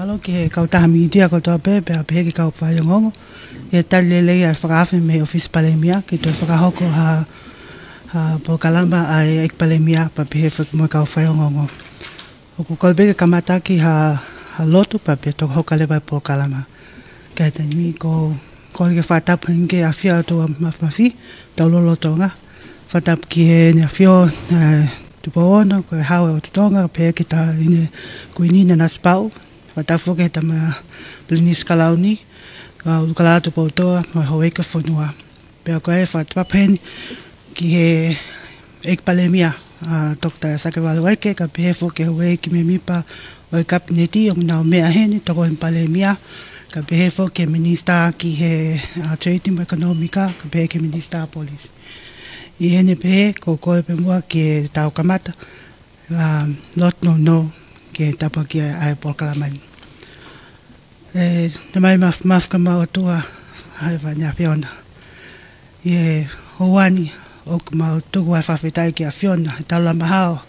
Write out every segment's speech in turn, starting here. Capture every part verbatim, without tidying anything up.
Mālō ki he kautaha mītia kotoa pē, pea pehē ki he kau faiongoongo. ʻI he tali lelei ʻa e fakaafe mei he ʻOfisi Palēmia, ke toe fakahoko ha, ha polokalama ʻa e ʻEiki Palēmia, pea pehē foki mo e kau faiongoongo. ʻOku kole pē ke kamata ki ha, ha lotu, pea pehē toki hoko leva e polokalama. Ka ʻi he taimi ni ʻoku ou kole ke fakatapu heni ki he ʻAfio ʻo e ʻOtua Māfimafi, tau lolotonga. Fakatapu ki heʻene ʻAfio, ē, Tupou Ono, ko e Hau ʻo e ʻOtu Tonga, pehē ki he Taʻahine Kuini Nanasipauʻu. Fakatapu foki ki he Tama Pilinisi Kalauni, ʻa ʻUlukālala Tupoutoʻa, mo e Houʻeiki Fonua. Pea ko e fakatapu heni ki he ʻEiki Palēmia, ʻa Toketā Sake Valu Ueke, ka pehē foki ki he Houʻeiki Mēmipa ʻo e Kapineti, ʻoku nau meʻa heni, Tokoni Palēmia, ka pehē foki ki he Minisitā ki he, ʻa, Trade mo e ʻEkonōmika, ka pehē ki he Minisitā Polisi. ʻI heʻene pehē, ʻoku ou kole pē muʻa ke tau kamata, ʻa, lotu nounou ke tāpuakiʻi ʻa e polokalama ni. ʻE, Tamai Māfimafi ko homau ʻOtua, ʻa e Faʻē ʻAfiona. ʻI he houa ni, ʻoku mau tuku ʻa e fakafetaʻi ki he ʻAfiona, he taulama hao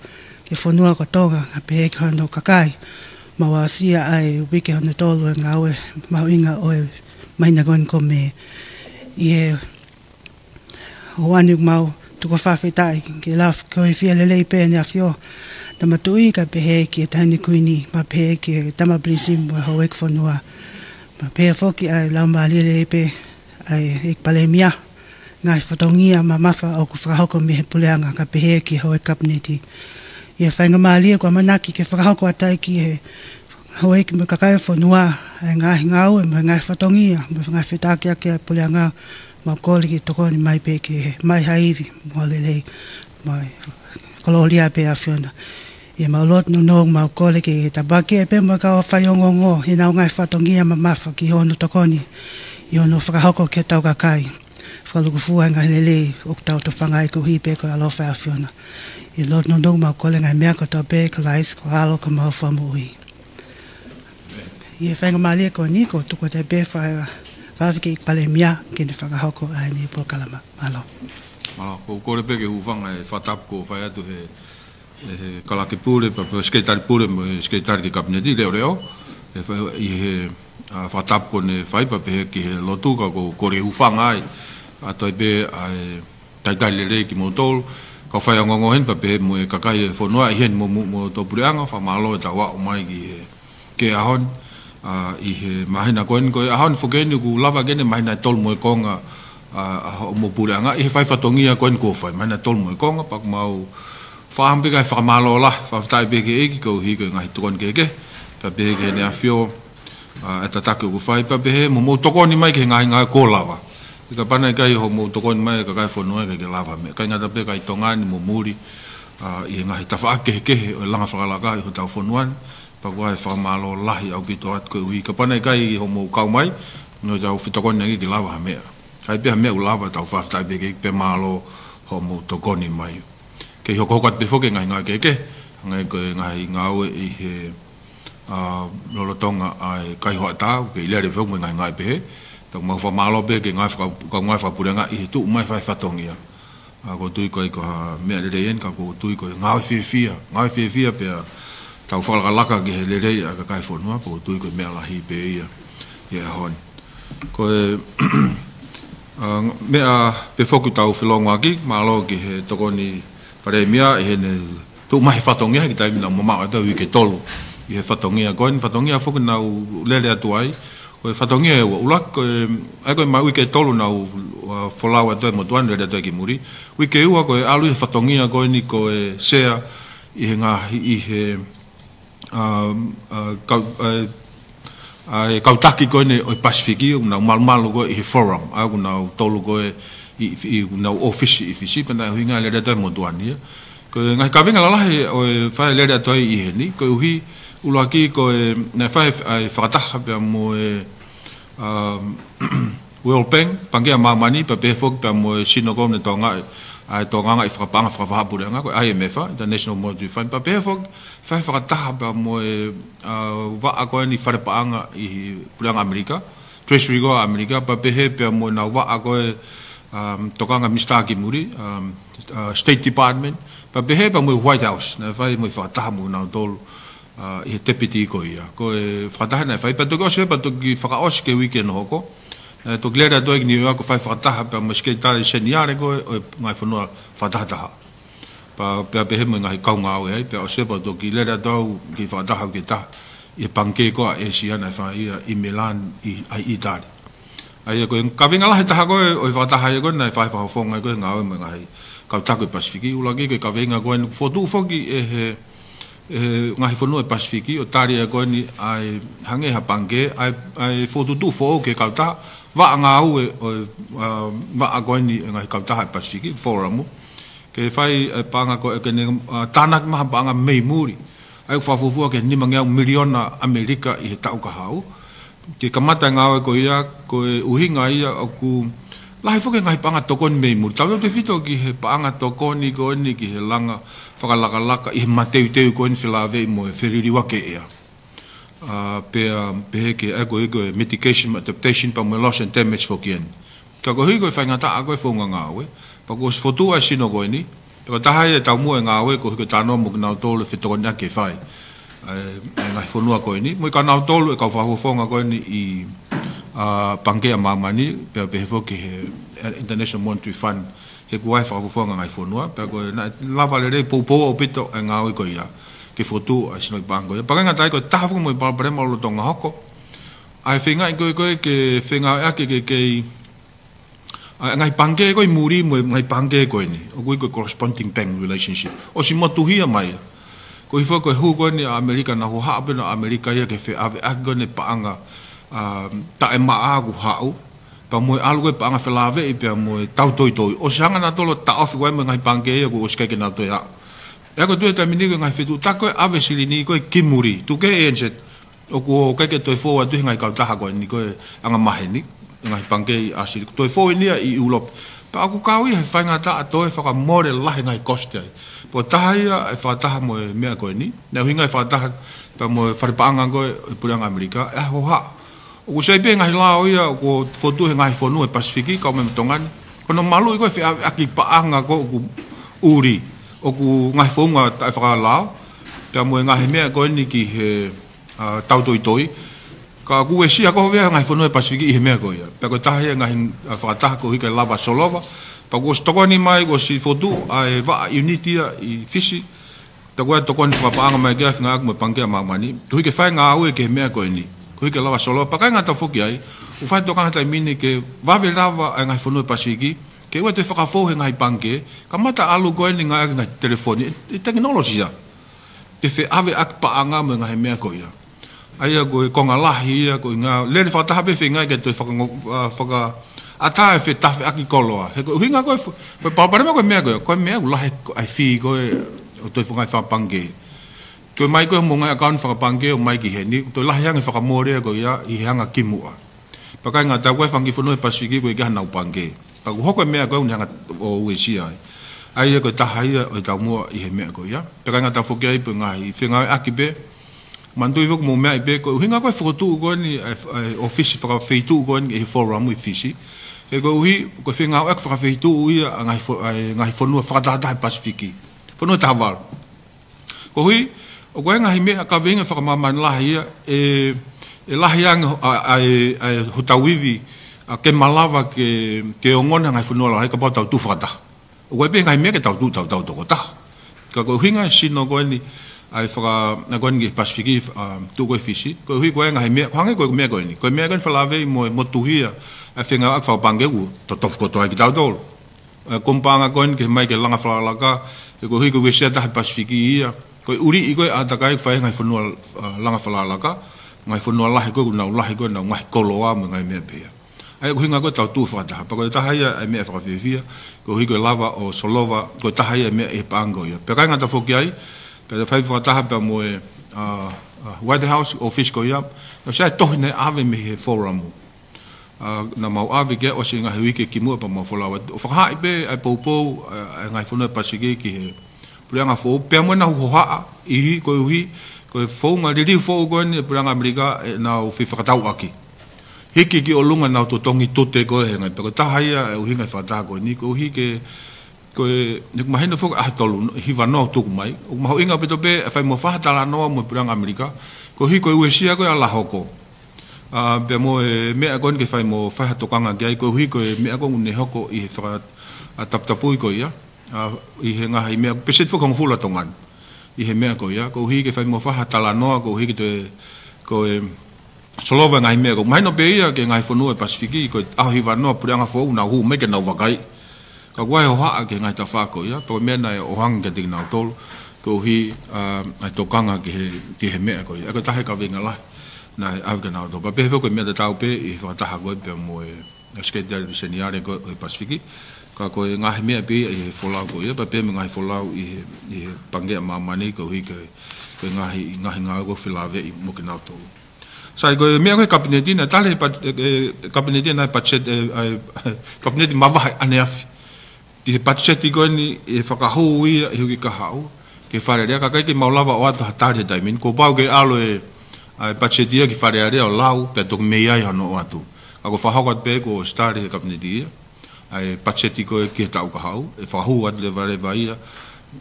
ki he fonua ko Tonga, ka pehē ki hono kakai. Mau aʻusia ʻa e uike hono tolu ʻo e ngāue mahuʻinga ʻo e māhina ko eni ko Mē. ʻI he houa ni ʻoku mau tuku ʻa e fakafetaʻi ke lava ke fai lelei pē ʻEne ʻAfio, Tama Tuʻi, ka pehē ki he Taʻahine Kuini, pea pehē ki he Tama Pilinisi mo e Houʻeiki Fonua. Pea pehē foki ʻa e laumālie lelei pē ʻa e ʻEiki Palēmia, ngaahi fatongia mamafa ʻoku fakahoko mei he Puleʻanga, ka pehē ki he Houʻeiki Kapineti. ʻI he faingamālie ʻoku ʻamanaki ke fakahoko atu ai ki he Houʻeiki mo e kakai ʻo e fonua ʻa e ngaahi ngāue mo e ngaahi fatongia mo e ngaahi fetākiaki ʻa e Puleʻanga, mau kole ke tokoni mai pē ke maʻu ha ivi mo e lelei mo e kolōlia pē ʻa e ʻAfiona. ʻI heʻemau lotu nounou mau kole ke tāpuakiʻi pē mo e kau faiongoongo ʻenau ngaahi fatongia mamafa ki hono tokoni ʻi hono fakahoko ki hotau kakai. Fakalūkufua ʻa e ngaahi lelei ʻoku tau tofanga ai koeʻuhi pē ko e ʻaloʻofa ʻa e ʻAfiona. ʻI he lotu nounou mau kole ʻa e ngaahi meʻa kotoa pē ʻia Kalaisi ko ho ʻAlo ko homau Fakamoʻui. ʻI he faingamālie ko eni ʻoku ou tuku atu pē fa-, fakaafe ki he ʻEiki Palēmia ke ne fakahoko ʻa ʻene polokalama. Mālō. Mālō, ʻoku ou kole pē ke hūfanga he fakatapu kuo fai atu ʻe he, ʻe he Kalake Pule, pea pehē Sekelitali Pule, mo e Sekelitali ki he Kapineti, leʻoleʻo. ʻE fa-, ʻi he, ʻa, fakatapu kuo ne fai pea pehē ki he lotu ka ʻoku ou kole ke hūfanga ai. ʻA toe pē ʻa e talitali lelei kimoutolu, kau faiongoongo heni pea pehē mo e kakai ʻo e fonua ʻi heni mo, mo, mo e Puleʻanga, fakamālō ʻetau aʻu mai ki he, ki he ʻaho ni, ʻa, ʻi he māhina ko eni, ko e ʻaho ni foki eni ʻoku lava ke ne māhina ʻe tolu mo e konga, ʻa, ʻa, ʻo homou Puleʻanga, ʻi he fai fatongia ko eni kuo fai, māhina ʻe tolu mo e konga, pea ʻoku mau fakaʻamu pē ke fakamālō lahi, fakafetaʻi pē ki he ʻEiki, koeʻuhi ko e ngaahi tokoni kehekehe, pea pehē ki heʻene ʻAfio, ʻa, e tataki ʻoku fai pea pehē mo hoʻomou tokoni mai ki he ngaahi ngāue kuo lava. ʻIkai, kapau naʻe ʻikai hoʻomou tokoni mai ʻa e kakai ʻo e fonua ʻikai ke lava ha meʻa. ʻIkai ngata pē kakai Tonga ni mo muli, ʻa, ʻi he ngaahi tafaʻaki kehekehe ʻo e langa fakalaka ʻi hotau fonua ni. Pea ʻoku ʻi ai e fakamālō lahi ʻaupito atu koeʻuhi. Kapau naʻe ʻikai hoʻomou kau mai, naʻa tau fetokoniʻaki ke lava ha meʻa. ʻIkai pē ha meʻa ʻoku lava, tau fakafetaʻi pē ki he ʻEiki pea mālō hoʻomou tokoni mai. Kei hokohoko atu pē foki e ngaahi ngāue kehekehe, ngaahi ko e ngaahi ngāue ʻi he, ʻa, lolotonga ʻa e kai hoʻatā, kei lele pē foki mo e ngaahi ngāue pehē. Pea ʻoku mau fakamālō pē ki he ngaahi faka-, kau ngāue fakapuleʻanga ʻi he tuʻu mai fai fatongia. ʻA, ʻoku ou tui ʻoku ʻikai ko ha meʻa lelei eni ka ʻoku ou tui ko e ngāue fiefia, ngāue fiefia pea tau fakalakalaka ki he lelei ʻa e kakai ʻo e fonua, pea ʻoku ou tui ko e meʻa lahi pē ia, ʻi he ʻaho ni. Ko e, ʻa, meʻa pē foki ʻoku tau felōngoaki, mālō ki he Tokoni Palēmia, ʻi heʻene tuʻu mai he fatongia, ki he taimi naʻa mau mamaʻo atu ai uike ʻe tolu ʻi he fatongia ko eni, fatongia foki naʻa ku lele atu ai, ko e fatongia ʻe ua, ʻuluaki ko e, ʻa ia ko e maʻu uike ʻe tolu naʻa ku, ʻa, folau atu ai motuʻa ni, lele atu ai ki muli. Uike ʻe ua ko e ʻalu ʻi he fatongia ko eni ko e sea ʻi he ngaahi, ʻi he, ʻa, ʻa, kau, ʻa, ʻa e kau taki ko eni ʻo e Pasifiki, ʻoku nau malumalu ko ē ʻi he Forum, ʻa ia ʻoku nau tolu ko ē ʻi, ʻi, ʻoku nau ʻōfisi ʻi Fisi, pea naʻe ʻuhinga e lele atu ai motuʻa ni ia. Ko e ngaahi kaveinga lalahi ʻo e fai e lele atu ai ʻi heni, koeʻuhi ʻuluaki ko e, naʻe fai e fakataha pea mo e, um, World Bank, Pangikē ʻa Māmani, pea pehē foki pea mo e sino ko ē naʻe tokangaʻi, ʻa e tokangaʻi fakapaʻanga fakafaʻahi puleʻanga, ko e I M F, ʻa, International Monetary Fund, pea pehē foki, fai fakataha pea mo e, ʻa, vaʻa ko eni fale paʻanga ʻi Puleʻanga ʻAmelika, Treasury ko ē ʻa ʻAmelika, pea pehē pea mo ʻenau vaʻa ko ē, um, tokanga Minisitā ki muli, um, ʻa, State Department, pea pehē pea mo e White House, naʻe fai mo e fakataha mo nautolu, ʻi he tepiti ko ia. Ko e fakataha naʻe fai, pea toki ʻosi, pea toki fakaʻosi ki he uike naʻe hoko. Naʻe toki lele atu ai ki Niu ʻIoake ʻo fai fakataha pea mo e Sekelitali Seniale ko ē ʻo e ngaahi fonua fakatahataha. Pea, pea pehē mo e ngaahi kau ngāue ai, pea ʻosi pea toki lele atu au ki he fakataha uike taha ʻi he pangikē ko ē ʻa ʻĒsia naʻe fai ia ʻi Milan ʻi, ʻa ʻĪtali. ʻA ia ko e kaveinga lahi taha ko ē ʻo e fakataha ia ko ē naʻe fai fakafofonga ai ko ē ngāue mo e ngaahi kau taki ʻo e Pasifiki, ʻuluaki ko e kaveinga ko ē naʻe fokotuʻu foki ʻe he, ʻe he ngaahi fonua ʻo e Pasifiki, ʻo tali ia ko eni ʻa e hangē ha pangikē, ʻa e, ʻa e fokotuʻutuʻu foʻou ki he kautaha, vaʻa ngāue ʻo e, ʻa, vaʻa ko eni ʻo e ngaahi kautaha ʻo e Pasifiki, forum, ke fai e paʻanga ko ē ke ne, ʻa, tānaki mai ha paʻanga mei muli. ʻA ia ʻoku fakafuofua ki he nimangeau miliona ʻAmelika ʻi he taʻu kahaʻu. Ke kamata e ngāue ko ia, ko e ʻuhinga ia ʻoku lahi foki e ngaahi paʻanga tokoni mei muli. Tautautefito ki he paʻanga tokoni ko eni ki he langa fakalakalaka ʻi he mateuteu ko eni felāveʻi mo e feliliuaki e ʻea. ʻA, pea, pehē ki ai ko e, ko e mitigation, adaptation, pea mo e loss and damage foki eni. Ka koeʻuhi ko e faingataʻa ko ē e founga ngāue, pea kuo ʻosi fokotuʻu ʻa e sino ko eni, pea ko e taha ia e taumuʻa e ngāue koeʻuhi ko e talanoa mo kinautolu e fetokoniʻaki ke fai. ʻA e, ʻa e ngaahi fonua ko eni, mo kinautolu e kau fakafofonga ko eni ʻi, ʻa, Pangikē ʻa Māmani, pea pehē foki he International Monetary Fund, he ʻoku ʻi ai e fakafofonga ngaahi fonua, pea ko e naʻe lava lelei poupou ʻaupito e ngāue ko ia, ke fokotuʻu ʻa e sino ʻi Pangikē ko ia. Pea ʻikai ngata ai ko e taha foki mo e palopalema lolotonga hoko, ʻa e feingaʻi ko ē ko ē ke fengāueʻaki ke kei, ʻa e ngaahi pangikē ko ē ʻi muli mo e ngaahi pangikē ko eni. ʻOku ui ko e corresponding bank relationship. ʻOsi motuhia mai ia. Koeʻuhi foki ko e hū ko eni ʻa ʻAmelika, naʻa nau hohaʻa pē ʻa ʻAmelika ia ke feʻaveʻaki ko eni e paʻanga, ʻa, taʻemaʻa ʻoku haʻu. Pea mo e ʻalu ko ē paʻanga felāveʻi pea mo e tautoitoi. ʻOsi hanga nautolu ʻo taʻofi ko ē mo e ngaahi pangikē ia kuo ʻosi ʻikai ke nau toe haʻu. ʻA ia ko e tuʻu he taimi ni ko e ngaahi fetuʻutaki ko ē ʻave silini ko ē ki muli. Tuku kehe ʻe ʻEniseti ʻoku ʻikai ke toe fou atu he ngaahi kautaha ko eni ko e angamaheni, ngaahi pangikē ʻa silini. Toe fou eni ia ʻi ʻIulope. Pea ʻoku kau ia he faingataʻa toe fakamole lahi e ngaahi kositi ai. Pea ko e taha ia e fakataha mo e meʻa ko eni. Naʻe ʻuhinga e fakataha pea mo e fale paʻanga ko ē ʻo e Puleʻanga ʻAmelika, ʻa e hohaʻa. ʻOku sai pē ngaahi lao ia ʻoku fokotuʻu he ngaahi fonua ʻo e Pasifiki, kau mai mo Tonga ni. Ko hono maluʻi ko ē feʻaveʻaki paʻanga ko ē ʻoku ʻuli, ʻoku ngaahi founga taʻefakalao, pea mo e ngaahi meʻa ko eni ki he, ʻa, tautoitoi. Ka kuo uesia ko ē ʻa e ngaahi fonua ʻo e Pasifiki ʻi he meʻa ko ia. Pea ko e taha ia e ngaahi, ʻa, fakataha koeʻuhi ke lava solova. Pea kuo ʻosi tokoni mai, kuo ʻosi fokotuʻu ʻa e vaʻa ʻiuniti ia ʻi Fisi. Pea ko e tokoni fakapaʻanga mai ki ai e fengāueʻaki mo e Pangikē ʻa Māmani. Koeʻuhi ke fai e ngāue ki he meʻa ko eni. Koeʻuhi ke lava solova. Pea ʻikai ngata foki ai, ʻoku fai e tokanga he taimi ni ke vave lava ʻa e ngaahi fonua ʻo e Pasifiki ke ʻoua toe fakafou he ngaahi pangikē. Kamata ʻalu ko eni ngāueʻaki e ngaahi telefoni, e, e tekinolosia, ke feʻaveʻaki paʻanga mo e ngaahi meʻa ko ia. ʻA ia ko e konga lahi ia, ko e ngaahi lele fakataha pē feingaʻi ke toe fakango-, ʻa, fakaʻatā e fetafeʻaki koloa. He ko e ʻuhinga ko ē, ko e palopalema ko ē e meʻa ko ia, ko e meʻa ʻoku lahi ko ē ʻa e fee ko ē ʻo toe fakaʻi fakapangikē. Ko e mai ko ē mo e ngaahi ʻakauni fakapangikē ʻo mai ki heni, toe lahi ange e fakamole ko ia ʻi he anga kimuʻa. Pea ʻikai ngata ai, ko e fanga kiʻi fonua ʻo e Pasifiki ʻoku ʻikai ke ʻi ai haʻanau pangikē. Pea ʻoku hoko e meʻa ko ē ʻoku ne hanga ʻo uesia ai. ʻA ia ko e taha ia ʻo e taumuʻa ʻi he meʻa ko ia. Pea ʻikai ngata foki ai pē ngaahi fengāueʻaki pē. Manatuʻi foki mo e meʻa pē, ko e ʻuhinga ko ē e fokotuʻu ko eni ʻa e, ʻa e ʻōfisi fakafeituʻu ko eni ʻi he forum ʻi Fisi. He koeʻuhi, ko e fengāueʻaki fakafeituʻu ia ʻa e ngaahi fo-, ʻa e ngaahi fonua fakatahataha ʻo e Pasifiki. Fonua ʻe taha valu. Koeʻuhi, ʻoku ʻi ai e ngaahi meʻa kaveinga fakamāmani lahi ia, ʻe, ʻe lahi ange ho-, ʻa, ʻa e, ʻa e hotau ivi, ʻa, ke malava ke, ke ongona e ngaahi fonua lalahi kapau te tau tuʻu fakataha. ʻOku ʻi ai pē ngaahi meʻa ke tau tuʻu tautau tokotaha. Ka ko e ʻuhinga e sino ko eni, ʻa e faka-, ʻa ko eni ki he Pasifiki, ʻa, tuʻu ko ē ʻi Fisi. Koeʻuhi ko e ngaahi meʻa, ko e hangē ko e meʻa ko eni. Ko e meʻa ko eni felāveʻi mo e motuhia ʻa e fengāueʻaki fakapangikē ʻoku totofu kotoa ai kitautolu. ʻA e komipānga ko eni ke mai ke langa fakalakalaka, he koeʻuhi ko e uesia taha e Pasifiki ia, ko e ʻuliʻi ko ē e ʻātakai ʻoku fai ʻe he ngaahi fonua, ʻa, langa fakalakalaka, ngaahi fonua lahi ko ē ʻoku nau lahi ko ē ʻenau ngaahi koloa mo e ngaahi meʻa pehē ia. ʻA ia ko e ʻuhinga ko ē ʻetau tuʻu fakataha. Pea ko e taha ia e meʻa fakafiefia, koeʻuhi ko e lava ʻo solova, ko e taha ia e meʻa ʻi he paʻanga ko ia. Pea ʻikai ngata foki ai, pea fai fakataha pea mo e, ʻa, ʻa, White House, ʻōfisi ko ia, naʻe ʻosi ʻi ai e tohi naʻe ʻave mei he forum. ʻA, naʻa mau ʻave ki ai ʻosi e ngaahi uike kimuʻa pea mau folau atu. ʻO fakahaaʻi pē ʻa e poupou, ʻa, ʻa e ngaahi fonua ʻo e Pasifiki ki he puleʻanga foʻou. Pea mo ʻenau hohaʻa, ʻi he koeʻuhi, ko e founga liliu foʻou ko eni ʻa e Puleʻanga ʻAmelika ʻenau fefakatauʻaki. Hiki ki ʻolunga ʻenau totongi tute ko ē he ngaahi. Pea ko e taha ia e ʻuhinga e fakataha ko eni, koeʻuhi ke Ko e, ʻoku mahino foki ʻaho tolu, hiva noa tuku mai. ʻOku mahuʻinga pē tō pē, ʻe fai mo fai ha talanoa mo e Puleʻanga ʻAmelika. Koeʻuhi ko e uesia ko ē ʻa Lahoko. ʻA, pea mo e meʻa ko eni ke fai mo fai ha tokanga ki ai, koeʻuhi ko e meʻa ko eni ʻoku ne hoko ʻi he faka-, ʻa, taputapui ko ia. ʻA, ʻi he ngaahi meʻa, peseti foki hongofulu ʻa Tonga ni. ʻI he meʻa ko ia, koeʻuhi ke fai mo fai ha talanoa, koeʻuhi ke toe, ko e, solova ngaahi meʻa ko ē. Mahino pē ia ki he ngaahi fonua ʻo e Pasifiki, ko e ʻaho hiva noa Puleʻanga foʻou nau hū mai ke nau vakai. Ka ʻoku ʻi ai e hohaʻa ki he ngaahi tafaʻaki ko ia, pea ko e meʻa naʻe ʻoange kiate kinautolu, koeʻuhi, ʻa, ʻa e tokanga ki he, ki he meʻa ko ia. ʻA, ko e taha e kaveinga lahi naʻe ʻave kia nautolu. Pea pehē foki ko e meʻa tatau pē ʻi he fakataha ko ē pea mo e, ʻa, Sekelitali Seniale ko ē ʻo e Pasifiki. Ka ko e ngaahi meʻa pē ia ʻi he folau ko ia, pea pehē mo e ngaahi folau ʻi he, ʻi he Pangikē ʻa Māmani koeʻuhi ko e, ko e ngaahi, ngaahi ngāue ko ē felāveʻi mo kinautolu. Sai, ko e meʻa ko ē he kapineti naʻe tali he pat-, e, e, kapineti naʻe patiseti, e, e, kapineti mavahe ʻaneafi. ʻI he patiseti ko eni ʻe fakahū ia ʻi he uike kahaʻu ki Fale Alea, ka ʻikai ke mau lava ʻo ʻoatu ha tali he taimi ni. Kuo pau ke ʻalu e, ʻa e patiseti ia ki Fale Alea ʻo lau, pea toki mei ai hono ʻoatu. Ka kuo fakahoko atu pē kuo ʻosi tali he kapineti ia ʻa e patiseti ko ē ki he taʻu kahaʻu, ʻe fakahū atu levaleva ia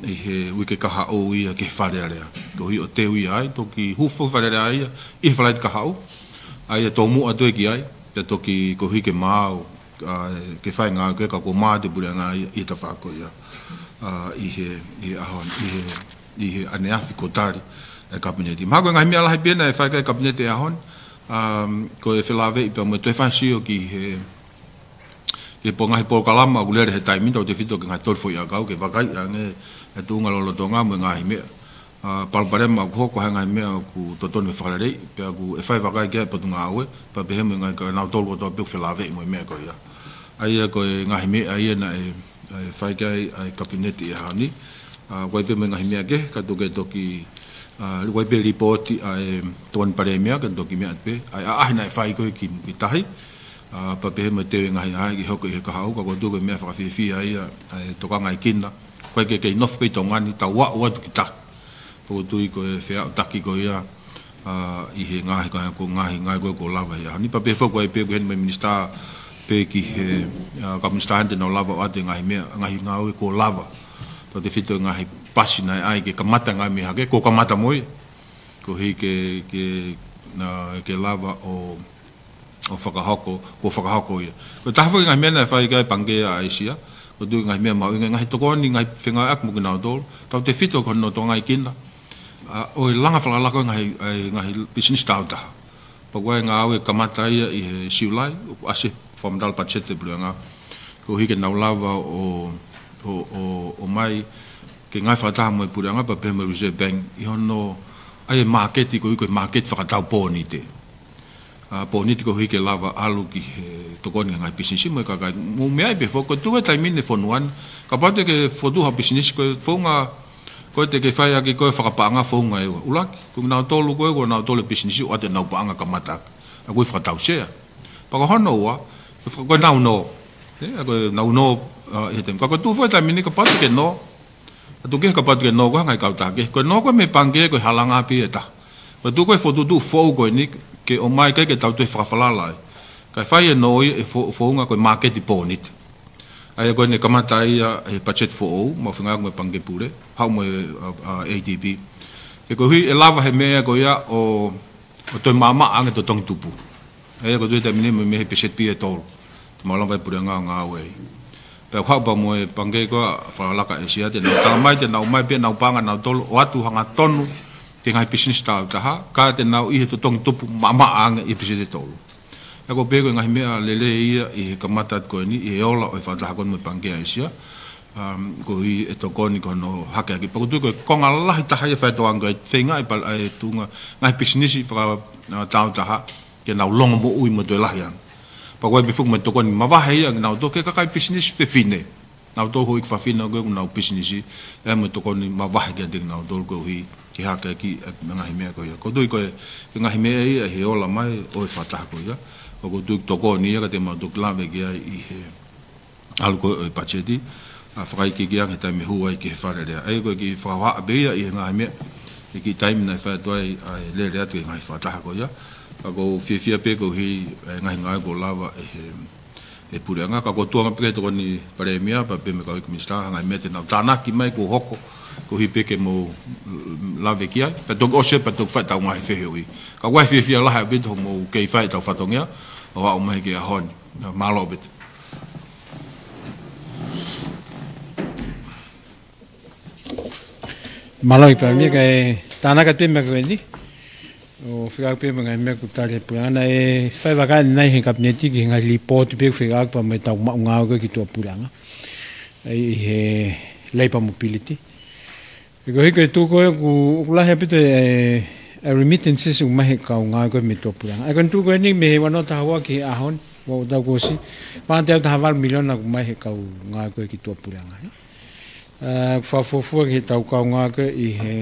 ʻi he uike kahaʻu ia ki Fale Alea. Koeʻuhi ʻo teu ia ai, toki hū foki Fale Alea ia ʻi he Falaite kahaʻu, ʻa ia tomuʻa toe ki ai, pea toki koeʻuhi ke maau, ʻa, ke fai e ngāue ko ē ka kuo mate e Puleʻanga ia ʻi he tafaʻaki ko ia. ʻA, ʻi he, ʻi he ʻaho ni, ʻi he, ʻi he ʻaneafi kuo tali e kapineti. Mahalo ko e ngaahi meʻa lahi pē naʻe fai ki ai e kapineti he ʻaho ni, ʻa, ko e felāveʻi pea mo e toe fai ha sio ki he, he pō ngaahi polokalama ʻoku lele he taimi ni, tautefito ki he ngaahi tolu foʻi ʻakau, ke vakai ange e tuʻunga lolotonga mo e ngaahi meʻa. ʻA, palopalema ʻoku hoko, ha ngaahi meʻa ʻoku totonu ke fakaleleiʻi, pea ʻoku ʻe fai e vakai ki ai e Potungāue, pea pehē mo e ngaahi ka nautolu kotoa pē ʻoku felāveʻi mo e meʻa ko ia. ʻA ia ko e ngaahi meʻa ia naʻe, ʻe fai ki ai ʻa e kapineti he ʻaho ni. ʻA, ʻoku ʻi ai pē mo e ngaahi meʻa kehe, ka tuku ke toki, ʻa, ʻoku ʻi ai pē lipooti ʻa e Tokoni Palēmia, ke toki meʻa pē. ʻA e ʻaʻahi naʻe fai ko ē ki, ki tahi. ʻA, pea pehē mo e teu e ngaahi ʻaʻahi ke hoko ʻi he kahaʻu, ka ʻoku ou tui ko e meʻa fakafiefia ia, ʻa e tokangaekina. ʻOku ʻikai ke kei nofo pē ʻi Tonga ni, tau aʻu atu ki tahi. Pea ʻoku ou tui ko e feʻautaki ko ia, ʻa, ʻi he ngaahi, ko e ngaahi, ngaahi ko ē kuo lava ia. Ni pea pehē foki ko e pē ko eni mo e minisitā pē ki he, ʻa, ka minisitā ʻe nau lava ʻo ʻoatu e ngaahi meʻa, ngaahi ngāue kuo lava. Tautefito e ngaahi pasi naʻe ʻai ke kamata ngaahi meʻa hake, kuo kamata mo ia. Koeʻuhi ke, ke, ʻa, ke lava ʻo ʻo fakahoko, kuo fakahoko ia. Ko e taha foki e ngaahi meʻa naʻe fai ki ai e Pangikē ʻa ʻĒsia, ʻoku ou tui ko e ngaahi meʻa mahuʻinga, ngaahi tokoni, ngaahi fengāueʻaki mo kinautolu, tautefito ko hono tokangaekina, ʻa, ʻo e langa fakalakalaka e ngaahi, ʻa e ngaahi pisinisi tāutaha. Pea ko e ngāue kamata ia ʻi he Siulai, ʻoku ʻasi e fakamatala patiseti ʻa e Puleʻanga. Koeʻuhi ke nau lava ʻo, ʻo, ʻo, ʻomai ke ngāue fakataha mo e Puleʻanga pea pehē mo e Reserve Bank, ʻi hono ʻai e māketi koeʻuhi ko e māketi fakatau pōnite. ʻA, pōnite koeʻuhi ke lava ʻalu ki he tokoni ki he ngaahi pisinisi mo e kakai. Mou meaʻi pē foki, ʻoku tuʻu he taimi ni e fonua ni, kapau te ke fokotuʻu ha pisinisi ko e founga, ko e te ke fai ʻaki ko e fakapaʻanga founga ʻe ua. ʻUluaki, ko kinautolu ko ē, ko kinautolu e pisinisi ʻoku ʻoatu ʻenau paʻanga kamata. ʻA, ko e fakatau sea. Pea ko hono ua, ko e faka-, ko ʻenau nō. ʻE, ʻa, ko ʻenau nō, ʻa, ʻi he taimi. Ka ʻoku tuʻu foki he taimi ni kapau te ke nō. ʻA, tuku kehe kapau te ke nō ko e ngaahi kautaha kehe. Ko e nō ko ē mei he Pangikē ko e halanga pē ia ʻe taha. Ko e tuʻu ko ē e fokotuʻutuʻu foʻou ko eni ke ʻomai ki ai ke tau toe fakafalala ai. Kae fai e nō ia ʻi he fo-, founga ko e māketi pōnite. ʻA ia ko eni ʻe kamata ia he patiseti foʻou, mau fengāueʻaki mo e Pangikē Pule, haʻu mo e, ʻa, ʻa, A D B. He koeʻuhi ʻe lava he meʻa ko ia ʻo, ʻo toe maʻamaʻa ange e totongi tupu. ʻA ia ʻoku ou tui he taimi ni mei he peseti pē ʻe tolu te mau lava e Puleʻanga ʻo ngāue ai. Pea ʻoku haʻu pea mo e Pangikē ko ē fakalakalaka ʻa ʻĒsia, te nau talamai te nau ʻomai pē ʻenau paʻanga ʻanautolu ʻo ʻoatu hangatonu ki he ngaahi pisinisi tāutaha, ka te nau ʻi he totongi tupu maʻamaʻa ange ʻi he peseti ʻe tolu. ʻA ia ʻoku ou pehē ko e ngaahi meʻa lelei ia ʻi he kamata atu ko eni, ʻi he ola ʻo e fakataha ko eni mo e Pangikē ʻa ʻĒsia, um, koeʻuhi e tokoni ki hono hakeakiʻi. Pea ʻoku ou tui ko e konga lahi taha ia e faitoʻo ange ko e feingaʻi pē ʻa e tuʻunga ngaahi pisinisi faka-, ʻa, tāutaha ke nau longomoʻui mo toe lahi ange. Pea ʻoku ʻi ai pē foki mo e tokoni mavahe ia ʻa kinautolu ki he kakai pisinisi fefine. Nautolu houʻeiki fafine ko ē ʻoku nau pisinisi, ʻi ai mo e tokoni mavahe kiate kinautolu koeʻuhi ke hakeakiʻi e ngaahi meʻa ko ia. ʻOku ou tui ko e, ko e ngaahi meʻa ia he ola mai ʻo e fakataha ko ia. ʻOku ou tui tokoni ia ka te mau toki lave ki ai ʻi he ʻalu ko ē ʻo e patiseti, ʻa, fakaikiiki ange he taimi ʻe hū ai ki he Fale Alea. ʻA ia ko e kiʻi fakahohaʻa pē ia ʻi he ngaahi meʻa, ʻi he kiʻi taimi naʻe fai atu ai ʻa e lele atu ki he ngaahi fakataha ko ia. Ka ʻoku ou fiefia pē koeʻuhi e ngaahi ngāue kuo lava ʻe he, e puleʻanga, ka ko e tuʻunga pē ki he tokoni Palēmia, pea pehē mo e kau ʻEiki Minisitā, hangē ko e meʻa te nau tānaki mai kuo hoko, koeʻuhi pē ke mou lave ki ai, pea toki ʻosi, pea toki fai ʻetau ngaahi fehuʻi. Ka ʻoku ʻi ai e fiefia lahi ʻaupito hoʻomou kei fai ʻetau fatongia, ʻo aʻu mai ki he ʻaho ni. Mālō ʻaupito. Mālō ʻEiki Palēmia, kae tānaki atu pē meʻa ko eni. ʻO fekauʻaki pē mo e ngaahi meʻa kuo tali ʻe he puleʻanga, naʻe fai e vaka ʻanenai ʻe he Kapineti ki he ngaahi lipooti pē ʻoku fekauʻaki pea mo ʻetau maʻu ngāue ko ē ki tuʻa puleʻanga. ʻI he Labour Mobility. He koeʻuhi ko e tuʻu ko ē ʻoku, ʻoku lahi ʻaupito e, e remittances ʻoku ʻomai ʻe he kau ngāue ko ē mei tuʻa puleʻanga. ʻA ia ko eni tuʻu ko eni mei he ua noa taha ua ki he ʻaho ni, ʻo e taʻu kuo ʻosi, pea ʻoku teau taha valu miliona ʻoku ʻomai ʻe he kau ngāue ko ē ki tuʻa puleʻanga. ʻA, fakafuofua ki heʻetau kau ngāue ko ē ʻi he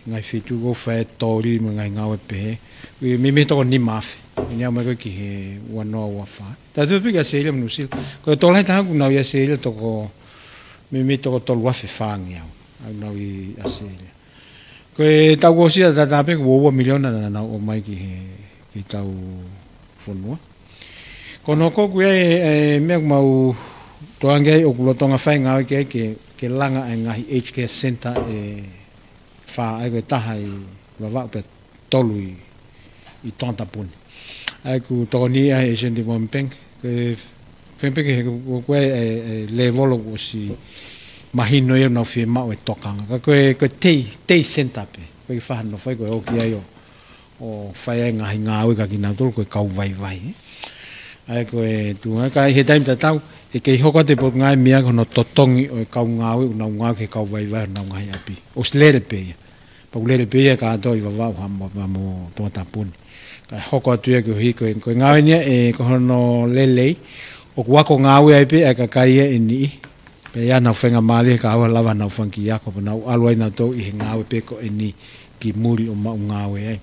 ngaahi feituʻu ʻoku fai ai e toli mo e ngaahi ngāue pehē. ʻI he meimei toko nima afe. ʻI he ʻomai ko ē ki he ua noa ua fā. Tautefito pē ki ʻAositelēlia mo Nuʻusila. Ko e tokolahi taha ʻoku nau ʻi ʻAositelēlia toko, meimei toko tolu afe fāngeau. ʻOku nau ʻi ʻAositelēlia. Ko e taʻu kuo ʻosi ʻa e tata pē kuo ua miliona naʻa nau ʻomai ki he, ki heʻetau fonua. Ko hono hoko ʻoku ʻi ai e, e meʻa ʻoku mau tokanga ki ai ʻoku lolotonga fai e ngāue ki ai ke, ke langa e ngaahi aged care center ʻe fā, ʻa ia ko e taha ʻi Vavaʻu pea tolu ʻi, ʻi Tongatapu ni. ʻA ia ʻoku tokoni ai e Asian Development Bank, ko e fenipeke he ʻoku, ʻoku ʻi ai e, e level ʻoku ʻosi mahino ia ʻoku nau fiemaʻu e tokanga. Ka ko e, ko e day, day center pē, ko e fā nofo ai ko e ō ki ai ʻo ʻo fai ai e ngaahi ngāue kia kinautolu ko e kau vaivai, ē. ʻA ia ko e tuʻunga ka ʻi he taimi tatau, ʻe kei hoko atu e potungāue meʻa ko hono totongi ʻo e kau ngāue, ʻoku nau ngāue ki he kau vaivai honau ngaahi ʻapi. ʻOsi lele pē ia. Pea ʻoku lele pē ia kātoa ʻi Vavaʻu pea mo, pea mo Tongatapu ni. Kae hoko atu ia koeʻuhi ko e, ko e ngāue ni ia ʻe ko hono lelei, ʻoku ako ngāue ai pē ʻa e kakai ia ʻe niʻihi. Pea ʻi ai ʻenau faingamālie he kahaʻu ʻe lava ʻenau fanga kiʻi ako, pea nau ʻalu ai nautolu ʻi he ngāue pē ko eni ki muli ʻo maʻu ngāue ai.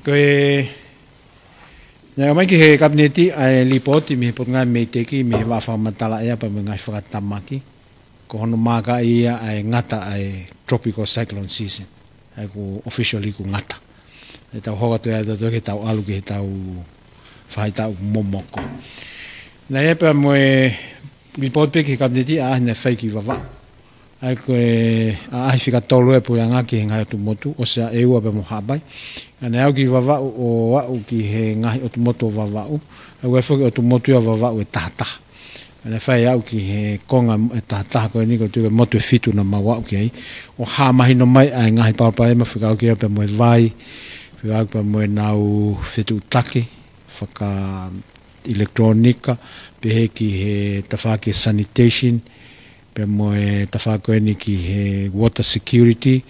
Ko e, naʻe ʻomai ki he Kapineti ʻa e lipooti mei he Potungāue MEIDECC, mei he vaʻa fakamatala ʻea pea mo e ngaahi fakatamaki. Ko hono maaka ia ʻa e ngata ʻa e tropical cyclone season. ʻA ia ʻoku officially ʻoku ngata. ʻE tau hoko atu ʻa e tau toki tau ʻalu ki heʻetau faʻahitaʻu momoko. Naʻe ʻi ai pea mo e lipooti pē ki he Kapineti ʻa e ʻaʻahi naʻe fai ki Vavaʻu. ʻA ia ko e ʻaʻahi fika tolu ʻa e puleʻanga ki he ngaahi ʻotu motu, ʻosi ʻa ʻEua pea mo Haʻapai. Ka naʻe aʻu ki Vavaʻu ʻo aʻu ki he ngaahi ʻotu motu ʻo Vavaʻu. ʻA ia ʻoku ʻi ai foki e ʻotu motu ia ʻo Vavaʻu ʻe taha taha. Naʻe fai aʻu ki he konga ʻe taha taha ko eni ko e tuʻu ki he motu ʻe fitu naʻa mau aʻu ki ai. ʻO hā mahino mai ʻa e ngaahi palopalema fekauʻaki pea mo e vai, fekauʻaki pea mo ʻenau fetuʻutaki fakaʻilekitulōnika, pehē ki he tafaʻaki sanitation, pea mo e tafaʻaki ko eni ki he water security,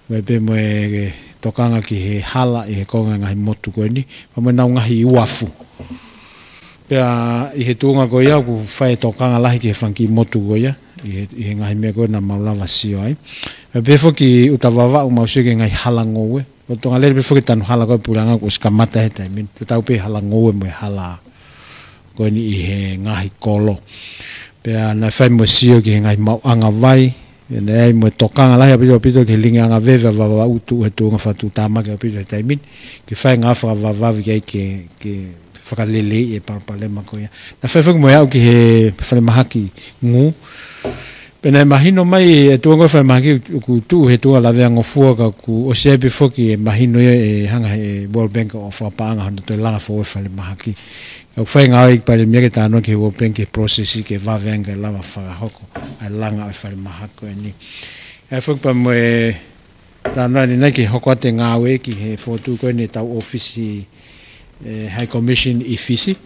pea pehē mo e tokanga ki he hala ʻi he konga ngaahi motu ko eni, pea mo ʻenau ngaahi uafu. Pea ʻi he tuʻunga ko ia, ʻoku fai e tokanga lahi ki he fanga kiʻi motu ko ia, ʻi he, ʻi he ngaahi meʻa ko ē naʻa mau lava sio ai. Pea pehē foki ʻuta Vavaʻu mau sio ki he ngaahi hala ngoue. Ko e tokanga lelei pē foki e tanu hala ko ē puleʻanga kuo ʻosi kamata he taimi ni. Tatau pē hala ngoue mo e hala ko eni ʻi he ngaahi kolo. Pea naʻe fai mo e sio ki he ngaahi maʻuʻanga vai, pea naʻe ʻi ai mo e tokanga lahi ʻaupito ʻaupito ki he lilingi ʻanga veve ʻa Vavaʻu tuʻu he tuʻunga fakatuʻutāmaki ʻaupito he taimi ni, ke fai e ngāue fakavavevave ki ai ke, ke fakaleleiʻi e palopalema ko ia. Naʻe fai foki mo e aʻu ki he falemahaki ngū. Pea naʻe mahino mai e tuʻunga ko e falemahaki ʻoku tuʻu he tuʻunga laveangofua ka kuo ʻosi ʻi ai pē foki e mahino ia ʻe hanga ʻe he World Bank ʻo fakapaʻanga hono toe langa foʻou e falemahaki. ʻOku fai e ngāue ʻEiki Palēmia ke talanoa ki he World Bank ki he process ke vave ange kae lava fakahoko ʻa e langa ʻo e falemahaki ko eni. ʻA ia foki pea mo e talanoa ʻanenai ke hoko atu e ngāue ki he fokotuʻu ko eni ʻetau ʻōfisi, e, High Commission ʻi Fisi.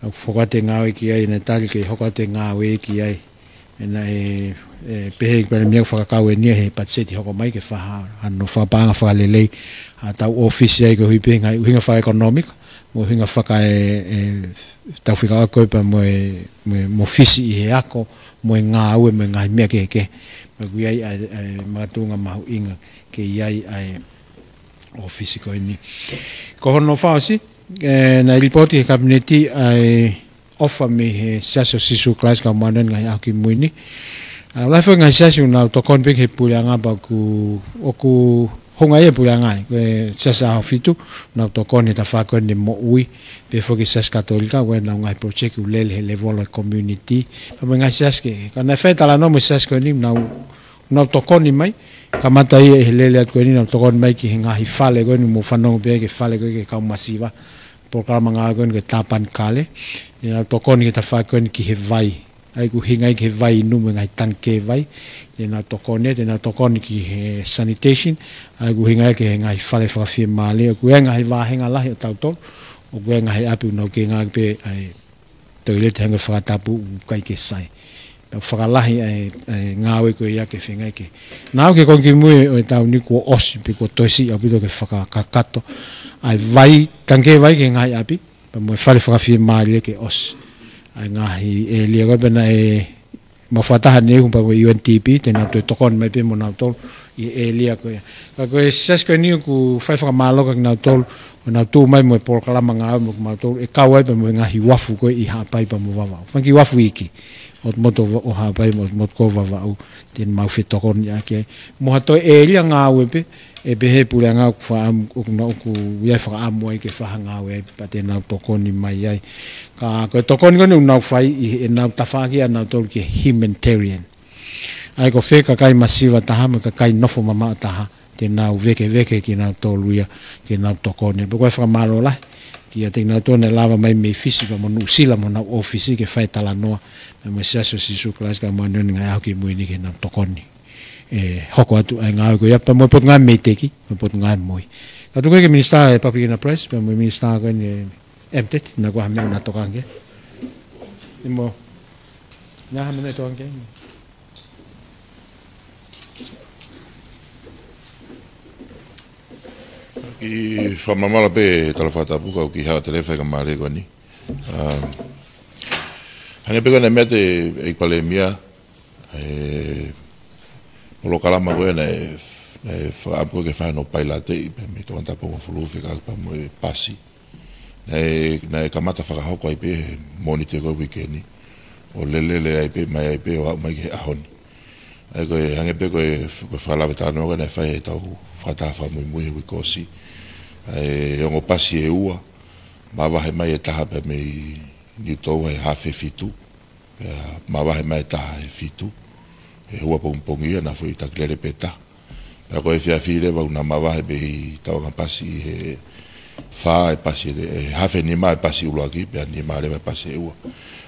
ʻOku hoko atu e ngāue ki ai, naʻe tali ke hoko atu e ngāue ki ai. ʻE naʻe, e, pehē ʻEiki Palēmia ʻoku fakakau eni ia he patiseti hoko mai ke fai ha, hano fakapaʻanga fakalelei ʻa ʻetau ʻōfisi ai koeʻuhi pē ngaahi ʻuhinga fakaʻekonōmika, mo e ʻuhinga faka e, e, tau fika ko ē pea mo e, mo e, mo Fisi ʻi he ako, mo e ngāue, mo e ngaahi meʻa kehekehe. Pea ʻoku ʻi ai ʻa e, ʻa e makatuʻunga mahuʻinga ke ʻi ai ʻa e ʻōfisi ko eni. Ko hono fakaʻosi, e, naʻe lipooti ki he Kapineti ʻa e ʻofa mei he Siasi ʻo Sīsū Kalaisi ʻo e Kau Māʻoniʻoni ʻi he Ngaahi ʻAho Kimui Ni. ʻA, lahi foki e ngaahi siasi ʻoku nau tokoni pē ki he puleʻanga pea ʻoku, ʻoku Ko e ngaahi puleʻanga ia, ko e Siasi ʻAhofitu, nau tokoni he tafaʻaki ko eni moʻui, pea foki Siasi Katolika, ko ʻenau ngaahi project ʻoku lele he level ʻo e community. Pea mo e ngaahi siasi kehe, ka naʻe fai talanoa mo e siasi ko eni, nau, nau tokoni mai, kamata ia he lele atu ko eni, nau tokoni mai ki he ngaahi fale ko eni, mou fanongo pē ki he fale ko ē ki he kau masiva, polokalama ngāue ko eni ko e Tāpani Kale, nau tokoni he tafaʻaki ko eni ki he vai. ʻA ia ʻoku ʻuhinga ia ki he vai inu mo e ngaahi tangikē vai, te nau tokoni, te nau tokoni ki he sanitation, ʻa ia ʻoku ʻuhinga ia ki he ngaahi fale fakafiemālie, ʻoku ʻi ai e ngaahi vāhenga lahi ʻo tautolu, ʻoku ʻi ai e ngaahi ʻapi ʻoku nau kei ngāueʻaki pē ʻa e toileti hangē ko e fakatapu ʻoku ʻikai ke sai. Pea ʻoku fakalahi ʻa e, ʻa e ngāue ko ia ke feinga ke. Naʻa ʻoku ke konga kimui ʻo e taʻu ni kuo ʻosi, pea kuo toe siʻi ʻaupito ke fakakakato ʻa e vai, tangikē vai ki he ngaahi ʻapi, pea mo e fale fakafiemālie ke ʻosi. ʻA e ngaahi ʻēlia ko ē pea naʻe mau fakataha ʻaneuhu pea mo e U N D P, te nau toe tokoni mai pē mo nautolu ʻi he ʻēlia ko ia. Ka ko e siasi ko eni ʻoku fai fakamālō kia kinautolu, ʻo nau tuʻu mai mo e polokalama ngāue mo kimautolu, ʻe kau ai pea mo e ngaahi uafu ko ē ʻi Haʻapai pea mo Vavaʻu. Fanga kiʻi uafu iiki, ʻo motu ʻo, ʻo Haʻapai mo, motu ko Vavaʻu, te mau fetokoniʻaki ai. Mo ha toe ʻēlia ngāue pē, ʻe pehē puleʻanga ʻoku fakaʻamu, ʻoku na, ʻoku ʻi ai e fakaʻamu ai ke fai ha ngāue ai, pea te nau tokoni mai ai. Ka ko e tokoni ko eni ʻoku nau fai ʻi heʻenau tafaʻaki ʻanautolu ki he humanitarian. ʻA ia ko fē kakai masiva taha mo e kakai nofo mamaʻo taha, te nau vēkeveke kinautolu ia, ke nau tokoni. Pea ko e fakamālō lahi kiate kinautolu naʻe lava mai mei Fisi pea mo Nuʻusila mo honau ʻōfisi ke fai talanoa, pea mo e Siasi ʻo Sīsū Kalaisi ʻo e Kau Māʻoniʻoni ʻi he Ngaahi ʻAho Kimui ni ke nau tokoni. ʻE hoko atu ʻa e ngāue ko ia, pea mo e Potungāue MEIDECC, mo e Potungāue Moʻui. Kae tuku ki he Minisitā ʻo e Public Enterprise, pea mo e ʻuluaki Minisitā ko eni ʻe MTET, naʻa kuo ʻi ai ha meʻa naʻa tokanga ki ai. ʻIo mo. Naʻa ha meʻa naʻa tokanga ki ai. Kiʻi fakamaʻalaʻala pē tala fakatapu kau ki he haʻa telefa e kamare ko eni. Um, hangē pē ko e meʻa te e Palēmia, e polokalama ko ē naʻe, naʻe fakaʻamu ko ē ke fai hono pailateʻi pē mei Tongatapu mo Fuluufi kae pea mo e pasi. Naʻe, naʻe kamata fakahoko ai pē he Mōnite ko ē uike ni. ʻO lele ai pē, mai ai pē, ʻo aʻu mai ki he ʻaho ni. ʻA ia ko e hangē pē ko e, ko e fakalave talanoa ko ē naʻe fai he tau fakataha fakamuimui he uike kuo ʻosi. ʻA e ongo pasi ʻe ua, mavahe mai e taha pē mei Niutōua he hafe fitu. Pea mavahe mai e taha he fitu, he ua pongipongi ia naʻa foʻi taki lele pē taha. Pea ko e efiafi leva ʻoku na mavahe pē ʻi he tauʻanga pasi he fā e pasi, e hafe nima e pasi ʻuluaki, pea nima leva e pasi ʻe ua.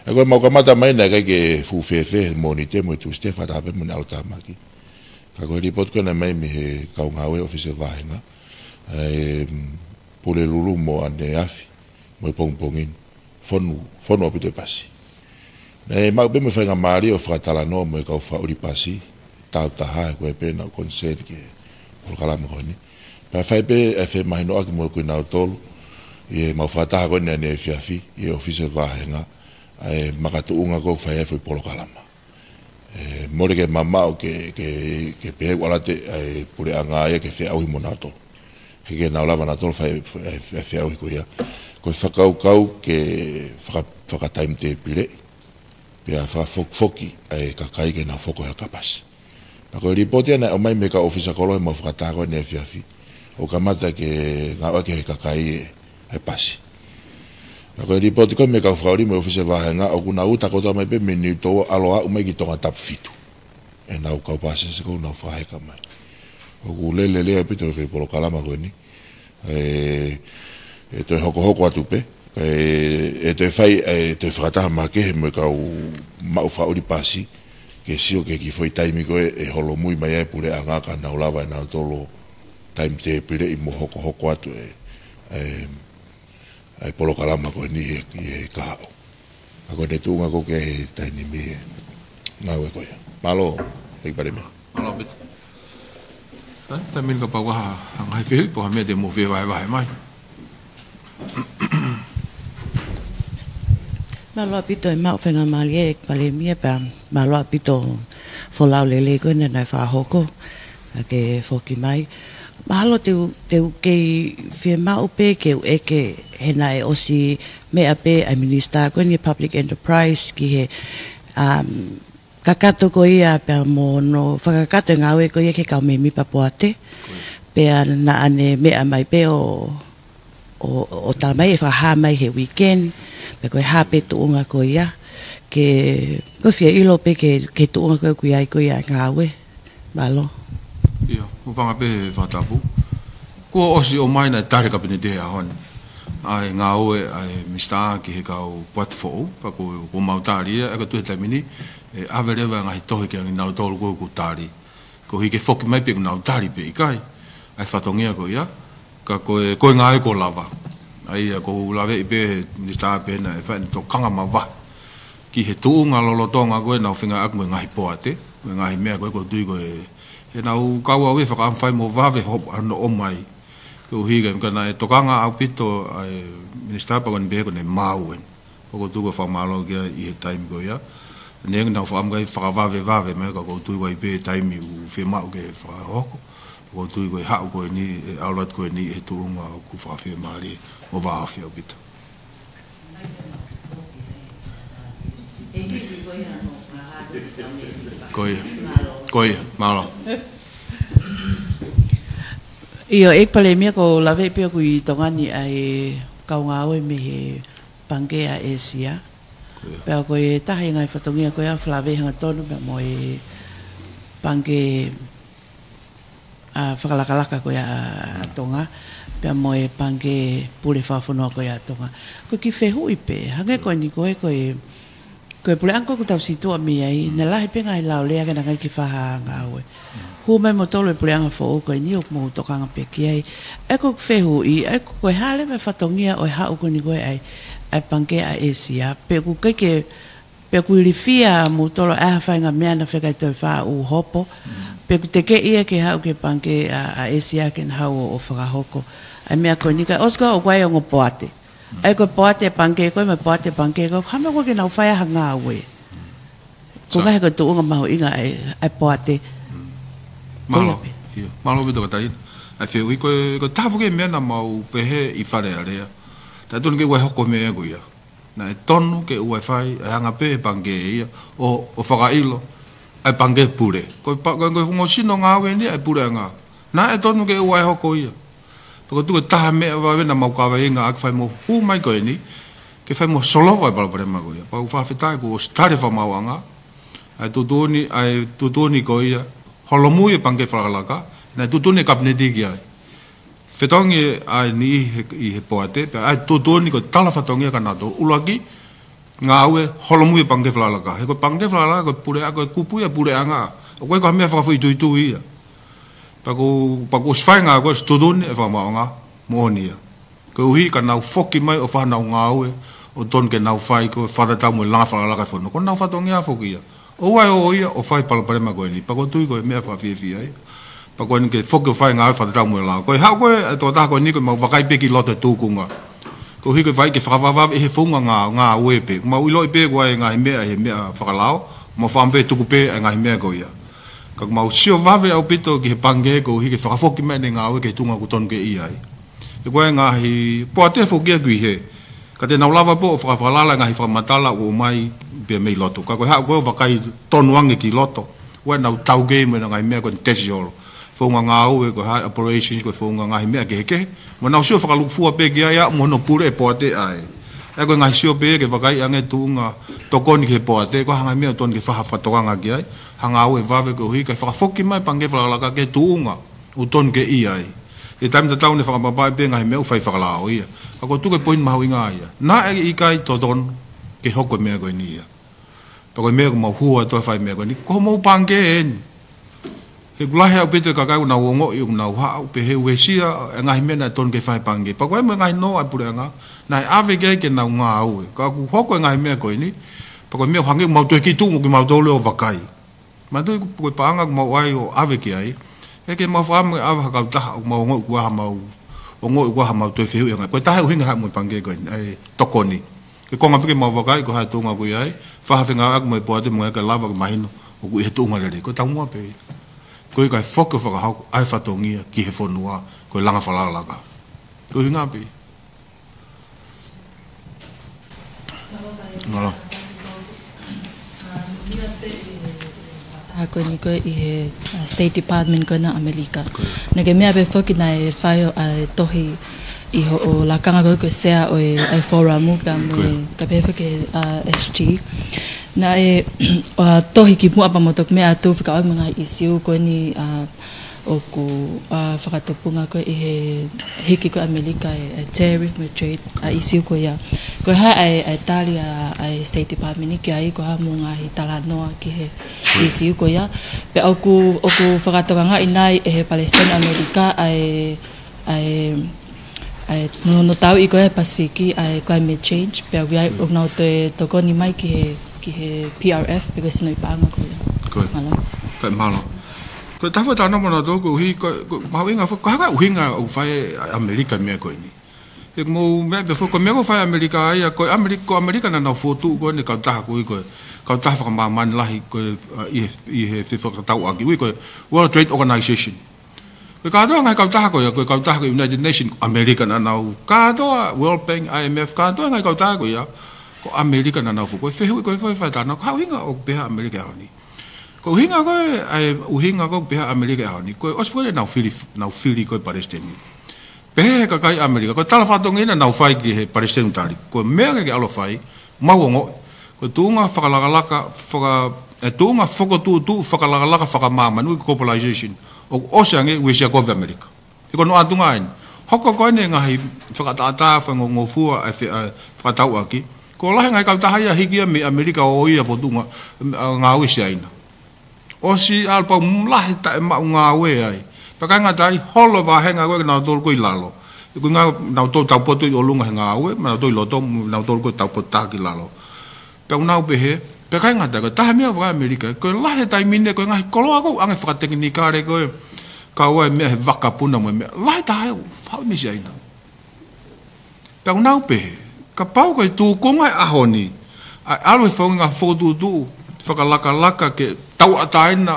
ʻA ia ko e mau kamata mai naʻe ʻikai ke fuʻu fēfē he Mōnite mo e Tūsite, fakataha pē mo ʻEne ʻAlo Tāmaki. Ka ko e lipooti ko ē naʻe ʻomai mei he kau ngāue ʻōfisi vāhenga, ʻa e, mm, Pulelulu mo ʻAneafi, mo e pongipongi ni. Fonu, fonu ʻaupito e pasi. Naʻe maʻu pē mo e faingamālie ʻo fakatalanoa mo e kau fakaʻuli pasi, tau taha he ko e pē naʻa nau concern ki he polokalama ko eni. Pea fai pē e femahinoʻaki mo kinautolu, ʻi heʻemau fakataha ko eni ʻaneefiafi, ʻi he ʻōfisi vāhenga, ʻa e makatuʻunga ko ē ʻoku fai ai e foʻi polokalama. ʻE, mole ke mamaʻo ke, ke, ke pehē ʻoku ʻalu atu e puleʻanga ia ke feʻauhi mo nautolu. He ʻikai ke nau lava nautolu fai, fai, fai feʻauhi ko ia. Ko e fakakaukau ke faka-, fakataimitepileʻi, pea fakafokifoki ʻa e kakai ke nau foki he kapasi. Pea ko e lipooti ia naʻe ʻomai mei he kau ʻōfisa kolo heʻemau fakataha ko ē ʻaneefiafi. ʻO kamata ke ngāueʻaki he kakai e, e pasi. Pea ko e lipooti ko ē mei he kau fakaʻuli mo e ʻōfisi vāhenga ʻoku nau uta kotoa mai pē mei Niutōua ʻo ʻalu ʻo aʻu mai ki Tongatapu fitu. ʻEnau kau pāsese ko ē ʻoku nau fakaheka mai. ʻOku lele lelei ʻaupito e foʻi polokalama ko eni. ʻE, ʻe toe hokohoko atu pē. ʻE, ʻe toe fai, ʻe toe fakataha makehe mo e kau maʻu fakaʻuli pasi. Ke sio ki he kiʻi foʻi taimi ko ē ʻe holomui mai ai e puleʻanga ka nau lava ʻe nautolu ʻo taimitepileʻi mo hokohoko atu e, e, e polokalama ko eni he, he kahaʻu. Ka ko e tuʻunga ko ē ki he taimi ni e ngāue ko ia. Mālō, ʻEiki Palēmia. Mālō ʻaupito. Taimi ni kapau ʻoku ʻi ai ha ngaahi fehuʻi pe ko ha meʻa te mou fie vahevahe mai. Mālō ʻaupito e maʻu faingamālie ʻEiki Palēmia pea mālō ʻaupito folau lelei ko ē naʻe fakahoko. ʻA ke foki mai. Mahalo te u, te u kei fiemaʻu pē ke u ʻeke he naʻe ʻosi meʻa pē ʻa e Minisitā ko eni Public Enterprise ki he, um, kakato ko ia pea mo hono fakakakato e ngāue ko ia ki he kau mēmipa poate. Pea naʻa ne meʻa mai pē ʻo, ʻo, ʻo tala mai ʻe fakahā mai he weekend, pe ko e hā pē tuʻunga ko ia, ke, ko e fie ʻilo pē ke, ke tuʻunga ko ē ʻoku ʻi ai ko ia ngāue. Mālō. ʻIo, ʻoku ou fakaʻamu pē he fakatapu. Kuo ʻosi ʻomai naʻe tali Kapineti he ʻaho ni ʻa e ngāue ʻa e Minisitā ki he kau poate foʻou, pea ko, ko mau tali ia, ʻe ka tu he taimi ni, ʻe ʻave leva ngaahi tohi kia kinautolu ko ē ʻoku tali. Koeʻuhi ke foki mai pe ʻoku nau tali pe ʻikai ʻa e fatongia ko ia, ka ko e, ko e ngāue kuo lava. ʻA ia ʻoku ou laveʻi pē he Minisitā pē naʻe fai ʻene tokanga mavahe ki he tuʻunga lolotonga ko ē ʻenau fengāueʻaki mo e ngaahi poate, mo e ngaahi meʻa ko ē ʻoku ou tui ko ē, ʻenau kau au ʻe fakaʻamu fai mo vave hopo ʻa hono ʻomai. Koeʻuhi ke, ka naʻe tokanga ʻaupito ʻa e Minisitā pea ko eni pē ko ʻene maau eni. Pea ʻoku ou tui ko e fakamālō ki ai ʻi he taimi ko ia. Neongo ʻenau fakaʻamu ke fakavavevave mai ka ʻoku ou tui ʻoku ʻi ai pē taimi ʻoku fiemaʻu ke fakahoko. Pea ʻoku ou tui ko e haʻu ko eni, ʻe ʻalu atu ko eni he tuʻunga ʻoku fakafiemālie mo vāofi ʻaupito. Ko ia. Ko ia. Mālō. ʻIo, ʻEiki Palēmia, ʻoku ou laveʻi pē ʻoku ʻi Tonga ni ʻa e kau ngāue mei he Pangikē ʻa ʻĒsia. Ko ia. Pea ko e taha e ngaahi fatongia ko ia ʻoku lave hangatonu pea mo e pangikē ʻa fakalakalaka ko ia ʻa, ʻa Tonga, pea mo e pangikē pule fakafonua ko ia ʻa Tonga. Ko e kiʻi fehuʻi pē, hangē ko eni ko e, ko e, ko e puleʻanga ko ē ʻoku tau situʻa mei ai, naʻe lahi pē ngaahi lao lea ke naʻe ʻikai ke fakahā ngāue. Hū mai moutolu e puleʻanga foʻou ko eni ʻoku mou tokanga pē ki ai. ʻA ia ko e fehuʻi, ʻa ia ko e hā leva e fatongia ʻo e haʻu ko eni ko ē ʻa e, ʻa e pangikē ʻa ʻĒsia, pe ʻoku ʻikai ke, pe ʻoku ilifia moutolu ʻa e faʻahinga meʻa naʻe fekauʻaki ʻo fai ʻo hopo, pe ʻoku teʻeki ia ke haʻu ki he pangikē ʻa, ʻa ʻĒsia ke na haʻu ʻo, ʻo fakahoko ʻa e meʻa ko eni ka ʻosi ko ē ʻoku ʻi ai ongo poate. ʻA ia ko e poate pangikē ko ē, mo e poate pangikē ko ē, hā meʻa ko ē ke nau fai ai ha ngāue. Ko e ngaahi ko e tuʻunga mahuʻinga ʻa e, ʻa e poate. Mālō, ʻio, mālō ʻaupito Kataina. ʻA e fehuʻi ko e, ko e taha foki e meʻa naʻa mau pehē ʻi Fale Alea. Taʻetotonu ke ʻoua ʻe hoko e meʻa ko ia. Naʻe tonu ke ʻoua ʻe fai, ʻe hanga pē he pangikē ia ʻo, ʻo fakaʻilo ʻa e pangikē pule. Ko e pa-, ko e, ko e ongo sino ngāue eni ʻa e puleʻanga. Naʻe tonu ke ʻoua ʻe hoko ia. Pea ʻoku ou tui ko e taha meʻa vave naʻa mau kaveinga ʻaki fai mo hū mai ko eni, ke fai mo solova e palopalema ko ia. Pea ʻoku ou fakafetaʻi kuo ʻosi tali ʻe he fakamaauʻanga ʻa e tuʻutuʻuni, ʻa e tuʻutuʻuni ko ia, holomui e pangikē fakalakalaka, naʻe tuʻutuʻuni e Kapineti ki ai. Fetongi ʻa e niʻihi he, ʻi he poate, pea ʻa e tuʻutuʻuni ko e tala fatongia kia nautolu. ʻUluaki, ngāue holomui e pangikē fakalakalaka. He ko e pangikē fakalakalaka, ko e pule, ko e kupu ia puleʻanga. ʻOku ʻikai ko ha meʻa fakafoʻituitui ia. Pea ʻoku, pea ʻoku ʻosi fai e ngāue ko ē ʻosi tuʻutuʻuni ʻe he fakamaauʻanga moʻoni ia. Koeʻuhi ka nau foki mai ʻo fai haʻanau ngāue ʻoku totonu ke nau fai ko e fakatatau mo e langa fakalakalaka e fonua. Ko honau fatongia foki ia. ʻOua ʻe ō ia ʻo fai palopalema ko eni. Pea ʻoku ou tui ko e meʻa fakafiefia ia. Pea ko eni ke foki ʻo fai e ngāue fakatatau mo e lao. Ko e haʻu ko ē ʻa e tokotaha ko eni ko ʻemau vakai pē ki loto e tūkunga. Koeʻuhi ko e fai ke fakavavevave he founga ngā-, ngāue pē. Mau ʻiloʻi pē ko e ngaahi meʻa he meʻa fakalao. Mau fakaʻamu pē tuku pē e ngaahi meʻa ko ia. Ka mau sio vave ʻaupito ki he pangikē koeʻuhi ke fakafoki mai ʻene ngāue ki he tuʻunga ʻoku totonu ke ʻi ai. He ko e ngaahi poate foki ia ʻoku ʻi hē. Ka te nau lava pē ʻo fakafalala e ngaahi fakamatala ʻoku ʻomai pē mei loto. Ka ko e haʻu ko ē ʻo vakai tonu ange ki loto. ʻOua ʻe nau taukei mo e ngaahi meʻa ko eni tesi olo. Founga ngāue ko e high operations ko e founga ngaahi meʻa kehekehe. Mo nau sio fakalūkufua pē ki ai ʻa mo hono pule e poate ʻa ē. ʻA ia ko e ngaahi sio pē ke vakai ange tuʻunga tokoni ki he poate. Ko e hā e ngaahi meʻa ʻoku totonu ke fai ha fakatokanga ki ai. Ha ngāue vave koeʻuhi kae fakafoki mai e pangikē fakalakalaka ki he tuʻunga ʻoku totonu ke ʻi ai. ʻI he taimi tatau naʻe fakapapaʻi pē ngaahi meʻa ʻoku fai fakalao ia. Ka ʻoku ou tui ko e poini mahuʻinga ia. Naʻe ʻikai totonu ke hoko e meʻa ko eni ia. Pea ko e meʻa ʻoku mau hū atu ʻo fai e meʻa ko eni. Ko homou pangikē eni. He ʻoku lahi ʻaupito e kakai ʻoku nau ongoʻi, ʻoku nau haʻu, pea he uesia e ngaahi meʻa naʻe totonu ke fai he pangikē. Pea ko e mo e ngaahi nō ʻa e puleʻanga, naʻe ʻave ki ai ke nau ngāue. Ka ʻoku hoko e ngaahi meʻa ko eni. Pea ko e meʻa ʻoku hangē ʻoku mau toe kiʻi tuʻu mo kimautolu ʻo vakai. Manatuʻi ko e paʻanga ʻoku mau ʻai ʻo ʻave ki ai. ʻE ke mau fakaʻamu ʻave ha kautaha ʻoku mau ongoʻi ʻoku ʻi ai ha mau, ongoʻi ʻoku ʻi ai ha mau toe fehuʻi ʻanga. Ko e taha e ʻuhinga haʻu mo e pangikē ko eni, ʻa e tokoni. Ke konga pē ke mau vakai ko e hā e tuʻunga ʻoku ʻi ai, fai ha fengāueʻaki mo e poate mo e ke lava ke mahino ʻoku ʻi he tuʻunga lelei. Ko e taumuʻa pē ia. Koeʻuhi kae foki ʻo fakahoko ʻa e fatongia ki he fonua, ko e langa fakalakalaka. Ko e ʻuhinga pē ia. Mālō. Ko eni ko ē ʻi he, uh, State Department ko ena ʻAmelika. Naʻá ke meʻa pē foki naʻe fai ʻa e tohi ʻi hoʻo lakanga ko ē ko e sea ʻo e, ʻa e forum pea mo e, ka pehē foki, uh, S G. Naʻe, uh, tohi kimuʻa pea mo toki meʻa atu fekauʻaki mo e ngaahi ʻīsiu ko eni, uh, ʻoku, uh, fakatupunga ko ē ʻi he hiki ko ē ʻAmelika e, e tariff mo e trade, ʻa e ʻīsiu ko ia. Ko e hā ʻa e, ʻa e tali ʻa, ʻa e State Department ki ai, ko e hā hoʻomou ngaahi talanoa ki he ʻīsiu ko ia. Pea ʻoku, ʻoku fakatokangaʻi nai ʻe he Palesiteni ʻAmelika ʻa e, ʻa e, ʻa e, no, no tau ʻi ko ē Pasifiki, ʻa e climate change, pea ʻoku ʻi ai, ʻoku nau toe tokoni mai ki he, ki he P R F, pe ko e sinoʻi paʻanga ko ia. Mālō. Ko e mālō. Ko e taha foki e talanoa mo nautolu koeʻuhi, ko, ko, mahuʻinga fo-, ko e hā e ʻuhinga ʻoku fai ʻe ʻAmelika e meʻa ko eni. He ʻoku mou meʻa pē foki, ko e meʻa ʻoku fai ʻe ʻAmelika ia, ko e ʻAmelika, ko ʻAmelika naʻa nau fokotuʻu ko eni e kautaha ko ē, ko e kautaha fakamāmani lahi ko ē, uh, ʻi he, ʻi he fefakatauʻaki, ui ko e World Trade Organization. Ko e kātoa e ngaahi kautaha ko ia, ko e kautaha ko e United Nations, ʻAmelika naʻa nau, kātoa World Bank, I M F, kātoa e ngaahi kautaha ko ia, ko ʻAmelika naʻa nau fokotuʻu. Ko e fehuʻi ko ē foki ʻe fai ʻe he talanoa, ko e hā e ʻuhinga ʻoku pehē ʻe ʻAmelika he ʻaho ni? Ko e ʻuhinga ko ē, ʻa e ʻuhinga ko ē ʻoku pehē ʻe ʻAmelika he ʻaho ni, ko e ʻosi foki ʻenau fili, nau fili ko ē Palesiteni. Pehē ʻe he kakai ʻAmelika, ko e tala fatongia naʻa nau fai ki he Palesiteni tali. Ko e meʻa ke ke ʻalu ʻo fai, mau ongoʻi. Ko e tuʻunga fakalakalaka, faka-, e tuʻunga fokotuʻutuʻu fakalakalaka fakamāmani, ui ko e globalization. ʻOku ʻosi ange, uesia kovi ʻAmelika. He ko hono ʻuhinga eni. Hoko ko eni e ngaahi fakaʻataʻatā, fakangofua, e fe-, e fakatauʻaki. Kuo lahi e ngaahi kautaha ia hiki ia mei ʻAmelika ʻo ʻai e fotunga, ʻa e ngāue ʻi Siaina. ʻOsi ʻalu pau lahi taʻemaʻu ngāue ai. Pea ʻikai ngata ai, holo e vāhenga ko ē kia nautolu ko ē ʻi lalo. Ko e ʻuhinga nautolu taupotu ʻi ʻolunga he ngāue, mo nautolu ʻi loto, mo nautolu ko ē taupotu taha ki lalo. Pea ʻoku nau pehē, pea ʻikai ngata ai, ko e taha e meʻa ʻoku fai ʻe ʻAmelika, ko e lahi e taimi ni, ko e ngaahi koloa ʻoku ʻoange fakatekinikale ko ē, kau ai e meʻa he vakapuna mo e meʻa, lahi taha ʻoku fai mei Siaina. Pea ʻoku nau pehē, kapau ko e tuʻunga e ʻaho ni, ʻa e ʻalu e faʻahinga fokotuʻutuʻu fakalakalaka ke tauʻatāina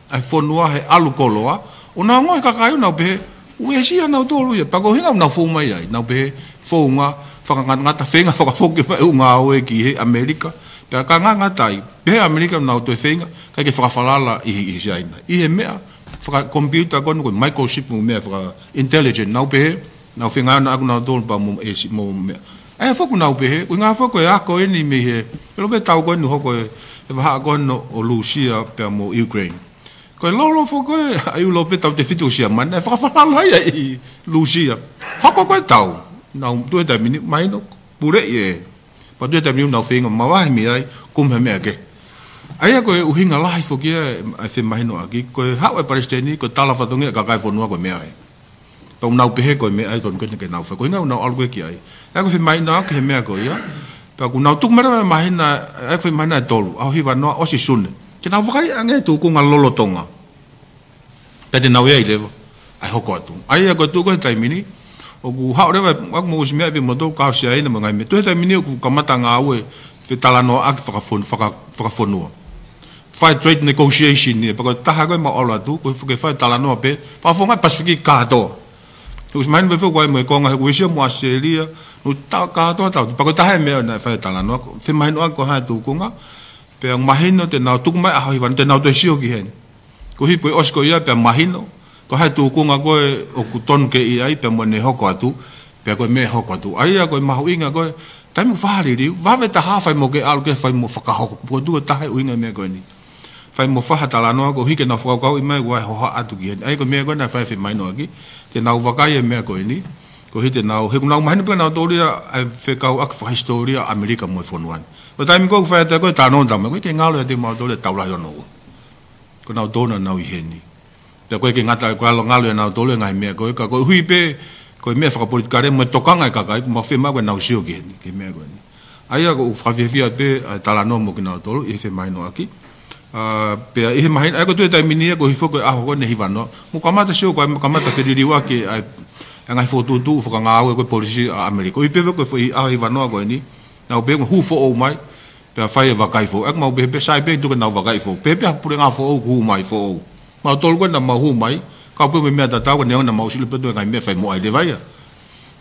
ʻa e fonua he ʻalu koloa, ʻoku nau ongoʻi e kakai ʻoku nau pehē, uesia nautolu ia, pea ko e ʻuhinga ʻoku nau fou mai ai, nau pehē, founga, fakangatangata, feinga fakafoki mai ʻū ngāue ki he ʻAmelika, pea ʻikai ngata ai, pehē ʻe ʻAmelika ʻoku nau toe feinga, ʻikai ke fakafalala ʻi, ʻi Siaina. ʻI he meʻa, fakakomipiuta ko eni ko e microchip mo e meʻa faka-intelligent, nau pehē, nau feinga ʻoku nau tolu pea mo e si-, mo e meʻa. ʻA ia foki ʻoku nau pehē, ko e ʻuhinga foki ko e ako eni mei he, ʻilo pē tau ko eni hoko e, e vahaʻa ko eni ʻo Lūsia pea mo Ukraine. Ko e lolo foki ko ē ʻa ʻIulope tautefito ʻa Siamane, naʻe fakafalala ai ʻi Lūsia. Hoko ko ē tau, nau tuʻu he taimi ni, mahino, puleʻi ē. Pea tuʻu he taimi ni ʻoku nau feinga mavahe mei ai, kumi ha meʻa kehe. ʻA ia ko e ʻuhinga lahi foki ia, ʻa e femahinoʻaki, ko e haʻu e Palesiteni, ko e tala fatongia e kakai e fonua ko e meʻa ē. Pea ʻoku nau pehē ko e meʻa ia tonu ke, ke nau fai. Ko e ʻuhinga ʻoku nau ʻalu ko ē ki ai. ʻA ia ko e femahinoʻaki he meʻa ko ia. Pea ʻoku nau tuku mai leva e māhina, ʻa ia ko e femahinoʻaki ʻe tolu. ʻAho hiva noa ʻosi Sune. Ke nau vakai ange e tūkunga lolotonga. Pea te nau ʻi ai leva. ʻA e hoko atu. ʻA ia ko e tuʻu ko ē he taimi ni. ʻOku haʻu leva, ʻoku mou ʻosi meaʻi pē moutolu kau Siaina mo e ngaahi meʻa. Tuʻu he taimi ni ʻoku kamata ngāue fetalanoaʻaki fakafon-, faka-, fakafonua. Fai trade negotiation ia, pea ko e taha ko ē mau ʻalu atu, ko e fai talanoa pē, fakafofonga Pasifiki kātoa. ʻOsi mahino pē foki ko e mo e konga he uesia mo ʻAositelēlia, no ta-, kātoa tau, pea ko e taha e meʻa naʻe fai talanoa, ko e femahinoʻaki ko e hā e tūkunga, pea mahino te nau tuku mai ʻaho hiva, te nau toe sio ki heni. Koeʻuhi ko e ʻosi ko ia pea mahino, ko e hā e tūkunga ko ē ʻoku tonu ke ʻi ai, pea mo ʻene hoko atu, pea ko e meʻa ʻe hoko atu. ʻA ia ko e mahuʻinga ko e, taimi ʻoku fai ha liliu, vave taha fai mo ke ʻalu ke fai mo fakahoko. Ko e tuʻu ʻe taha e ʻuhinga e meʻa ko eni. Fai mo fai ha talanoa koeʻuhi ke nau fakakaukauʻi mai ʻoku ʻi ai e hohaʻa atu ki heni. ʻA ia ko e meʻa ko ē naʻe fai e femahinoʻaki, te nau vakai e meʻa ko eni. Koeʻuhi te nau, he ʻoku nau mahino pē kia nautolu ia, ʻa e fekauʻaki fakahisitōlia ʻAmelika mo e fonua ni. Ko e taimi ko ē ʻoku fai atu ko e talanoa tama, ʻoku ʻikai ke ngalo ʻiate kimautolu e tau lahi ʻo nau. Ko nautolu naʻa nau ʻi heni. Pea ʻoku ʻikai ke ngata, ʻoku ʻalu ngalo ʻiate nautolu e ngaahi meʻa ko ē, ka koeʻuhi pē, ko e meʻa fakapolitikale mo e tokanga e kakai, ʻoku mau fiemaʻu ke nau sio ki heni, ki he meʻa ko eni. ʻA ia ʻoku ou fakafiefia pē, ʻa e talanoa mo kinautolu, ʻi he femahinoʻaki. ʻA, pea ʻi he mahino, ʻa ia ko e tuʻu he taimi ni ia, koeʻuhi foki ko e ʻaho ko eni ʻe hiva noa. Mo kamata sio, ko e kamata feliliuaki, ʻa e, ʻa e ngaahi fokotuʻutuʻu fakangāue ko e polisī ʻa ʻAmelika. Koeʻuhi pē ko e foʻi ʻaho hiva noa ko eni, naʻa nau pehē ʻoku hū foʻou mai, pea fai e vakai foʻou. ʻOku mau pehē pē sai pē tuku ke nau vakai foʻou. Pehē pē ha puleʻanga foʻou kuo hū mai foʻou. Mautolu ko ē naʻa mau hū mai. Kau pē mo e meʻa tatau ko ē neongo naʻa mau sio pē tuʻu e ngaahi meʻa fai mo ai leva ia.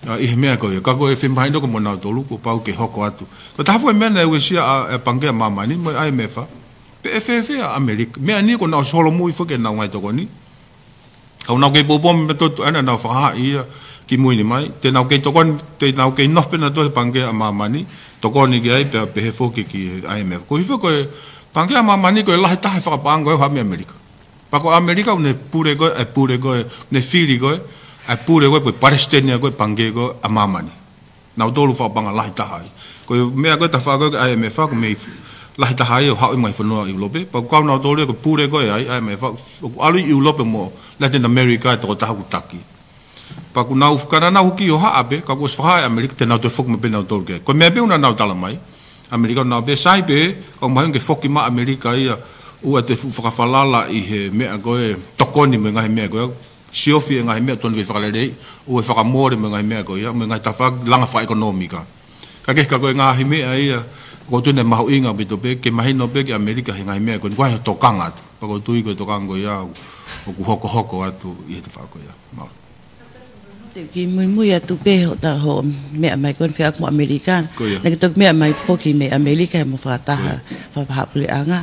ʻA, ʻi he meʻa ko ia. Ka ko e femahinoʻaki mo nautolu kuo pau ke hoko atu. Ko e taha foʻi meʻa naʻe uesia ʻa, ʻa e Pangikē ʻa Māmani mo e I M F. Pe ʻe fēfē ʻa ʻAmelika? Meʻa ni ko ʻenau ʻosi holomui foki ʻenau ngaahi tokoni. Ka ʻoku nau kei poupou mei he meʻa ʻoku ʻoatu ʻe nautolu ʻi he fakahā ia ki mui ni mai. Te nau kei tokoni, te nau kei nofo pē nautolu he Pangikē ʻa Māmani, tokoni ki ai pea pehē foki ki he I M F. Ko hifo ko e Pangikē ʻa Māmani ko e lahi taha e fakapaʻanga ko ē ʻoku haʻu mei ʻAmelika. Pea ko ʻAmelika ʻoku ne pule ko ē, ʻe pule ko ē, ne fili ko ē, ʻe pule ko ē, ko e palesiteni ko ē Pangikē ko ē ʻa Māmani. Nautolu fakapaʻanga lahi taha ai. Ko e meʻa ko ē tafa ko ē I M F ko e meʻa lahi taha ai ʻoku haʻu mei he fonua ʻIulope. Pea ko nautolu ia ko e pule ko ē ʻa e I M F ʻoku ʻalu ʻi ʻIulope mo Latin America ʻe toko taha ʻoku taki. Pea ʻoku nau fakaʻanau hoki ʻo haʻa pē, ka kuo ʻosi fakahā ʻe ʻAmelika te nau toe foki mai pē nautolu ki ai. Ko e meʻa pē ʻoku nau tala mai. ʻAmelika ʻoku nau pehē sai pē, ka ʻoku mahino ke foki mai ʻAmelika ia, ʻoua ʻe toe fuʻu fakafalala ʻi he meʻa ko ē tokoni mo e ngaahi meʻa ko ē. Siofi e ngaahi meʻa tonu ke fakaleleiʻi, ʻoua ʻe fakamole mo e ngaahi meʻa ko ia, mo e ngaahi tafaʻaki langa fakaʻekonōmika. Ka ke ka ko e ngaahi meʻa ia, ʻoku ou tui ʻoku mahuʻinga ʻaupito pē, ke mahino pē ki ʻAmelika he ngaahi meʻa ko eni, ko e tokanga atu. Pea ʻoku ou tui ko e tokanga ko ia, ʻoku hokohoko atu ʻi he tafaʻaki ko ia. Mālō. Te u kiʻi muimui atu pē hoʻo ta-, hoʻo meʻa mai ko eni fekauʻaki mo ʻAmelika. Ko ia. Naʻa ke toki meʻa mai foki mei ʻAmelika he mo fakataha, ko ia, fakahaʻapuleʻanga.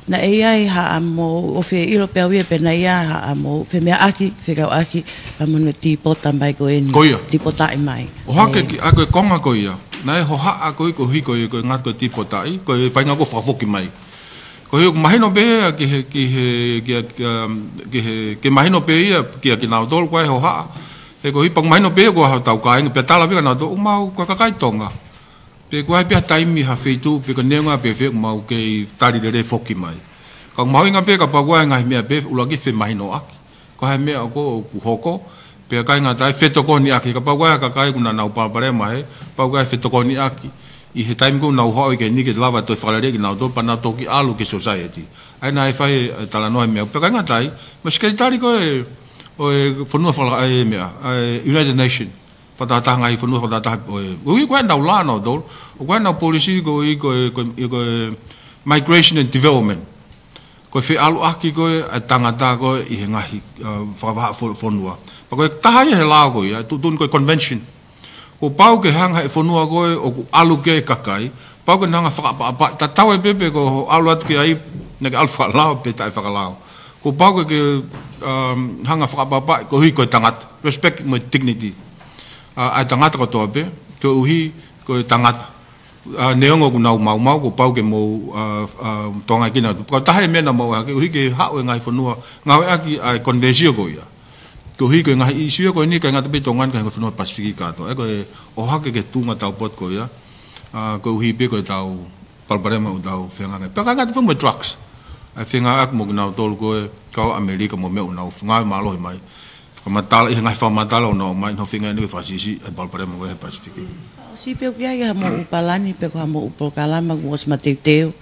Naʻe ʻi ai haʻamou, ʻoku ou fie ʻilo pē au ia pe naʻe ʻi ai haʻamou femeʻaʻaki, fekauʻaki, pea mo hono tīpota mai ko eni. Ko ia. Tīpotaʻi mai. ʻOhake ki, ʻa ko e konga ko ia. Naʻe hohaʻa ko ē koeʻuhi ko e, ko e ngaahi ko e tīpotaʻi, ko e faʻahinga ko e fakafoki mai. Ko ia ʻoku mahino pē ia ki he, ki he, ki he, ki he, ki he, ke mahino pē ia kia kinautolu ko e hohaʻa. He ko e hipa ʻoku mahino pē ia ko hotau kāinga, pea tala pē kia nautolu, ʻoku mau ko e kakai Tonga. Pe ko e hā pē ha taimi ha feituʻu, pe ko e neongo pē fē ʻoku mau kei tali lelei foki mai. Ka ʻoku mahuʻinga pē kapau ko e ngaahi meʻa pē, ʻuluaki femahinoʻaki. Ko e hā e meʻa ʻoku, ʻoku hoko, pea ʻikai ngata ai fetokoniʻaki, kapau ko e kakai ʻoku nau palopalema he, kapau ko e fetokoniʻaki. ʻI he taimi ʻoku nau haʻu ai ki heni ke lava toe fakaleleiʻi kinautolu, pea nau toki ʻalu ki he society. ʻA ia naʻe fai e talanoa he meʻa, pea ʻikai ngata ai, mo e sekelitali ko ē ʻo e fonua fala-, ʻa e meʻa, ʻa e United Nations, fakatahataha ngaahi fonua fakatahataha, ʻo e, ʻoku ko ē ʻenau lā nautolu, ʻoku ko ē ʻenau policy ko e, ko e, ko e, ko e migration and development. Ko e feʻaluʻaki ko ē ʻa e tangata ko ē ʻi he ngaahi, uh, fakavahaʻa fo-, fonua. Pea ko e taha ia he lao ko ia, tuʻutuʻuni ko e convention. Kuo pau ke hanga ʻe he fonua ko ē ʻoku ʻalu ki ai e kakai, pau ke ne hanga fakaʻapaʻapaʻi, tatau ai pē pe ko hoʻo ʻalu atu ki ai, naʻa ke ʻalu fakalao pe taʻefakalao. Kuo pau ke, ke, um, hanga fakaʻapaʻapaʻi, koeʻuhi ko e tangata, respect mo e dignity. Uh, ʻa e tangata kotoa pē, koeʻuhi ko e tangata. ʻA, neongo ʻoku nau maumau, kuo pau ke mou, ʻa, ʻa, tokangaʻi kinautolu. Ko e taha e meʻa naʻa mau ʻohake, koeʻuhi ke haʻu e ngaahi fonua, ngāueʻaki ʻa e konvensio ko ia. Koeʻuhi ko e ngaahi ʻīsiu ko eni ʻikai ngata pē ʻi Tonga ni ka ʻi he ngaahi fonua Pasifiki kātoa. ʻA ia ko e ʻohake ke tuʻunga ʻetau potu ko ia, ʻa, koeʻuhi pē ko ʻetau palopalema ʻoku tau fehangahangai. Pea ʻikai ngata pē mo e drugs. ʻA e fehangahangai mo kinautolu ko e kau ʻAmelika mo e meʻa ʻoku nau ngāue mālohi mai. Fakamatala, ʻi he ngaahi fakamatala ʻoku nau ʻomai, ʻi hono feinga eni ke fakasiʻisiʻi e palopalema ko ē he Pasifiki. Siʻi pē ʻoku ʻi ai haʻamou palani, pe ko haʻamou polokalama, kuo ʻosi mateuteu,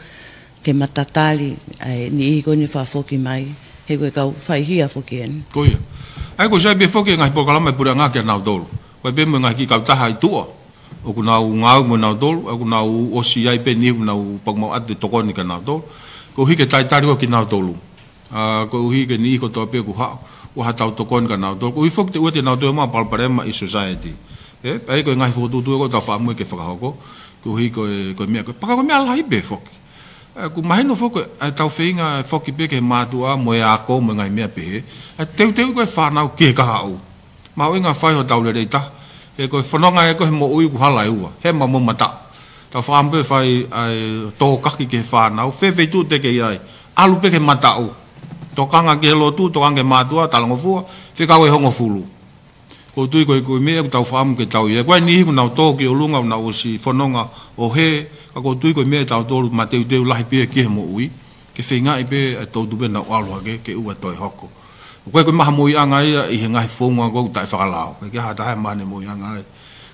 ke matatali, ʻa e niʻihi ko eni fakafoki mai, he ko e kau faihia foki eni. Ko ia. ʻA ia ko e sai pē foki e ngaahi polokalama ʻe puleʻanga kia nautolu. Ko e pē mo e ngaahi kiʻi kautaha ʻi tuʻa. ʻOku nau ngāue mo nautolu, ʻoku nau ʻosi ʻi ai pē niʻihi ʻoku nau pau mau ʻatu e tokoni kia nautolu. Koeʻuhi ke talitali ʻo kinautolu. ʻA, koeʻuhi ke niʻihi kotoa pē ʻoku haʻu, ʻoua haʻatau tokoni kia nautolu. Koeʻuhi foki te ʻoua te nau toe maʻu palopalema ʻi society. ʻE, ʻa ia ko e ngaahi fokotuʻutuʻu ʻoku tau faʻa muimui ke fakahoko. Koeʻuhi ko e, ko e meʻa ko e, pea ko e meʻa lahi pē foki. ʻE, ʻoku mahino foki, ʻe tau feinga foki pē ki he mātuʻa mo e ako mo e ngaahi meʻa pehē. ʻE teuteu ko e fānau ki he kahaʻu. Mahuʻinga fai hotau lelei taha. He ko e fononga ē ko e moʻui ʻoku hala ʻe ua. He ma mo mataʻu. Tau faʻa ʻamu pē fai ʻa e tōkaki ki he fānau. Fē feituʻu te ke ʻi ai. ʻAlu pē ki he mataʻu. Tokanga ki he lotu, tokanga ki he mātuʻa, talangofua, fekau ʻe hongofulu. ʻOku ou tui ko e, ko e meʻa ʻoku tau faʻa ʻamu ke tau ʻi ai. Ko e niʻihi ʻoku nau tō ki ʻolunga, ʻoku nau ʻosi fononga ʻo hē, ka ʻoku ou tui ko e meʻa ʻe tautolu mateuteu lahi pē ki he moʻui. Ke feingaʻi pē ʻa e toʻutupu ʻenau ʻalu hake, ke ʻoua toe hoko. ʻOku ʻikai ko e maha moʻuiʻanga ia ʻi he ngaahi founga ʻoku taʻefakalao. ʻIkai ke ha taha ʻe maha moʻuiʻanga ai.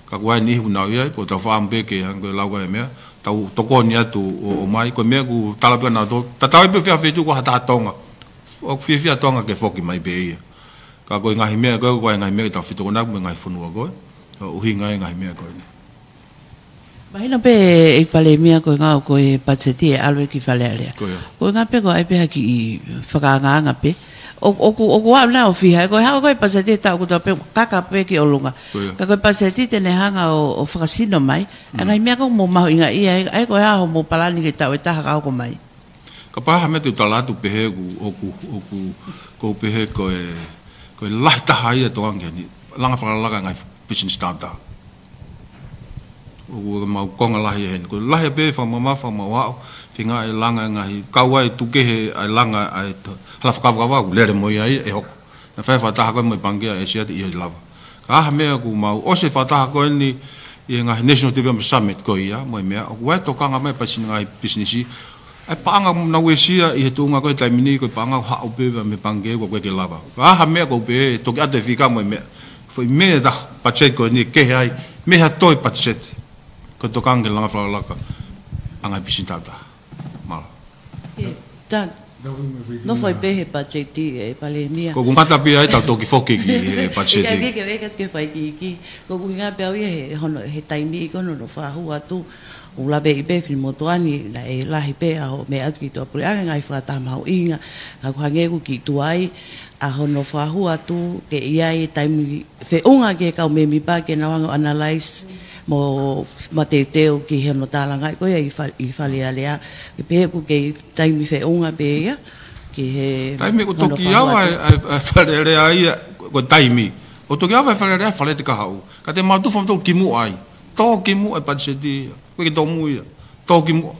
Ka ko e niʻihi ʻoku nau ʻi ai, ʻoku tau faʻa ʻamu pē ke hangē ko e lau ko e meʻa, tau tokoni atu ʻo, ʻomai, ko e meʻa ʻoku tala pē ʻa nautolu, tatau ai pē fē feituʻu ko ha taha Tonga. ʻOku fiefia Tonga ke foki mai pē ia. Ka ko e ngaahi meʻa ko e, ko e ngaahi meʻa ke tau fetokoniʻaki mo e ngaahi fonua ko e, ʻo ʻuhinga e ngaahi meʻa ko eni. Mahino pē ʻEiki Palēmia ko e ngāue ko e patiseti ʻe ʻalu ki Fale Alea. Ko ia. Ko e ngaahi pē ko e ʻai pē ha kiʻi fakaangaanga pē. ʻO, ʻoku, ʻoku ʻalu nai ʻo fiha, ko e hā ko e patiseti taʻu kotoa pē, kaka pē ki ʻolunga. Ko ia. Ka ko e patiseti te ne hanga ʻo, ʻo fakasino mai. Mm. ʻA e ngaahi meʻa ʻoku mou mahuʻingaʻia ai, ʻa ia ko e hā hoʻomou palani ki he taʻu ʻe taha ka hoko mai. Kapau ha meʻa te u tala atu pehē ʻoku, ʻoku, ʻoku, ʻoku ou pehē ko e, ko e lahi taha ia ʻoku tokanga ki heni, langa fakalakalaka e ngaahi pisinisi tāutaha. ʻOku mau konga lahi heni. Ko e lahi pē fakamamafa, fakamamafa, feinga e langa e ngaahi, kau ai tuku kehe e langa ai to, hala fakavakava, ʻoku lele mo ia ʻe hoko. Naʻe fai fakataha ko ē mo e Pangikē ʻa ʻĒsia ʻi he lava. Ka ha meʻa ʻoku mau ʻosi fakataha ko eni ʻi he ngaahi National Development Summit ko ia, mo e meʻa, ʻoku ʻi ai e tokanga mai pasi ngaahi pisinisi. ʻA e paʻanga naʻa nau uesia ʻi he tuʻunga ko ē taimi ni ko e paʻanga ʻoku haʻu pē mei he Pangikē ʻoku ʻikai ke lava. Ka ha meʻa ʻoku ou pehē, toki ʻoatu e fika mo e meʻa. Foʻi meʻa ʻe taha, patiseti ko eni kehe ai, mei ha toe patiseti. Ko e tokanga ki he langa fakalakalaka ʻa e ngaahi pisinisi tāutaha. Mālō. ʻIo, Doug, nofo ai pē he patiseti ʻe Palēmia. Ko ʻeku ngata pē ai tau toki foki ki he patiseti. ʻIkai ke, ke, ke fai ki, ki. Ko ʻeku ʻuhinga pē au ia he, hono, he taimi ko hono, hono fakahū atu. ʻOku ou laveʻi pē Finemotuʻa ni, naʻe lahi pē ʻa hoʻo meʻa atu ki tuʻapuleʻanga ngaahi fakataha mahuʻinga. Ka ʻoku hangē ʻoku kiʻi tuai, ʻa hono fakahū atu ke ʻi ai e taimi feʻunga ki he kau mēmipa ke nau hanga ʻo analyze mo mateuteu ki hono tālangaʻi ko ia ʻi fa-, ʻi Fale Alea. Ke pehē ʻoku kei taimi feʻunga pē ia ki he Taimi ʻoku hono toki fakahū ava atu. ʻa e, ʻa e, ʻa e Fale Alea ia, ko e taimi. ʻOku toki ava e Fale Alea, Fale Alea te kahaʻu. Ka te mau tufa mautolu kimuʻa ai. Tō kimuʻa e patiseti ia. ʻOku ʻikai ke tōmui ia. Tō kimuʻa.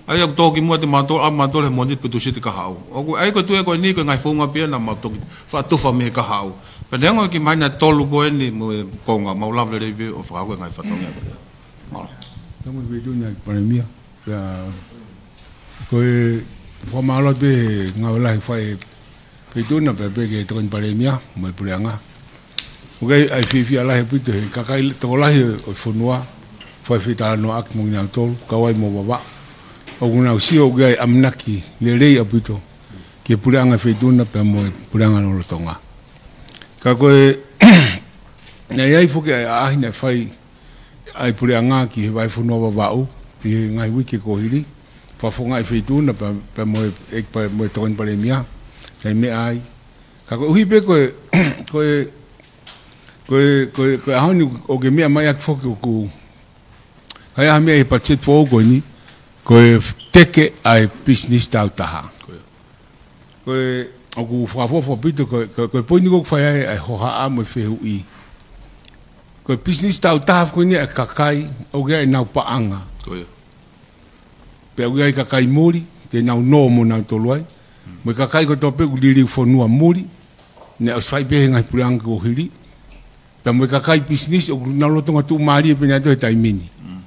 ʻA ia ʻoku tō kimuʻa te mautolu, ʻa mautolu he Mōnite pe Tūsite kahaʻu. ʻOku, ʻa ia ko e tuʻu ko eni ko e ngaahi founga pē ia naʻa mau toki fakatufa mei he kahaʻu. Pea neongo e kiʻi māhina ʻe tolu ko eni mo e konga, mau lava lelei pē ʻo fakahoko e ngaahi fatongia ko ia. Mālō. Tama Feituʻuna Palēmia. Pea ko e fakamālō pē ngāue lahi fai Feituʻuna pea pehē ki he Tokoni Palēmia mo e Puleʻanga. ʻOku ʻi ai e fiefia lahi ʻaupito he kakai tokolahi ʻo e fonua, fai fetalanoaʻaki mo kinautolu, kau ai mo Vavaʻu. ʻOku nau sio ʻoku ʻi ai e ʻamanaki lelei ʻaupito ki he Puleʻanga Feituʻuna pea mo e Puleʻanga lolotonga. Ka ko e, naʻe ʻi ai foki ʻa e ʻaʻahi naʻe fai ʻa e Puleʻanga ki he vahefonua Vavaʻu ʻi he ngaahi uike kuo hili, fakafofongaʻi Feituʻuna pea, pea mo e, e, pea mo e Tokoni Palēmia, kae meʻa ai. Ka koeʻuhi pē ko e, ko e, ko e, ko e, ko e ʻaho ni ʻoku ke meʻa mai ʻaki foki ʻoku ʻi ai ha meʻa ʻi he patiseti foʻou ko eni, ko e teke ʻa e pisinisi tāutaha. Ko ia. Ko e, ʻoku fakaʻofoʻofa ʻaupito, ko e, ko e, ko e poini ko ē ʻoku fai ai ʻa e hohaʻa mo e fehuʻi. Ko e pisinisi tāutaha ko eni ʻa e kakai, ʻoku ʻi ai ʻenau paʻanga. Ko ia. Pea ʻoku ʻi ai e kakai muli, te nau nō mo nautolu ai. Mo e kakai kotoa pē ʻoku liliu fonua muli, naʻe ʻosi fai pē he ngaahi Puleʻanga kuo hili. Pea mo e kakai pisinisi ʻoku nau lolotonga tuʻumālie pē nautolu he taimi ni. Mm.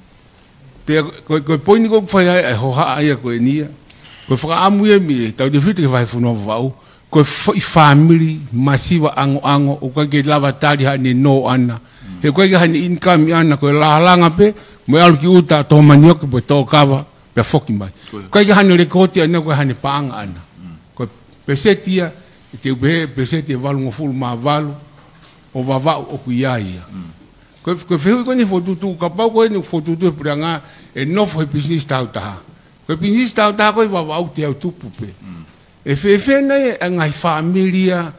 Pea ko, ko e poini ko ē ʻoku fai ai ʻa e hohaʻa ia ko eni ia. Ko e fakaʻamu ia mei he tautefito ki he vahefonua Vavaʻu. Ko e foʻi fāmili masiva ʻangoʻango, ʻoku ʻikai ke lava tali haʻane nō ʻana. Mm. He ʻoku ʻikai ke haʻane income ʻana, ko e lālanga pē, mo e ʻalu ki ʻuta, tō manioke, pea tō kava, pea foki mai. Ko ia. ʻIkai ke haʻane lekooti ʻana, ʻikai ke haʻane paʻanga ʻana. Mm. Ko e peseti ia, ʻe te u pehē, peseti ʻe valungofulu mā valu ʻo Vavaʻu ʻoku ʻi ai ia. Mm. Ko e, ko e fehuʻi ko eni fokotuʻutuʻu, kapau ko eni fokotuʻutuʻu he Puleʻanga ʻe nofo he pisinisi tāutaha. Ko e pisinisi tāutaha ko ē ʻi Vavaʻu te u tupu pē. Mm. ʻE fēfē nai e ngaahi fāmili ia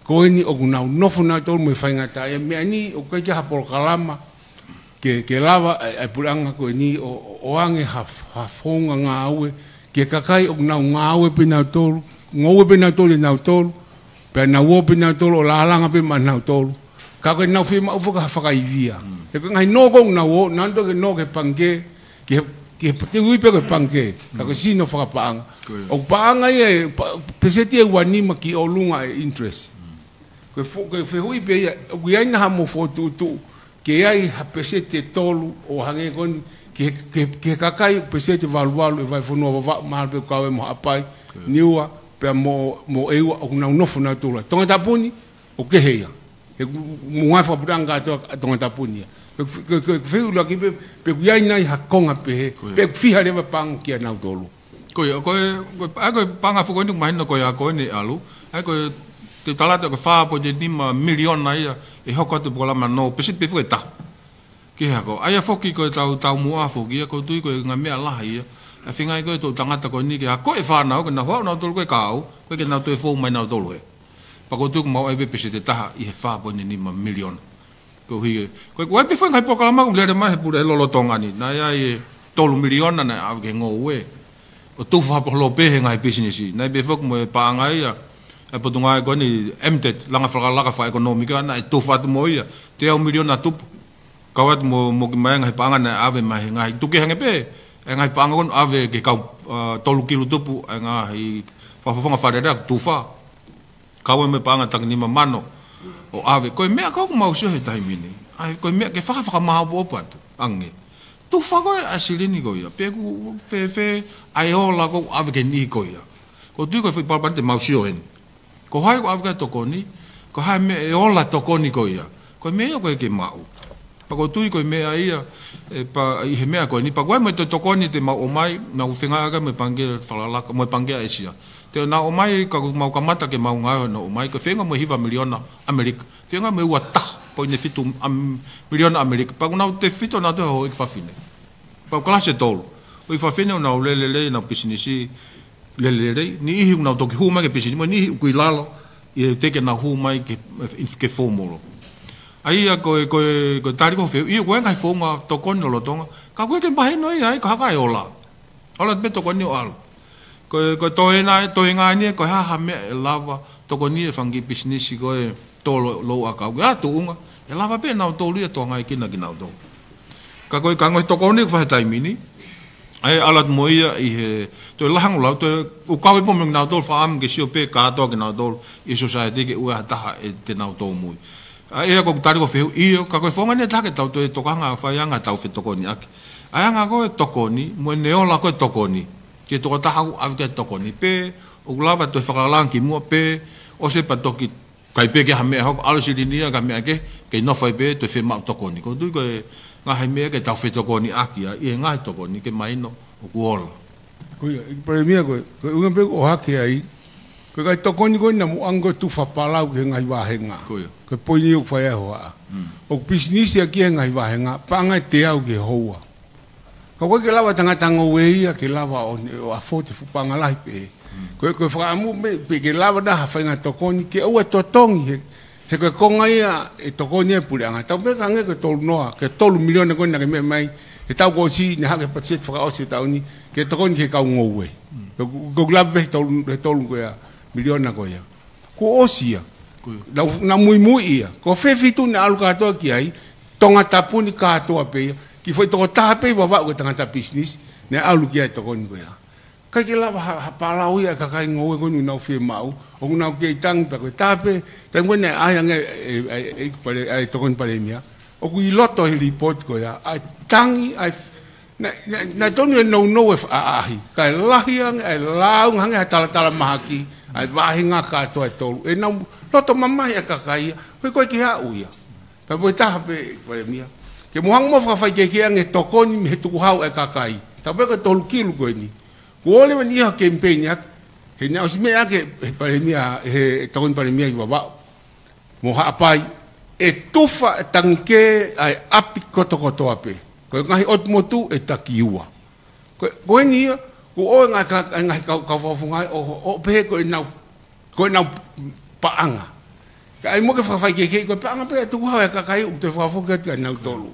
ko eni ʻoku nau nofo nautolu mo e faingataʻaʻia, meʻa ni ʻoku ʻikai ke ʻi ai ha polokalama ke, ke lava ʻa e, ʻa e Puleʻanga ko eni ʻo, ʻo, ʻoange ha, ha founga ngāue ki he kakai ʻoku nau ngāue pē nautolu, ngoue pē nautolu ʻe nautolu, pea nau ō pē nautolu ʻo lālanga pē maʻanautolu. Ka ʻoku ʻikai ke nau fiemaʻu foki ha fakaivia. Mm. He ko e ngaahi nō ko ē ʻoku nau ō, nau ō ke nō ki he Pangikē, ki he, ki he, te u ui pē ko e Pangikē, ka ko e, mm, sino fakapaʻanga. Ko ia. ʻOku paʻanga ia ʻe, pa-, peseti ʻe uanima ki ʻolunga e interest. Mm. Ko e fo-, ko e fehuʻi pē ia, ʻoku ʻi ai nai haʻamo fokotuʻutuʻu ke ʻi ai ha peseti ʻe tolu ʻo hangē ko eni, ki he, ki he, ki he kakai peseti ʻe valuvalu ʻi he vahefonua Vavaʻu, mahalo pē ʻoku kau ai mo Haʻapai, ko ia, Niua, pea mo, mo ʻEua ʻoku nau nofo nautolu ai. Tongatapu ni, ʻoku kehe ia. He ʻoku, ʻoku ngāue fakapuleʻanga kātoa ʻa Tongatapu ni ia. Pe, pe, pe, pe fehuʻi ʻuluaki pē, pe ʻoku ʻi ai nai ha konga pehē, ko ia, pe ʻoku fiha leva paʻanga kia nautolu. Ko ia, ko e, ko e, ʻa ia ko e paʻanga foki eni mahino ko ia ko eni ʻalu. ʻA ia ko e, te u tala atu ko e fā poini nima miliona ia ʻe hoko atu polokalama nō, peseti pē foki ʻe taha. Ki he ako. ʻA ia foki ko e tau, taumuʻa foki ia, ʻoku ou tui ko e ngaahi meʻa lahi ia. ʻA e feinga ko ē ʻa e toʻutangata ko eni ke akoʻi e fānau, ke nau haʻu nautolu ko ē kae ʻoua ke nau toe fou mai nautolu hē. Pea ʻoku ou tui ʻoku maʻu ai pē peseti ʻe taha ʻi he fā poini nima miliona. Koeʻuhi, ko e, ko e pē foʻi ngaahi polokalama ʻoku lele mai he pule lolotonga ni. Naʻe ʻi ai e tolu miliona naʻe ʻave ki he ngoue. ʻo tufa hapa holo pē he ngaahi pisinisi. Naʻe pehē foki mo e paʻanga ia ʻa e Potungāue ko eni, MTET, langa fakalakalaka fakaʻekonōmika, naʻe tufa atu mo ia teau miliona tupu. Kau atu mo, mo e kiʻi ngaahi paʻanga naʻe ʻave mai he ngaahi tuki hangē pē, ʻa e ngaahi paʻanga ko eni ʻave ki he kau, ʻa, tolu kilu tupu, ʻa e ngaahi fakafofonga fale lea tufa. Kau ai mo e paʻanga taki nima mano ʻo ʻave. Ko e meʻa ko ē ʻoku mau sio he taimi ni, ʻa ia ko e meʻa ke faka-, fakamāʻopoʻopo atu ange. Tufa ko ē ʻa e silini ko ia, pe ʻoku fēfē ʻa e ola ʻoku ʻave ki he niʻihi ko ia. ʻOku ou tui ko e foʻi palopalema te mau sio heni. Ko hai ʻoku ʻave ki ai e tokoni, ko hai e meʻa ʻe ola e tokoni ko ia. Ko e meʻa ia ʻoku ʻikai ke maʻu. Pea ʻoku ou tui ko e meʻa ia, ʻe, pea ʻi he meʻa ko eni, pea ko e meʻa ʻa e tokoni te mau ʻomai, naʻa ku feinga ʻaki mo e Pangikē Fakalakalaka, mo e Pangikē ʻĒsia. Te nau ʻomai, ka ʻoku mau kamata ke mau ngāue ʻo nau ʻomai, ko e feinga mo e hiva miliona ʻAmelika. Feinga mo e ua taha poini fitu, am, miliona ʻAmelika. Pea ʻoku nau tefito nautolu he houʻeiki fafine. Pea ʻoku kalasi ʻe tolu. Houʻeiki fafine ʻoku nau lele lelei ʻenau pisinisi, lele lelei, niʻihi ʻoku nau toki hū mai ki he pisinisi, mo e niʻihi ʻoku ʻi lalo, ʻi he teʻeki ke nau hū mai ki he, ki he fōmolo. ʻA ia ko e, ko e, ko e tali ko e fehuʻi, ʻio ko e ngaahi founga tokoni lolotonga, ka ʻoku ʻikai ke mahino ia ai, ko e hā e ola. Ola pē tokoni ʻo ʻalu. Ko e, ko e toenga, toenga ni, ko e hā ha meʻa ʻe lava tokoni e fanga kiʻi pisinisi ko ē tō lo-, louʻakau. Ko e tuʻunga, ʻe lava pē nautolu ia ʻo tokangaekina kinautolu. Ka ko e, ka ko e tokoni ko ē he taimi ni, ʻa ia ʻalu atu mo ia ʻi he, toe lahi ange ʻeku lau, toe ʻoku kau ai pē mo kinautolu, fakaʻamu ke sio pē kātoa kinautolu ʻi he society ke ʻoua ʻe ha taha ʻe te nau tōmui. ʻA ia ko ʻeku tali ko e fehuʻi, ʻio, ka ko e founga ʻe taha ke tau toe tokanga fai anga ʻetau fetokoniʻaki. ʻA e anga ko ē e tokoni, mo e ola ko ē e tokoni. Ki he tokotaha ʻoku ʻave ki ai e tokoni. Pe ʻoku lava toe fakalakalaka ki muʻa pe, ʻosi pea toki kai pē ki ha meʻa hoko, ʻalu silini ia ki ha meʻa kehe, kei nofo ai pē, toe fiemaʻu tokoni. ʻOku ou tui ko e ngaahi meʻa ke tau fetokoniʻaki ai, ʻi he ngaahi tokoni, ke mahino ʻoku ola. Ko ia, ʻEiki Palēmia, ko e, ko e ʻuhinga pē ʻoku ʻohake ai, ko e ngaahi tokoni ko ē naʻa mou ʻoange ko e tufa palau ki he ngaahi vāhenga. Ko ia. Ko e poini ʻoku fai ai e hohaʻa. Mm. ʻOku pisinisi ʻaki e ngaahi vāhenga, paʻanga ʻe teau ki he houa. Ka ʻoku ʻikai ke lava e tangata ngoue ia, ke lava ʻo, ʻo afford e fuʻu paʻanga lahi pē. Mm. Ko e, ko e fakaʻamu pē, pe ke lava naʻa ha faʻahinga tokoni, ke ʻoua ʻe totongi he, he ko e konga ia e tokoni e puleʻanga. Tau pehē hangē ko e tolu noa, ko e tolu miliona ko ē naʻe meʻa mai, he taʻu kuo ʻosi, naʻe hake patiseti fakaʻosi e taʻu ni, ke tokoni ki he kau ngoue. Mm. Ko, ko e lava pē he tolu, he tolu ko ia, miliona ko ia. Kuo ʻosi ia. Ko ia. Naʻa, naʻa muimui ia. Ko e fefine naʻe ʻalu kātoa ki ai, Tongatapu ni kātoa pē ia. Kiʻi foʻi tokotaha pē ʻi Vavaʻu ko e tangata pisinisi, naʻe ʻalu ki ai e tokoni ko ia. ʻIkai ke lava ha, ha palau ia e kakai ngoue ko eni ʻoku nau fiemaʻu, ʻoku nau kei tangi pē ko e taha pē, taimi ko ē naʻe ʻai ange e, e, e, e, pale, e Tokoni Palēmia. ʻOku ʻi loto he lipooti ko ia, ʻa e tangi, ʻa e f-, naʻe, naʻe, naʻe tonu e nounou e faʻahi, kae lahi ange, ʻa e lāunga hangē ha talatala mahaki, ʻa e vāhenga kātoa ʻe tolu. ʻE nau loto mamahi e kakai ia, ko e ʻikai ke aʻu ia. Pea ko e taha pē, Palēmia. Ke mou hanga muʻa ʻo fakafaikehekeheʻi ange e tokoni mei he tukuhau e kakai. Tau pehē ko e tolu kilu ko eni. Kuo ʻosi leva ʻeni ia he kemipeini ʻaki. He naʻe ʻosi meʻa ʻaki he Palēmia, he Tokoni Palēmia ʻi Vavaʻu mo Haʻapai, ʻe tufa e tangi kē ʻa e ʻapi kotokotoa pē. Ko e ngaahi ʻotu motu ʻe taki ua. Ko, ko eni ia, ko e ngaahi ka-, ngaahi kau, kau fakafofonga ʻo, ʻo pehē ko ʻenau, ko ʻenau paʻanga. Ka ʻai muʻa ke fakafaikehekeheʻi, ko e paʻanga pē ʻa e tukuhau e kakai ʻoku toe fakafoki atu kia nautolu.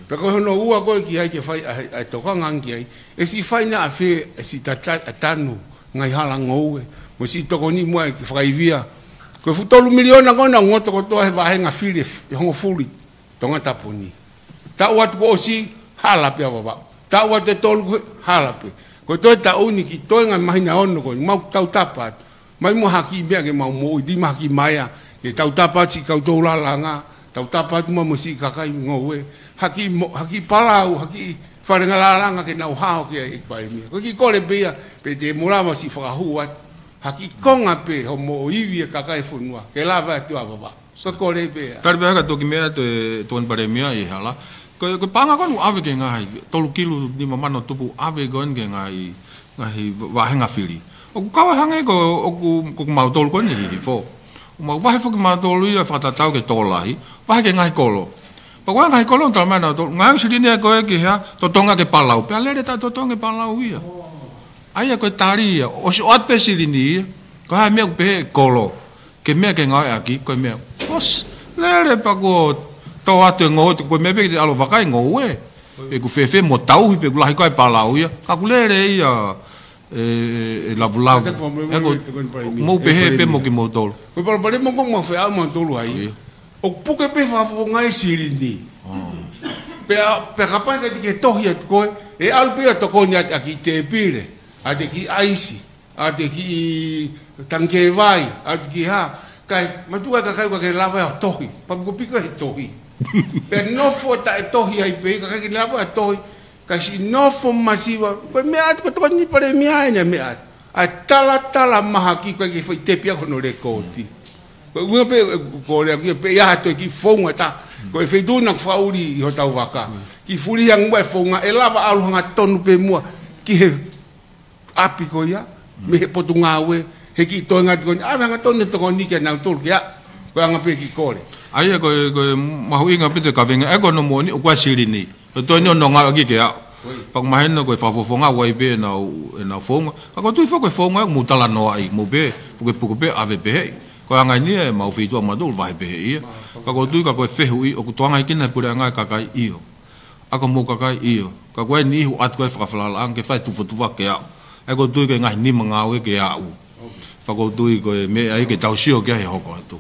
Pea ko hono ua ko ē ki ai ke fai ʻa e, ʻa e tokanga ange ki ai. ʻE siʻi fai naʻa fē, ʻe siʻi tata-, ʻa e tanu, ngaahi hala ngoue. Mo siʻi tokoni muʻa ke fakaivia. Ko e fuʻu tolu miliona ko ena ʻoku ngoto kotoa he vāhenga fili ʻe f-, ʻe hongofulu Tongatapu ni. Taʻu atu kuo ʻosi, hala pē ʻa Vavaʻu. Taʻu atu ʻe tolu ko ē, hala pē. Ko e toe taʻu ni ki he toe ngaahi māhina ʻe ono ko eni, mau tautapa atu. Mai muʻa ha kiʻi meʻa ke mau moʻui, ʻi ha kiʻi maea, ke tautapa atu siʻi kau tō lālanga, tautapa atu muʻa mo siʻi kakai ngoue, ha kiʻi mo-, ha kiʻi palau, ha kiʻi faʻahinga lālanga ke nau hao ki ai, ʻEiki Palēmia. Ko e kiʻi kole pē ia, pe te mou lava siʻi fakahū atu ha kiʻi konga pē hoʻomou ivi e kakai e fonua, ke lava atu ʻa Vavaʻu. Ko e kole pē ia. Tali pē ʻa e toki meʻa ʻa e Tokoni Palēmia ʻi he hala. Ko, ko e paʻanga ko eni ʻoku ʻave ki he ngaahi, tolu kilu nima mano tupu ʻave ko eni ki he ngaahi, ngaahi vāhenga fili. ʻOku kau ai hangē ko, ʻoku, ko kimautolu ko eni ʻi Hihifo. ʻOku mau vahe foki kimautolu ia fakatatau ki he tokolahi, vahe ki he ngaahi kolo. Pea ko e ngaahi kolo ʻoku talamai ʻe nautolu, ngāue silini ia ko ē ki he hā, totongi ki he palau. Pea lele taʻetotongi e palau ia. ʻA ia ko e tali ia, ʻosi ʻoatu pē silini ia, ko e hā e meʻa ʻoku pehē ʻe he kolo ke meʻa ke ngāueʻaki, ko e meʻa. ʻOsi, lele pea kuo tō atu e ngoue, ko e meʻa pē ke te ʻalu ʻo vakai e ngoue. Pe ʻoku fēfē mo tauhi, pe ʻoku lahi koā e palau ia. Ka ʻoku lele ia, ʻE, ʻe lavulavu. Ata ko mo-, ʻe ko, mo-, mo-, mo-, pehē pē mo kimoutolu. Ko e palopalema ko ē ʻoku mau feʻao mautolu ai. ʻIo. ʻOku puke pē fakafofonga e silini. Pea, pea kapau ʻe ʻikai te ke tohi atu koe, ʻe ʻalu pē ʻo tokoni atu ʻaki tēpile, ʻa e kiʻi ʻaisi, ʻa e kiʻi tangikē vai, ʻa e kiʻi hā. Kae, mātuʻa e kakai ʻoku ʻikai ke lava ʻo tohi. Pea ko e piko he tohi. Pea nofo taʻetohi ai pē, ʻikai ke lava ʻo tohi. Kae siʻi nofo masiva, ko e meʻa atu ko e tokoni Palēmia ʻene meʻa atu. ʻA e talatala mahaki ko e kiʻi foʻi tepi ʻa hono lekooti. Ko e ʻuhinga pē, ko e lea ki ai pē ʻa e toe kiʻi founga ta. Ko e feituʻu naʻa ku fakaʻuli ʻi hotau vaka. Kiʻi fuli hangatonu e founga, ʻe lava ʻalu hangatonu pē muʻa ki he ʻapi ko ia, mei he Potungāue, he kiʻi toenga tokoni, ʻave hangatonu e tokoni kia nautolu ke aʻu, ko e anga pē kiʻi kole. ʻA ia ko e, ko e mahuʻinga pē ʻete kaveinga, ʻa ia ko hono moʻoni, ʻoku ʻi ai e silini. ʻE toe ʻi ai hono ngāueʻaki ke aʻu. Pea ʻoku mahino ko e fakafofonga ʻoku ʻi ai pē ʻenau, ʻenau founga. Ka ʻoku ou tui foki ko e founga ʻoku mou talanoaʻi, mou pehē, pukepuke pē ʻave pehē. Ko e anga eni ʻemau feituʻu ʻamautolu vahe pehē ia. Ka ʻoku ou tui ka ko e fehuʻi, ʻoku tokangaʻi ʻe he puleʻanga e kakai ʻio. ʻA ko homou kakai ʻio. Ka ko e niʻihi ʻoku ʻatu ko e fakafalalaʻanga ke fai tufotufa ke aʻu. ʻA ia ʻoku ou tui ko e ngaahi nima ngāue ke aʻu. Pea ʻoku ou tui ko e meʻa ia ke tau sio ki ai he hoko atu.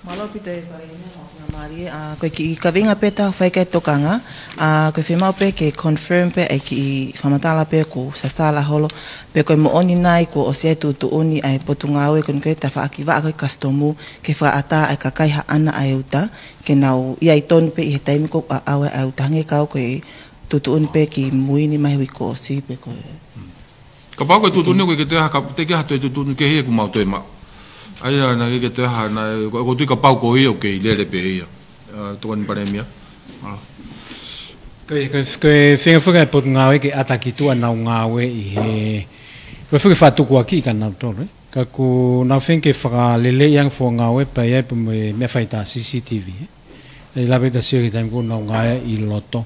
Mālō ʻaupito e Palēmia, mālō e ngaahi mālie, ʻa, ko e kiʻi kaveinga pē ʻe taha ʻoku fai ki ai e tokanga, ʻa, ko e fiemaʻu pē ke confirm pē e kiʻi fakamatala pē ʻoku sasala holo, pe ko e moʻoni nai kuo ʻosi ʻi ai e tuʻutuʻuni ʻa e Potungāue ko eni ko e tafaʻaki vaʻa ko e kasitomu ke fakaʻatā ʻa e kakai haʻana ʻa e uta, ke nau ʻi ai tonu pē ʻi he taimi ko ē ʻoku ʻaʻau ai ʻa e uta hangē ko e tuʻutuʻuni pē ki mui ni mai he uike kuo ʻosi pe ko e. Kapau ko e tuʻutuʻuni ko ē ke te aha, ka te ke aha toe tuʻutuʻuni kehe ʻoku mau toe maʻu. ʻA ia naʻa ke te aha, naʻa, ko, ʻoku ou tui kapau ko ia ʻoku kei lele pē ia. ʻA, tokoni Palēmia. ʻA. Ko e, ko e, ko e feinga foki ʻa e Potungāue ke ʻata ki tuʻa ʻenau ngāue ʻi he, ko e foki fakatukuakiʻi kia nautolu, ē. Ka ʻoku nau feinga ke fakaleleiʻi ange foʻi ngāue pea ʻi ai pē mo e meʻa fai ʻeta C C T V, ē. ʻE lave ʻeta sio ki he taimi ko ē ʻoku nau ngāue ʻi loto.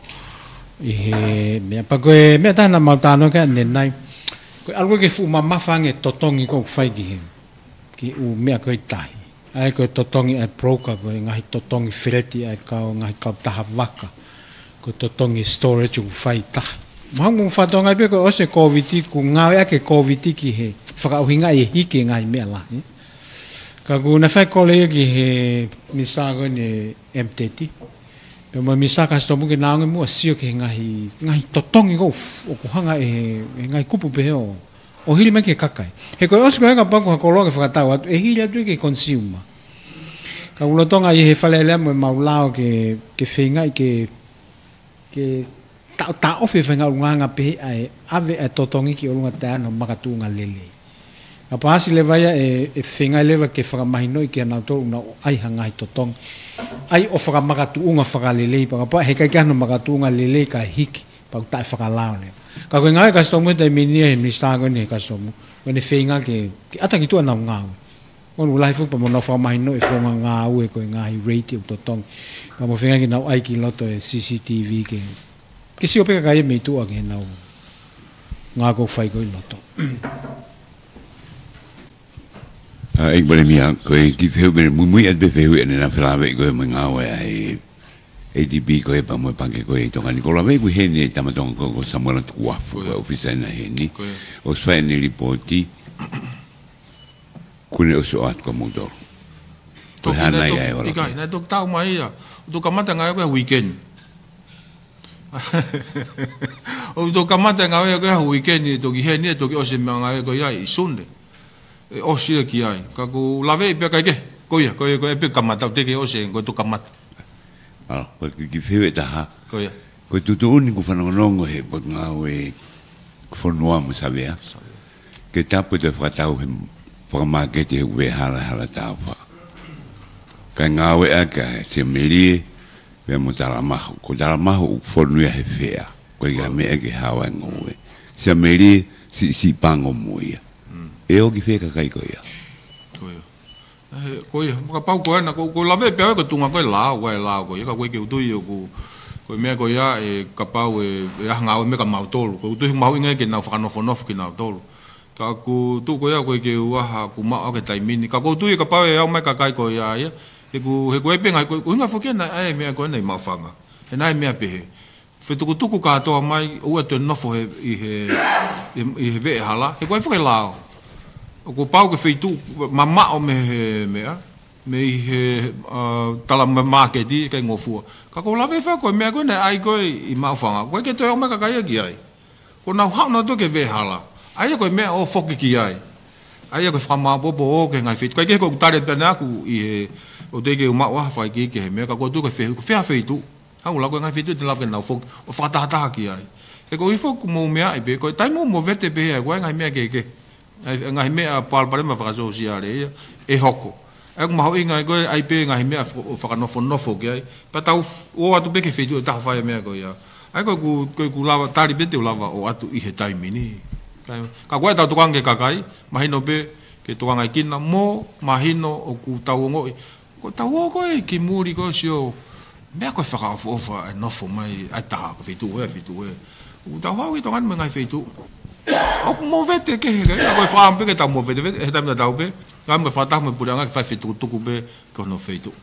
ʻI he meʻa pea ko e meʻa ʻe taha naʻa mau talanoa ki ai ʻanenai. Ko e ʻalu ko ē ke fuʻu mamafa ange e totongi ko ē ʻoku fai ki he, ki he ʻū meʻa ko ē ʻi tahi. ʻA ia ko e totongi ʻa e broker, ko e ngaahi totongi feleti ʻa e kau, ngaahi kautaha vaka. Ko e totongi storage ʻoku fai ʻi tahi. Mahalo mou fakatokangaʻi pē ko e ʻosi e Kōviti, kuo ngāueʻaki e Kōviti ki he fakaʻuhingaʻi e hiki e ngaahi meʻa lahi. Ka ʻoku na fai kole ia ki he Minisitā ko eni M thirty. Pea mo e Minisitā Kasitomu ke nau ō ange muʻa ʻo sio ki he ngaahi, ngaahi totongi ko ē ʻoku f-, ʻoku hanga ʻe he, he ngaahi kupu pehē ʻo, ʻo hili mai ki he kakai. He ko e ʻosi ko ē kapau ko ha koloa ke fakatau atu, ʻe hili atu ki he consumer. Ka ʻoku lolotonga ʻi he Fale Alea mo ʻemau lao ke, ke feingaʻi ke ke taʻo, taʻofi e faʻahinga ʻulungaanga pehē ʻa e ʻave ʻa e totongi ki ʻolunga taʻe ʻi ai hano makatuʻunga lelei. Ka paasi leva ia ʻe, ʻe feinga leva ke fakamahinoʻi kia nautolu ʻoku nau ʻai ha ngaahi totongi. ʻAi ʻo fakamakatuʻunga fakalelei, pea kapau he ʻikai ke ʻi ai hano makatuʻunga lelei kae hiki, pea ʻoku taʻefakalao leva. Ka ko e ngāue ʻa e kasitomu he taimi ni ʻa e Minisitā ko eni he kasitomu, ko ʻene feinga ke, ke ʻata ki tuʻa ʻenau ngāue. ʻOku lahi foki pea mo ʻenau fakamahinoʻi e founga ngāue ko e ngaahi rate ʻoku totongi. Pea mo e feinga ke nau ʻai ki loto e C C T V ke, ke sio pē kakai mei tuʻa ki heʻenau ngāue ʻoku fai ko ē ʻi loto. ʻA, ʻEiki Palēmia, ko e kiʻi fehuʻi pē muimui atu pē fehuʻi ʻanenai naʻe felāveʻi ko ē mo e ngāue ʻa e A D B ko ē pea mo e pake ko ē ʻi Tonga ni. Ko e laveʻi ko ē heni ʻe he tama Tonga ko, ko Samuela Tukuafu, ko e ʻōfisa ʻena heni. ʻOsi fai ʻene lipooti. Kuo ne ʻosi ʻoatu kia moutolu. Ko e hā nai ʻa e ola? ʻIkai, naʻe toki tau mai ia. ʻOku toki kamata ngāue ko ē he weekend. ʻOku toki kamata ngāue ko ē he weekend, ʻe toki heni, ʻe toki ʻosi e meʻa ngāue ko ia ʻi Sune. ʻE ʻosi ia ki ai. Ka ʻoku laveʻi pē kakai ke, ko ia, ko ia, ko e pē kamata, ʻoku teʻeki ʻosi, ko e toki kamata. ʻA, ko e kiʻi fehuʻi ʻe taha. Ko ia. Ko e tuʻutuʻuni kuo fanongonongo he Potungāue Fonua mo Savea. Savea. Ke tapu ʻete fakatau he fakamāketi he uehala hala tāufa. Kae ngāueʻaki ʻa e siamelie, pea mo talamahu. Ko talamahu ʻoku fonu ia he fea. Ko ia meʻa ke hao ai ngoue. Siamelie, siʻisiʻi pango mo ia. Mm. ʻE ō ki fē kakai ko ia? Ko ia. ʻE, ko ia, kapau ko ena, ko, ko e laveʻi pē ʻa e ko e tuʻunga ko e lao, ko e lao ko ia, ka ko e ke u tui ʻoku, ko e meʻa ko ia, ʻe kapau ʻe, ʻe ʻi ai ha ngāue meʻa kia mautolu, ko e u tui mahuʻinga ke nau fakanofonofo kia nautolu. Ka ʻoku tuʻu ko ia, ko e ke u ʻaha, ʻoku maʻu ʻa e taimi ni, ka ʻoku ou tui kapau ʻe ō mai kakai ko ia ia, he ʻoku, he ʻoku ʻi ai pē ngaahi, ko, ko e ʻuhinga foki ena, ʻa e meʻa ko ena ʻi Maʻufanga. He naʻe meʻa pehē. fetukutuku kātoa mai, ʻoua ʻe toe nofo he, ʻi he, ʻi, ʻi he veʻe hala, he ko e foʻi lao. ʻOku pau ke feituʻu mamaʻo mei he meʻa, mei he, ʻa, tala mā-, māketi, ʻikai ngofua. Ka ʻoku ou lave faka ko e meʻa ko ē naʻe ʻai ko ē ʻi Maʻufanga. ʻOku ʻikai ke toe ʻomai kakai ia ki ai. Ko ʻenau haʻu nautolu ki he veʻe hala. ʻA ia ko e meʻa ʻo foki ki ai. ʻA ia ko e fakamāopoopo ʻo ki he ngaahi feituʻu. ʻIkai ke ko ʻeku tali pē ʻaʻaku ʻi he, ʻoku teʻeki ke u maʻu ha fakaikiiki he meʻa, ka ko e tuʻu ko e feituʻu, feituʻu. Haʻu la ko e ngaahi feituʻu te lava ke nau foki, ʻo fakatahataha ki ai. He ko e foki mo e meʻa ʻi pē, ko e taimi mo e vete pē ia, ko e ngaahi meʻa kehekehe. ʻA e ngaahi meʻa palopalema fakasōsiale ia, ʻe hoko. ʻA ia ʻoku mahuʻinga ʻa e ko e ʻai pē ngaahi meʻa fo-, ʻo fakanofonofo ki ai. Pea tau f-, ʻoatu pē ki he feituʻu ʻe taha fai e meʻa ko ia. ʻA ia ko ʻeku, ko ʻeku lava, tali pē te u lava ʻo ʻoatu ʻi he taimi ni. Ka, ka ko e tau tokanga ki he kakai, mahino pē ke tokangaʻi kinaua, mahino ʻoku tau ongoʻi. Ko e tau ō ko ē ki muli ko e sio, meʻa ko e fakaʻofoʻofa ʻa e nofo mai ʻa e taha, ko e feituʻu ē, feituʻu ē. ʻOku tau haʻu ʻi Tonga ni mo e ngaahi feituʻu. ʻOku mo vete kehe, ka ko e fakaʻamu pē ke tau mo vete, vete, he taimi tatau pē, ngaahi mo e fakataha mo e puleʻanga ke fai fetukutuku pē ki hono feituʻu.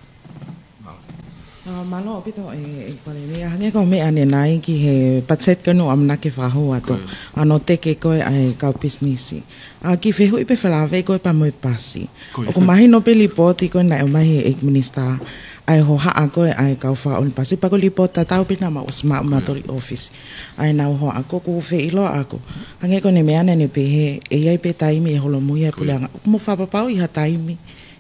ʻA, mālō ʻaupito ʻe, ʻe Palēmia, hangē ko e meʻa ʻanenai ki he patiseti ko ē naʻe ʻamanaki fakahū atu. Ko ia. ʻA hono teke ko ē ʻa e kau pisinisi. ʻA, kiʻi fehuʻi pē felāveʻi ko ē pea mo e pasi. Ko ia. ʻOku mahino pē lipooti ko ē naʻe ʻomai he ʻEiki Minisitā, ʻa e hohaʻa ko ē ʻa e kau fakaʻuli pasi, pea ko e lipooti tatau pē naʻa mau ʻosi maʻu Ko ia. mautolu ʻi ʻōfisi. ʻA ʻenau hohaʻa, ko ʻeku feʻiloaki ʻaʻaku. Hangē ko ʻene meʻa naʻa ne pehē, ʻe ʻi ai pē taimi ʻe holomui ai Ko ia. puleʻanga. ʻOku mo fakapapauʻi ha taimi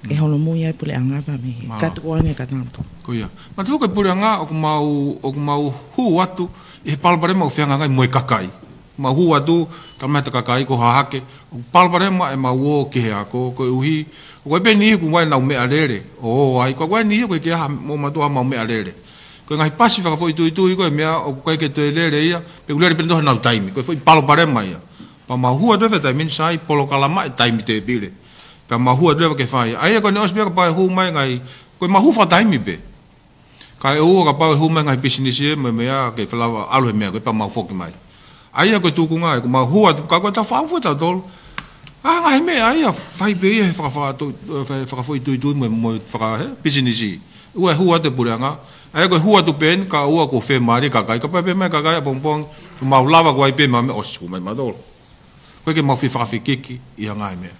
ʻe Mm. holomui ai puleʻanga pea mei he Mālō. katuʻuange ka tau tō. Ko ia. Mataʻu ko e puleʻanga, ʻoku mau, ʻoku mau hū atu ʻi he palopalema ʻoku fehangahangai mo e kakai. Mau hū atu, talamai ʻe he kakai ko Hahake, ʻoku palopalema ʻemau ō ki he ako, koeʻuhi, ʻoku ʻi ai pē niʻihi ʻoku ʻi ai ʻenau meʻalele, ʻo ō ai, ko e niʻihi ʻoku ʻikai ke ʻi ai ha, mo matua ha mau meʻalele. Ko e ngaahi pasi fakafoʻituitui ko e meʻa, ʻoku ʻikai ke toe lele ia, pe ʻoku lele pē ʻenau taimi, ko e foʻi palopalema ia. Pea mau hū atu he taimi ni sai, polokalama e taimi tēpile. Pea mau hū atu ke fai. ʻA ia ko ʻene ʻosi pē kapau ʻe hū mai ngaahi, ko e mau hū fakataimi pē. Kae ʻoua kapau ʻe hū mai ngaahi pisinisi ē, mo e meʻa ke felava ʻalu he meʻa ko ē pea mau foki mai. ʻA ia ko e tuʻunga ē, ko mau hū atu, ka ko e tau fakaʻofoʻofa tautolu. ʻA, ngaahi meʻa ia, fai pē ia he faka-, faka-, to-, faka-, fakafoʻituitui mo, mo faka-, he, pisinisi. ʻOua ʻe hū atu e puleʻanga. ʻA ia ko e hū atu pē eni, kae ʻoua kuo fiemālie e kakai. Kapau pē mai e kakai ʻapongipongi, mau lava ko ē pē mau meʻa ʻosi ko mai mautolu. Ko e ke mau fie fakafekiki ʻi he ngaahi meʻa.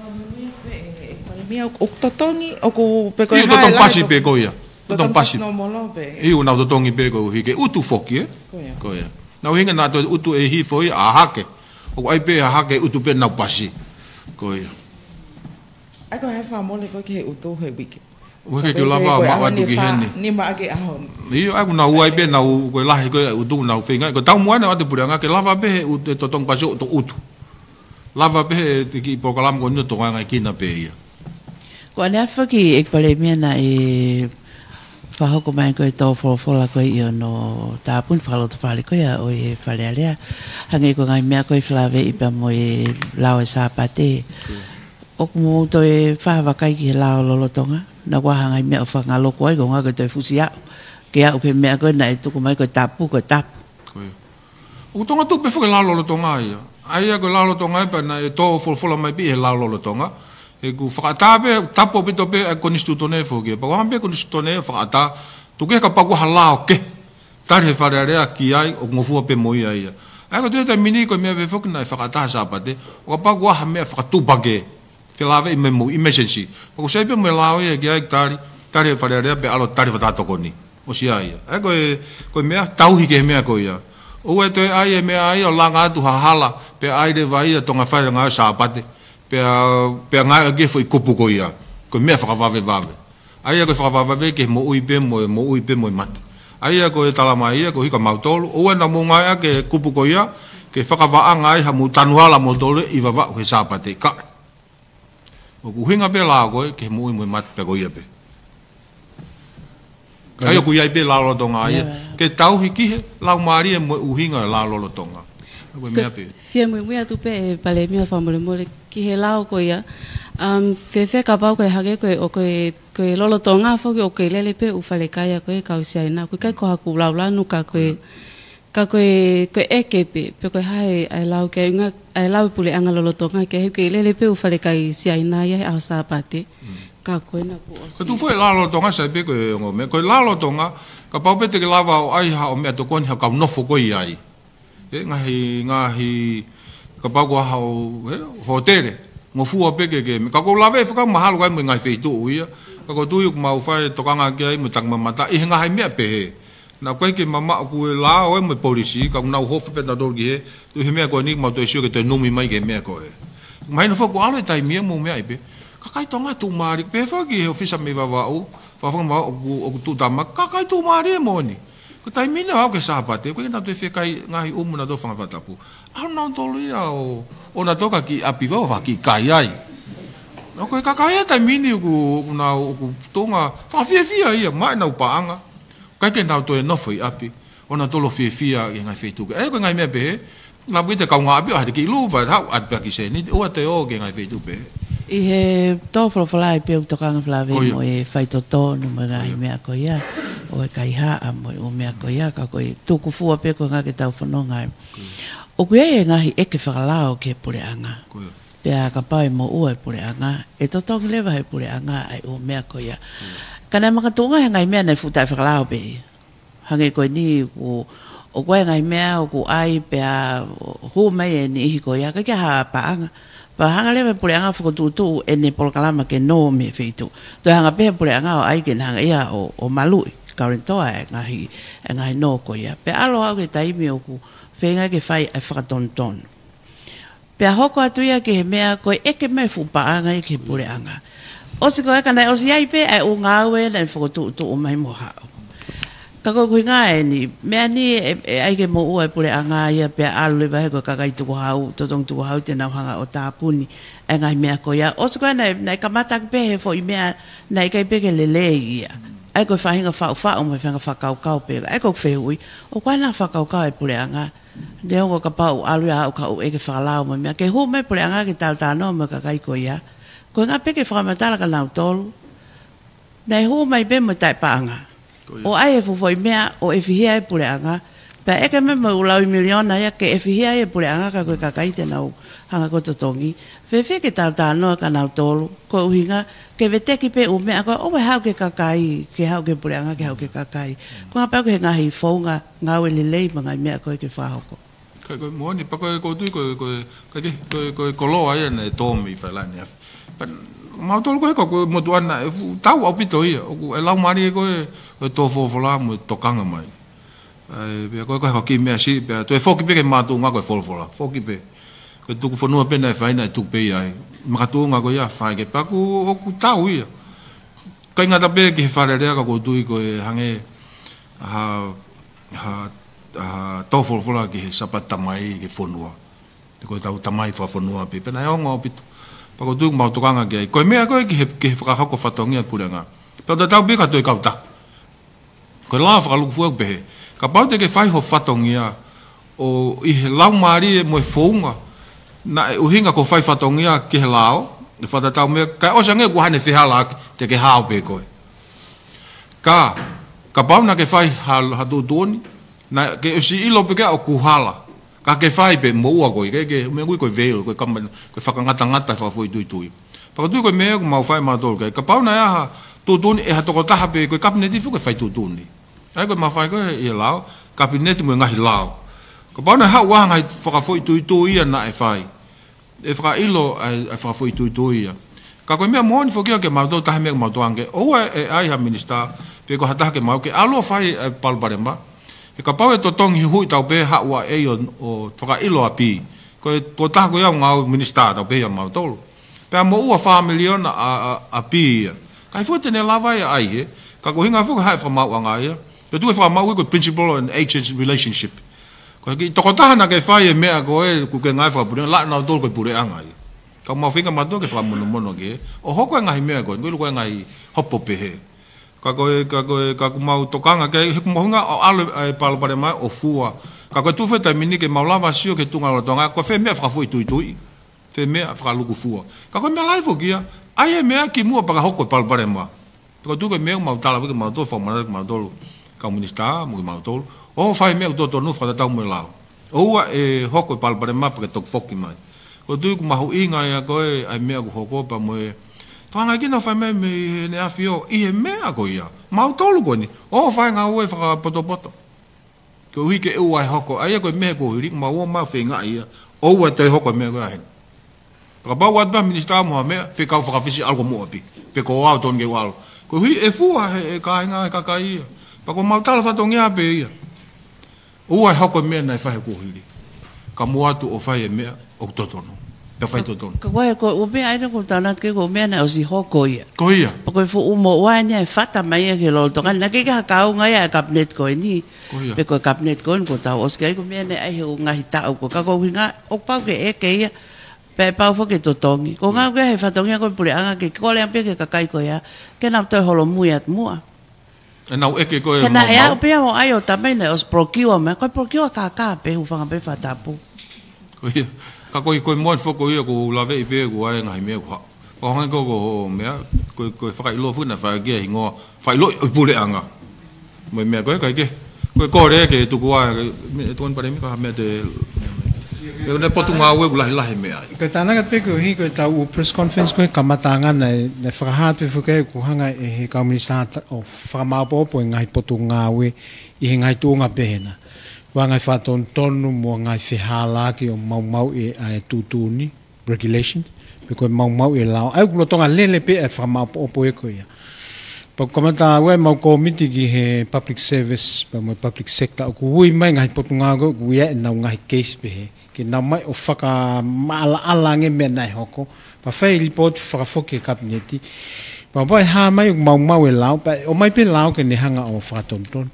ʻA, meʻa pē, ʻe, ʻe, Palēmia, ʻoku totongi, ʻoku pe ko e ʻIo, hā e totongi lahi pasi ko pē ko ia. Totongi Totongi pasi. pasi nōmolo pē. ʻIo, nau totongi pē koeʻuhi ke utu foki, ē? Ko ia. Ko ia. Nau hinga naʻa toe utu ʻe hifo ia ʻa Hahake. ʻOku ʻi ai pē ʻa Hahake utu pē nau pasi. Ko ia. ʻA ia ko e hā e fakamole ko ē ki he utu he uike. Uike Ka ke pehē lava ko e maʻu ʻaho atu ni ki fa-, heni. nima ʻaki ʻaho ni. ʻIo, ʻa ia ʻoku nau ʻi ai pē nau ko e lahi ko ē utu nau feinga. Ko e taumuʻa ʻa e puleʻanga ke lava pē he utu, e totongi pasi ʻo to utu. Lava pē he te kiʻi polokalama ko eni ʻo tokangaʻi kinaua pē ia. Ko ʻanenai foki ʻEiki Palēmia naʻe fakahoko mai ko e tō folofola ko ē ʻi hono tāpuni fakalotofale ko ia ʻo e Fale Alea. Hangē ko e ngaahi meʻa ko ē felāveʻi pea mo e lao e Sāpate. ʻOku mou toe fakavakai ki he lao lolotonga. Naʻa ʻoku ʻi ai ha ngaahi meʻa ʻoku fakangaloku ai, ko e ngaahi ko e toe fusi aʻu. Ke aʻu ki he meʻa ko ē naʻe tuku mai ko e tapu, ko e tapu. Ko ia. ʻOku tokanga atu pē foki he lao lolotonga ia. ʻA ia ko e lao lolotonga ia pea naʻe tō folofola mai pē he lao lolotonga. He ʻoku fakaʻatā pē, tapu ʻaupito pē ʻa e konisitūtone foki. Pea ʻoku ʻi ai pē konisitūtone fakaʻatā, tuku kehe kapau ko ha lao kehe. Tali he Fale Alea ki ai, ʻoku ngofua pē mo ia ia. ʻA ia ko e taimi ni ko e meʻa pē foki naʻe fakaʻatā he Sāpate, ʻo kapau ko ha meʻa fakatuʻupakē. Felāveʻi mo e mo emergency. ʻOku sai pē mo e lao ia ki ai tali, tali he Fale Alea pea ʻalu tali fata tokoni. ʻOsi ia. ʻA ia ko e, ko e meʻa, tauhi ki he meʻa ko ia. ʻOua ʻe toe ʻai e meʻa ia ʻo langa atu ha hala, pea ʻai leva ia ʻo ngāue fai ngāue Sāpate. Pea, pea ngāue ki he foʻi kupu ko ia. Ko e meʻa fakavavevave. ʻA ia ko e fakavavevave ke moʻui pē mo, moʻui pē mo e mate. ʻA ia ko e talamai ia, ko e hiki mautolu. ʻOua naʻa mou ngāueʻaki e kupu ko ia, ke fakavaʻanga ai ha mou tanu hala mautolu ʻi Vavaʻu he Sāpate ka. ʻOku ʻuhinga pē lao ko ē, ke moʻui mo e mate pē ko ia pē. ʻA ia ʻoku ʻi ai pē lao lolotonga ia. Ia. Ke tauhi ki he laumālie mo e ʻuhinga e lao lolotonga. Ko e meʻa pē. Fie muimui atu pē ʻe Palēmia fakamolemole ki he lao ko ia. Um, fēfē kapau ko e hangē ko e, ʻo ko e, ko e lolotonga foki ʻoku kei lele pē ʻū fale kai ʻa ko ē kau Siaina. ʻOku ʻikai ko haʻaku laulanu ka ko e, Ko ia. ka ko e, ko e ʻeke pē, pe ko e hā e, ʻa e lau ki ai ʻuhinga, ʻa e lau e puleʻanga lolotonga, ke he ʻoku kei lele pē ʻū fale kai Siaina ia he ʻaho Sāpate. Mm. Ka ko ena kuo ʻosi. Ko e tuʻu foʻi lalo Tonga sai pē ko e ongo meʻa. Ko e lalo Tonga, kapau pē te ke lava ʻo ʻai haʻo meʻatokoni haʻo kau nofo ko ia ai. ʻE ngaahi, ngaahi, kapau ko haʻo, ʻe, hōtele. Ngofua pē ke, ke, ka ko e lave fakamahalu kai mo e ngaahi feituʻu ia. Ka ko e tuʻu ʻoku mau fai tokanga ki ai mo e takimamata. ʻI he ngaahi meʻa pehē. Naʻa ʻikai ke mamaʻo ʻoku ʻi he lao ʻe mo e polisi, ka ʻoku nau hoko pē tautolu ki he, tuʻu he meʻa ko eni mau toe sio ke toe numi mai ki he meʻa ko ē. Mahino foki ʻoku ʻalu e taimi ia mo e meʻa ʻi pē. Kakai Tonga tuʻumālie, pehē foki ki he ʻōfisa mei Vavaʻu, fafanga Vavaʻu ʻoku, ʻoku tuʻu tama, kakai tuʻumālie moʻoni. Ko e taimi ni ʻoku ʻi ai ke Sāpate, ʻoku ʻikai ke nau toe fie kai ngaahi ʻumu nautolu fanga fakatapu. ʻAlu nautolu ia ʻo, ʻo nautolu ka kiʻi ʻapi Vavaʻu, fakakiʻi kai ai. ʻOku ʻi ai e kakai ia taimi ni ʻoku, ʻoku nau, ʻoku tuʻunga, fakafiefia ia, maʻa ʻenau paʻanga. ʻIkai ke nau toe nofo ʻi ʻapi, ʻo nautolu fiefia ʻi he ngaahi feituʻu. ʻE, ko e ngaahi meʻa pehē, naʻa ʻoku ʻi ai e kaungāʻapi ʻoku ʻai ha kiʻi lupa, haʻu ʻai pē ha kiʻi sēniti, ʻoua te ō ki he ngaahi feituʻu pehē. ʻI he tō folofola ai pē ʻoku tokanga flavei Ko ia. mo e faitotonu mo e ngaahi Ko ia. meʻa ko ia, ʻo e kaihaʻa mo e ʻū meʻa ko ia, ka ko e tuku fua pē ko e ngaahi ke tau fononga ai. Ko ia. ʻOku ʻi ai e ngaahi ʻeke fakalao ki he puleʻanga. Ko ia. Pea kapau ʻe moʻua e puleʻanga, ʻe totongi leva he puleʻanga ʻa e ʻū meʻa ko ia. Ka naʻe makatuʻunga he ngaahi meʻa naʻe fuʻu taʻefakalao pē ia. Hangē ko eni ʻoku, ʻoku ʻi ai e ngaahi meʻa ʻoku ʻai pea hū mai e niʻihi ko ia, ʻikai ke ʻi ai ha paʻanga. Pea hanga leva e puleʻanga ʻo fokotuʻutuʻu ʻene polokalama ke nō mei he feituʻu. Toe hanga pē he puleʻanga ʻo ʻai ke na hanga ia ʻo, ʻo maluʻi, guarantor e ngaahi, e ngaahi nō ko ia. Pea ʻalu ʻo aʻu ki he taimi ʻoku feinga ke fai e fakatonutonu. Pea hoko atu ia ki he meʻa ko e ʻeke mai fuʻu paʻanga ia ki he puleʻanga. ʻOsi ko ia ka naʻe ʻosi ai pē ʻa e ʻū ngāue naʻe fokotuʻutuʻu mai mo haʻu. Ka ko e ʻuhinga eni, meʻa ni ʻe, ʻe ʻai ke moʻua e puleʻanga ia pea ʻalu leva he ko e kakai tukuhau, totongi tukuhau te nau hanga ʻo tāpuni e ngaahi meʻa ko ia. ʻOsi ko ia naʻe, naʻe kamata pē he foʻi meʻa naʻe ʻikai pē ke lelei ia. ʻA ia ko e faʻahinga faʻufaʻu mo e faʻahinga fakakaukau pē. ʻA ia ko e fehuʻi, ʻoku ʻi ai nai ha fakakaukau e puleʻanga. Neongo kapau ʻalu ia ʻo kau ʻeke fakalao mo e meʻa. Ke hū mai puleʻanga ke talatalanoa mo e kakai ko ia. Ko e ʻuhinga pē ke fakamatala kia nautolu. Naʻe hū mai pē mo e taʻepaʻanga. Ko ia. ʻO ʻai e fuʻu foʻi meʻa ʻo ʻefihia e puleʻanga. Pea ʻeke mai mo e ʻū laui miliona ia ke ʻefihia e puleʻanga ka ko e kakai te nau hanga ʻo totongi. Fēfē ke talatalanoa kia nautolu. Ko e ʻuhinga ke veteki pē ʻū meʻa ko ē, ʻoua ʻe haʻu ki he kakai, ke haʻu ki he puleʻanga, ke haʻu ki he kakai. Ko e ʻuhinga pē ko e ngaahi founga ngāue lelei mo e ngaahi meʻa ko ē ke fakahoko. Ka ko e moʻoni, pea ko e ʻoku ou tui ko e, ko e, ko e, ko e, ko e koloa ia naʻe tō mei Falaine afi. Pea mautolu ko e, ko e, ko e motuʻa naʻe fuʻu tau ʻaupito ia, ʻoku ʻi ai e laumālie ko e, ko e tō folofola mo e tokanga mai. ʻA ia, pea ko e, ko e kiʻi meʻa siʻi, pea toe foki pē ki he makatuʻunga ko e folofola. Foki pē. Ko e tuku fonua pē naʻe fai naʻe tuku pē ia ai. Makatuʻunga ko ia fai ke pea ʻoku, ʻoku tau ia. ʻIkai ngata pē ki he Fale Alea ka ʻoku ou tui ko e hangē ha, ha, ha tō folofola ki he Sāpate Tamai ki he fonua. Ko e tau tamai fakafonua pē, pea naʻe ongo ʻaupito. Pea ʻoku ou tui ʻoku mau tokanga ki ai. Ko e meʻa ko e ki he, ki he fakahoko fatongia puleʻanga. Pea tatau pē ka toe kautaha. Ko e lao fakalukufua ʻoku pehē. Kapau te ke fai ho fatongia ʻo ʻi he laumālie mo e founga. Naʻe ʻuhinga ko e fai fatongia ki he lao. ʻE fakatatau mo e, kae ʻosi ange ʻoku hane fehālaaki, te ke hao pē koe. Ka, kapau naʻa ke fai ha, ha tuʻutuʻuni, naʻa ke ʻosi ʻilo pē ke ʻoku hala. Ka ke fai pē moʻua koe, ke, ke, meʻa ʻoku ui ko e veil, ko e kama, ko e fakangatangata fakafoʻituitui. Pea ʻoku ou tui ko e meʻa ʻoku mau fai mautolu ke, kapau naʻe ʻi ai ha tuʻutuʻuni ʻe ha tokotaha pē, ko e kapineti foki ʻe fai tuʻutuʻuni. ʻA ia ko e mafai ko e ʻi he lao, kapineti mo e ngaahi lao. Kapau naʻe haʻu ʻa e ngaahi fakafoʻituitui ia naʻe fai. ʻE fakaʻilo ʻa e, ʻa e fakafoʻituitui ia. Ka ko e meʻa moʻoni foki ia ke mautolu taha meʻa ke mautolu ange. ʻOua ʻe ʻai ha minisitā, pe ko ha taha ke mau ke ʻalu ʻo fai e palopalema. He kapau ʻe totongi huhuʻi tau pē haʻu ʻa e ʻo, ʻo fakaʻilo ʻa Pī. Ko e, ko e taha ko ia ʻo ngāue minisitā tau pē ia mautolu. Pea moʻua fā miliona ʻa, ʻa, ʻa Pī ia. Kae fuʻu te ne lava ia ʻai he. Ka ko e ʻuhinga foki haʻe fakamaauʻanga ia. Ko e tuʻu e fakamaau ko e principal and agent relationship. Ko e kiʻi tokotaha naʻa ke fai e meʻa ko ē ʻoku ke ngāue fakapuleʻanga, laʻa nautolu ko e puleʻanga ia. Ka mau feinga mautolu ke fakamonomono ke. ʻO hoko e ngaahi meʻa ko ē, ko e ʻilo ko e ngaahi hopo pehē. Ka ko e, ka ko e, ka ʻoku mau tokanga ke, he ʻoku mau ʻuhinga ʻo ʻalu e palopalema ʻo fua. Ka ko e tuʻu foʻi taimi ni ke mau lava sio ki he tuʻunga lolotonga, ko e fē meʻa fakafoʻituitui. Fē meʻa fakalukufua. Ka ko e meʻa lahi foki ia, ʻai e meʻa kimuʻa pea ka hoko e palopalema. Pea ʻoku ou tui ko e meʻa ʻoku mau tala foki mautolu, fakamanatu ki mautolu, kau minisitā, mo kimautolu. ʻO fai e meʻa ʻoku totonu fakatatau mo e lao. ʻOua ʻe hoko e palopalema pea ke toki foki mai. ʻOku ou tui ʻoku mahuʻinga ia ko ē, ʻa e meʻa ʻoku hoko pea mo e Pea hanga ki nau fai mai mei heʻene ʻafio ʻi he meʻa ko ia. Mautolu ko eni ʻo fai ngāue fakapotopoto. Koeʻuhi ke ʻoua ʻe hoko, ʻa ia ko e meʻa kuo hili, mau ō mai ʻo feingaʻi ia, ʻoua ʻe toe hoko e meʻa ko ia heni. Pea kapau ʻoku ʻi ai ha minisitā mo ha meʻa, fekau fakafisi ʻalu ko muʻa pē, pe ko au tonu ke u ʻalu. Koeʻuhi ʻe fua he, he kāinga e kakai ia. Pea ko mau tala fatongia pē ia. ʻOua ʻe hoko e meʻa naʻe fai he kuo hili. Ka mou ō atu ʻo fai e meʻa ʻoku totonu. Pea fai totonu. Ka ko e, ko e ʻū meʻa ʻa ia ko e tau natu ke ko e meʻa naʻe ʻosi hoko ia. Ko ia. Pea ko e fuʻu moʻua eni ʻa e fata mai ia ki he lolotonga. Naʻe ʻikai ke ha kaunga ia e kapineti ko eni. Ko ia. Pe ko e kapineti ko eni ko ʻetau ʻosi ki ai ko e meʻa naʻe ʻi ai he ʻū ngaahi taʻu ko ē. Ka ko e ʻuhinga, ʻoku pau ke ʻeke ia. Pea ʻe pau foki ke totongi. Ko e ʻuhinga ko e he fatongia ko e puleʻanga ke kole ange pē ki he kakai ko ia. Ke nau toe holomui atu muʻa. ʻE nau ʻeke ko e he naʻe mau, mau. Aʻu pē ia ʻo ʻai ʻo tamai naʻe ʻosi procure mai. Ko e procure kākā pē, hūfanga pē he fakatapu. Ko ia. Ka ko e, ko e moʻoni foki ia ʻoku ou laveʻi pē ʻoku ʻi ai e ngaahi meʻa ʻoku haʻu. Ka hangē ko e, ko e meʻa, ko e, ko e fakaʻilo foki naʻe fai ki ai e hingoa, fakaʻilo ʻo e puleʻanga. Mo e meʻa ko ē, ʻikai ke. Ko e kole ke tuku ai, ke, meʻa, tuku ʻa e palēmia ka ha meʻa te, ke ne potungāue ʻoku lahilahi meʻa ai. Ko e tānaki pē koeʻuhi ko ʻetau press conference ko e kamataʻanga naʻe, naʻe fakahā pē foki ʻoku hanga ʻe he kau minisitā ʻo fakamāʻopoʻopo e ngaahi potungāue ʻi he ngaahi tuʻunga pehē na. Ko e ngaahi fakatonutonu mo e ngaahi fehālaaki ʻo maumauʻi ʻa e tuʻutuʻuni, regulation, pe ko e maumauʻi e lao. ʻA ia ʻoku lolotonga lele pē ʻa e fakamāʻopoʻopo ia ko ia. Pea ʻoku kamata ʻave ʻemau kōmiti ki he public service, pea mo e public sector, ʻoku ui mai ngaahi potungāue ko ē ʻoku ʻi ai ʻenau ngaahi case pehē. Ke nau mai ʻo fakamaʻalaʻala ange meʻa naʻe hoko. Pea fai e lipooti fakafoki ki he kapineti. Pea kapau ʻe hā mai ʻoku maumau e lao, pea ʻomai pē lao ke ne hanga ʻo fakatonutonu.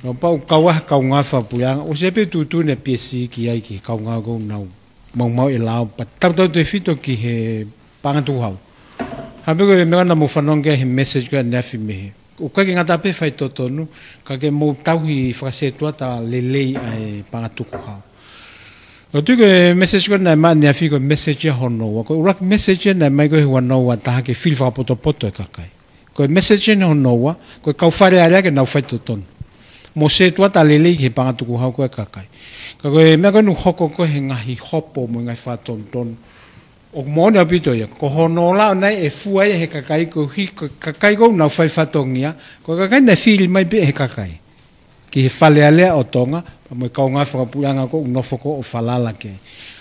Pea kapau ʻoku kau ai ha kaungā fakapuleʻanga, ʻosi ʻi ai pē tuʻutuʻuni ʻa e P S C ki ai ki he kaungā ʻoku nau maumauʻi e lao, pea tautautefito ki he paʻanga tukuhau. Hangē pē ko e meʻa naʻa mou fanongo ki ai he message ko ē ʻaneafi mei he. ʻOku ʻikai ke ngata pē he faitotonu, ka ke mou tauhi fakasētuata lelei ʻa e paʻanga tukuhau. ʻOku ou tui ko e message ko ē naʻe maʻu ʻaneafi ko e message ia hono ua. Ko e ʻuluaki message ia naʻe mai ko ē he ua noa ua taha ke fili fakapotopoto e kakai. Ko e message eni hono ua, ko e kau Fale Alea ke nau faitotonu. Mo sētuata lelei ki he paʻanga tukuhau ko ē ʻa e kakai. Ka ko e meʻa ko ē naʻe hoko ko ē he ngaahi hopo mo e ngaahi fakatonutonu. ʻOku moʻoni ʻaupito ia, ko hono lao naʻe fua ia he kakai koeʻuhi, ko e kakai ko ē ʻoku nau fai fatongia, ko e kakai naʻe fili mai pē he kakai. Ki he Fale Alea ʻo Tonga, pea mo e kaungā fakapuleʻanga ko ē ʻoku nofo ko ē ʻo falala ki ai.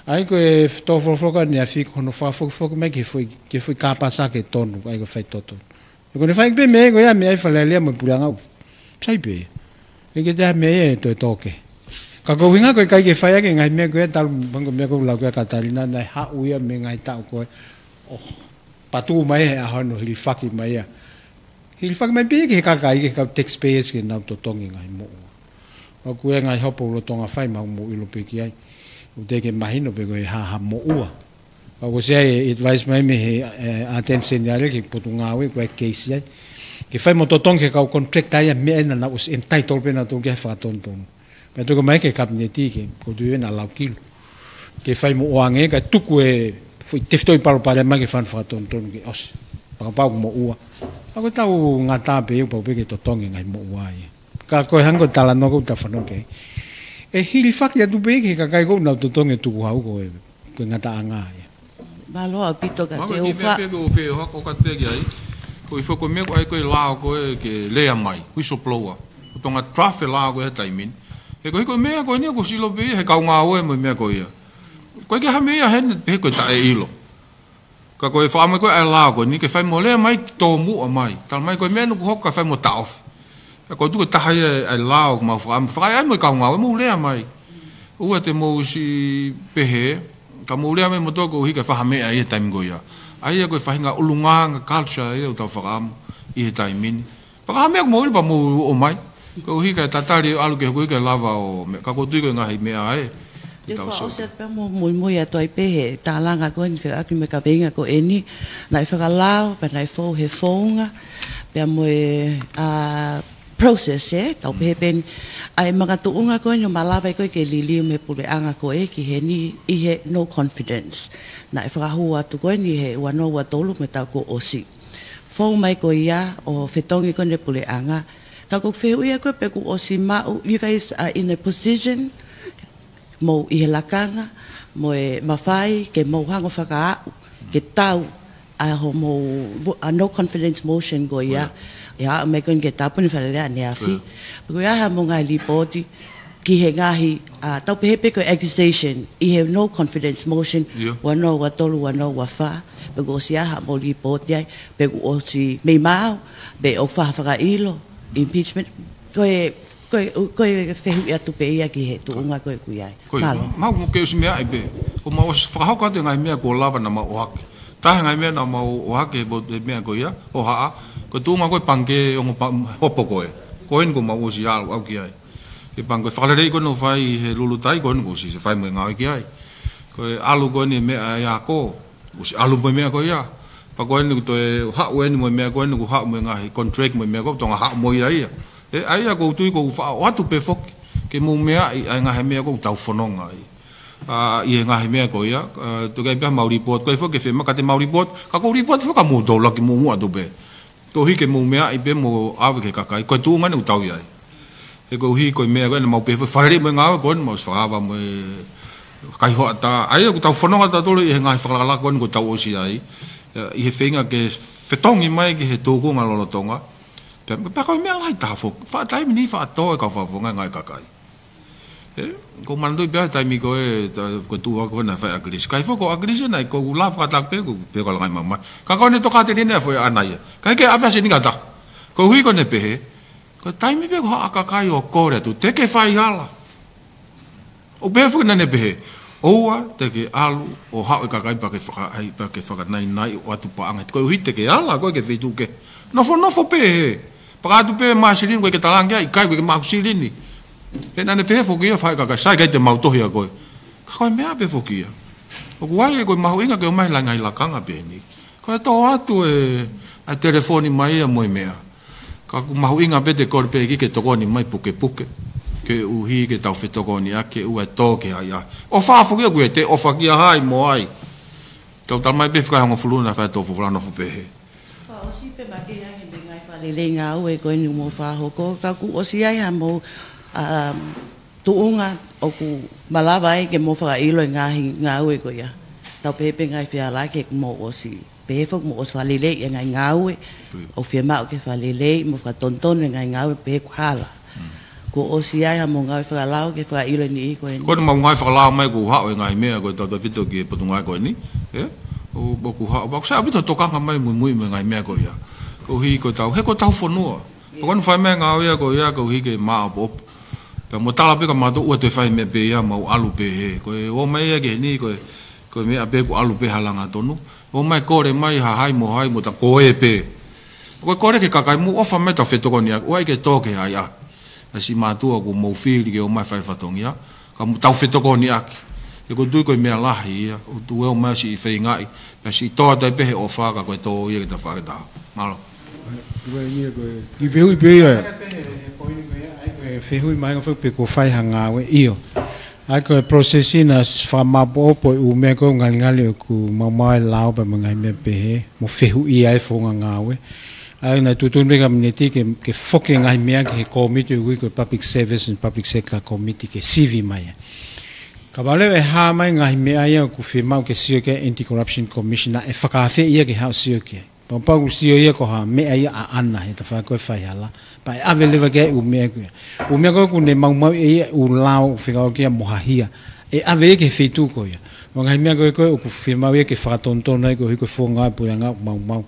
ʻA ia ko e tō folofola ko ē ʻaneafi ko hono fakafokifoki mai ki he foʻi, ki he foʻi kāpasa ke tonu, ʻa ia ko e faitotonu. He ko ʻene fai pē meʻa ko ia meʻa ʻa e Fale Alea mo e puleʻanga ʻoku sai pē. ʻIkai ke toe meʻa ia ʻe toe tō kehe. Ka ko e ʻuhinga ko e ʻikai ke fai ʻaki e ngaahi meʻa ko ia talu hangē ko e meʻa ko ē ʻoku lau ko ē ʻa Katalina naʻe haʻu ia mei he ngaahi taʻu ko ē. ʻO patu mai he ʻaho ʻo hilifaki mai ia. Hilifaki mai pē ki he kakai, ki he kau taxpayers ke nau totongi e ngaahi moʻua. ʻOku ʻi ai e ngaahi hopo ʻoku lolotonga fai, mahalo mou ʻilo pē ki ai. ʻOku teʻeki ke mahino pe ko e hā ha moʻua. Ka ʻoku ʻosi ʻi ai e advice mai mei he, eh, Attorney General ki he Potungāue, ko e case ia. Ke fai mo totongi ki he kau contractor ia meʻa naʻa nau ʻosi entitled pē nautolu ki he fakatonutonu. Pea tuku mai ki he kapineti ke, ʻoku ou tui naʻa lau kilu. Ke fai mo ʻoange, kae tuku e foʻi tefitoʻi palopalema ke fai e fakatonutonu ke ʻosi. Pea kapau ʻoku moʻua. Pea ko ʻetau ngata pē, pau pē ke totongi e ngaahi moʻua ia. Ka ko e hangē ko e talanoa ko ē ʻoku tau fanongo ki ai. ʻE hilifaki atu pē ki he kakai ko ē ʻoku nau totongi e tukuhau ko e, ko e ngataʻanga ia. Mālō ʻaupito ka Mālō te ki u meʻa fa- pē ko e feʻohako ka te ki ai. Ko e foʻi meʻa ko ē ʻa ia ko e lao ko ē ke lea mai, whistleblower. Ko e tōʻonga draft e lao ko ē he taimi ni. He ko e, ko e meʻa ko eni ʻoku sio pē ia he kau ngāue mo e meʻa ko ia. Ko e ke ha meʻa ia heni pehē ko e taʻeʻilo. Ka ko e fakaʻamu ko ē ʻa e lao ko eni ke fai mo lea mai ki tōmuʻa mai. Tala mai ko e meʻa naʻa ku hoko kae fai mo taʻofi. Ka ko e tuku e taha ia ʻa e lao ʻoku mau fakaʻamu. Fakaʻamu mo e kau ngāue mou lea mai. ʻOua te mou siʻi pehē. Ka mou lea mai moutolu koeʻuhi ke fai ha meʻa ʻi he taimi ko ia. ʻA ia ko e faʻahinga ʻulungaanga culture ia ʻoku tau fakaʻamu ʻi he taimi ni. Pea ka ha meʻa ʻoku mou ʻilo pea mou ʻomai. Koeʻuhi ke tatali ʻalu ke hoko ke lava ʻo meʻa. Ka ʻoku ou tui ko e ngaahi meʻa ē. Te u fakaʻosi atu pea mo muimui atu ai pē he tālanga ko eni feʻaki mo e kaveinga ko eni. Naʻe fakalao, pea naʻe fou he founga. Pea mo e, ʻa, process ē, tau pehē pē eni. ʻA e makatuʻunga ko eni ʻo malava ai ko ē ke liliu mei he puleʻanga ko ē ki heni ʻi he no confidence. Naʻe fakahū atu ko eni he ua noa ua tolu mo e taʻu kuo ʻosi. Fou mai ko ia ʻo fetongi ko eni e puleʻanga. Ka ʻoku ou fehuʻia ko ē pe kuo ʻosi maʻu, you guys are in a position, mou ʻi he lakanga, mo e mafai, ke mou hanga ʻo fakaaʻu, ke tau, ʻa hoʻomou, ʻa no confidence motion ko ia. ʻIo. ʻIo, ʻa meʻa ko eni ke tāpuni Fale Alea ʻaneafi. ʻIo. Pea ko e hā haʻamou ngaahi lipooti ki he ngaahi, ʻa, tau pehē pē ko e accusation, ʻi he no confidence motion, ʻIo. ua noa ua tolu, ua noa ua fā, pe kuo ʻosi ʻi ai haʻamou lipooti ai, pe kuo ʻosi mei maʻu, pe ʻoku faʻa fakaʻilo, impeachment, ko e, ko e, ko e fehuʻi atu pē ia ki he tuʻunga ko ē ʻoku ʻi ai. Ko ia, Mālō. Mau mo ke ʻosi meaʻi pē. ʻOku mau ʻosi fakahoko atu e ngaahi meʻa kuo lava naʻa mau ʻohake. Taha e ngaahi meʻa naʻa mau ʻohake he vo-, he meʻa ko ia, ʻo haʻa, ko e tuʻunga ko e pangikē ongo pa-, hopo ko ē. Ko eni kuo mau ʻosi ʻalu au ki ai. Ke pangikē fakaleleiʻi ko eni ʻoku fai he Lulutai ko eni kuo ʻosi fai mo e ngāue ki ai. Ko e ʻalu ko eni meʻa ia ko. ʻOsi ʻalu mo e meʻa ko ia. Pea ko eni kuo toe haʻu eni mo e meʻa ko eni kuo haʻu mo e ngaahi contract mo e meʻa ko ē, tonga haʻu mo ia ia. ʻE, ʻa ia ʻoku ou tui ʻoku ou faʻa ʻoatu pē foki. Ke mou meaʻi ʻa e ngaahi meʻa ʻoku tau fononga ai. ʻA, ʻi he ngaahi meʻa ko ia, ʻa, tuku ai pē haʻamau lipooti, ko e foki ke fema ka te mau lipooti, ka ko e lipooti foki ka mou tau laki mou muʻa atu pē. Koeʻuhi ke mou meaʻi pē mo ʻave ki he kakai, ko e tuʻunga eni ʻoku tau ʻi ai. He koeʻuhi ko e meʻa ko ē naʻa mau pehē foki, faleʻi mo e ngāue ko eni mau ʻosi fakava mo e kai hoʻatā. ʻA ia ʻoku tau fononga tautolu ʻi he ngaahi fakalakalaka ko eni ʻoku tau ʻosi ai. ʻI he feinga ke fetongi mai ki he tūkunga lolotonga. Pea, pea ko e meʻa lahi taha foki. Faʻa taimi ni faʻa tō e kau fakafofonga ngaahi kakai. ʻE, ʻoku ou manatuʻi pē ʻa e taimi ko ē, ta-, ko e tuʻu ko ē naʻe fai ʻe ʻAkilisi. Kae foki ko ʻAkilisi naʻe ʻikai ke u lava fakataha pē, ko e pē ko e langai mamai. Ka ko ʻene tokāteline naʻe foʻi ʻana ia. ʻIkai ke ʻave ha sēniti ʻe taha. Koeʻuhi ko ʻene pehē. Ko e taimi pē ko ē haʻa kakai ʻo kole atu. Te ke fai hala. ʻO pehē foki naʻa ne pehē. ʻOua te ke ʻalu ʻo haʻu e kakai pea ke faka-, ai, pea ke fakanainai ʻo ʻoatu paʻanga. Koeʻuhi te ke ala, ko e ke feituʻu ke. Nofonofo pē he. Paka atu pē mai silini, ko e ke talange ai, ʻikai ko e ke maʻu silini. He naʻa ne pehē foki ia fai kakai, sai ʻikai te mau tohi ʻa koe. Ka ko e meʻa pē foki ia. ʻOku ʻi ai ko e mahuʻinga ke ʻomai langai lakanga pē ni. Ko e tō atu e, ʻa e telefoni mai ia mo e meʻa. Ka ʻoku mahuʻinga pē te kole pē ki ke tokoni mai pukepuke. Koeʻuhi ke tau fetokoniʻaki ʻoua ʻe tō ke ai ai. ʻOfa foki ʻoku ʻi ai te ʻofa kia hai mo ai. Tau tala mai pē fika hongofulu naʻa fai tō fufula nofo pē he. Fakaʻosi pē makehe ange mei he ngaahi fakalelei ngāue ko eni ʻoku mou fakahoko, ka kuo ʻosi ʻi ai haʻamou, um, tuʻunga ʻoku malava ai ke mou fakaʻilo e ngaahi ngāue ko ia. Tau pehē pē ngaahi fehālaaki ʻoku mou ʻosi. Pehē foki mou ʻosi fakaleleiʻi e ngaahi ngāue. Tui. ʻOku fiemaʻu ke fakalelei mo fakatonutonu e ngaahi ngāue pehē kuo hala. Mm. Kuo ʻosi ʻi ai haʻamou ngāue fakalao ke fakaʻilo e niʻihi ko eni. Ko eni mau ngāue fakalao mai kuo haʻu e ngaahi meʻa ko e tautefito ki he potungāue ko eni. ʻE? ʻO, ʻoku haʻu, ʻoku sai ʻaupito tokanga mai muimui mo e ngaahi meʻa ko ia. Koeʻuhi ko e tau, he ko e tau fonua. Ko eni fai mai ngāue ia ko ia koeʻuhi ke maʻopoʻopo. Pea mo tala pē ka mātou ʻoua toe fai meʻa pē ia mau ʻalu pē he. Ko e ō mai ia ke ni, ko e, ko e meʻa pē kuo ʻalu pē ha langa tonu. ʻO mai kole mai ha hai mo hai mo ta ko e pē. Ko e kole ke kakai mou ʻofa mai tau fetokoniʻaki, ʻoua ʻe ke tō ke ai a. ʻA si mātuʻa kuo mou fili ke ō mai fai fatongia, ka mou tau fetokoniʻaki. He ʻoku ou tui ko e meʻa lahi ia, ʻoku tau ō mai siʻi feingaʻi, pea siʻi tō atu ai pē he ʻofa ka ko e tō ia ke ta fakataha. Mālō. Ko e meʻa ko e, ki fehuʻi pē ia. Fehuʻi mai ko e fehuʻi pe kuo fai ha ngāue, ʻio. ʻA ia ko e process ʻi he fakamaʻopoʻopo e ʻū meʻa ko e ngalingali ʻoku maumau e lao pea mo e ngaahi meʻa pehē, mo fehuʻia e founga ngāue. ʻA ia naʻe tuʻutuʻuni pē ʻe he Kapineti ke, ke foki e ngaahi meʻa ki he kōmiti ʻoku ui ko e Public Service and Public Sector Committee ke sivi mai. Kapau leva ʻe hā mai ngaahi meʻa ia ʻoku fiemaʻu ke sio ki ai Anti-Corruption Commission naʻe fakaafeʻi ia ke haʻu sio ki ai. Pau pau sio ia ko ha meʻa ia ʻaʻana he tafaʻaki ko e faihala. Pea ʻe ʻave leva ki ai ʻū meʻa ko ia. ʻŪ meʻa ko ē ʻoku ne maumauʻi ʻe ia ʻū lao ʻoku fekauʻaki ia mo ha hia. ʻE ʻave ia ki he feituʻu ko ia. ʻO ngaahi meʻa ko ē ko ē ʻoku fiemaʻu ia ke fakatonutonu ai koeʻuhi ko e founga e puleʻanga ʻoku maumau.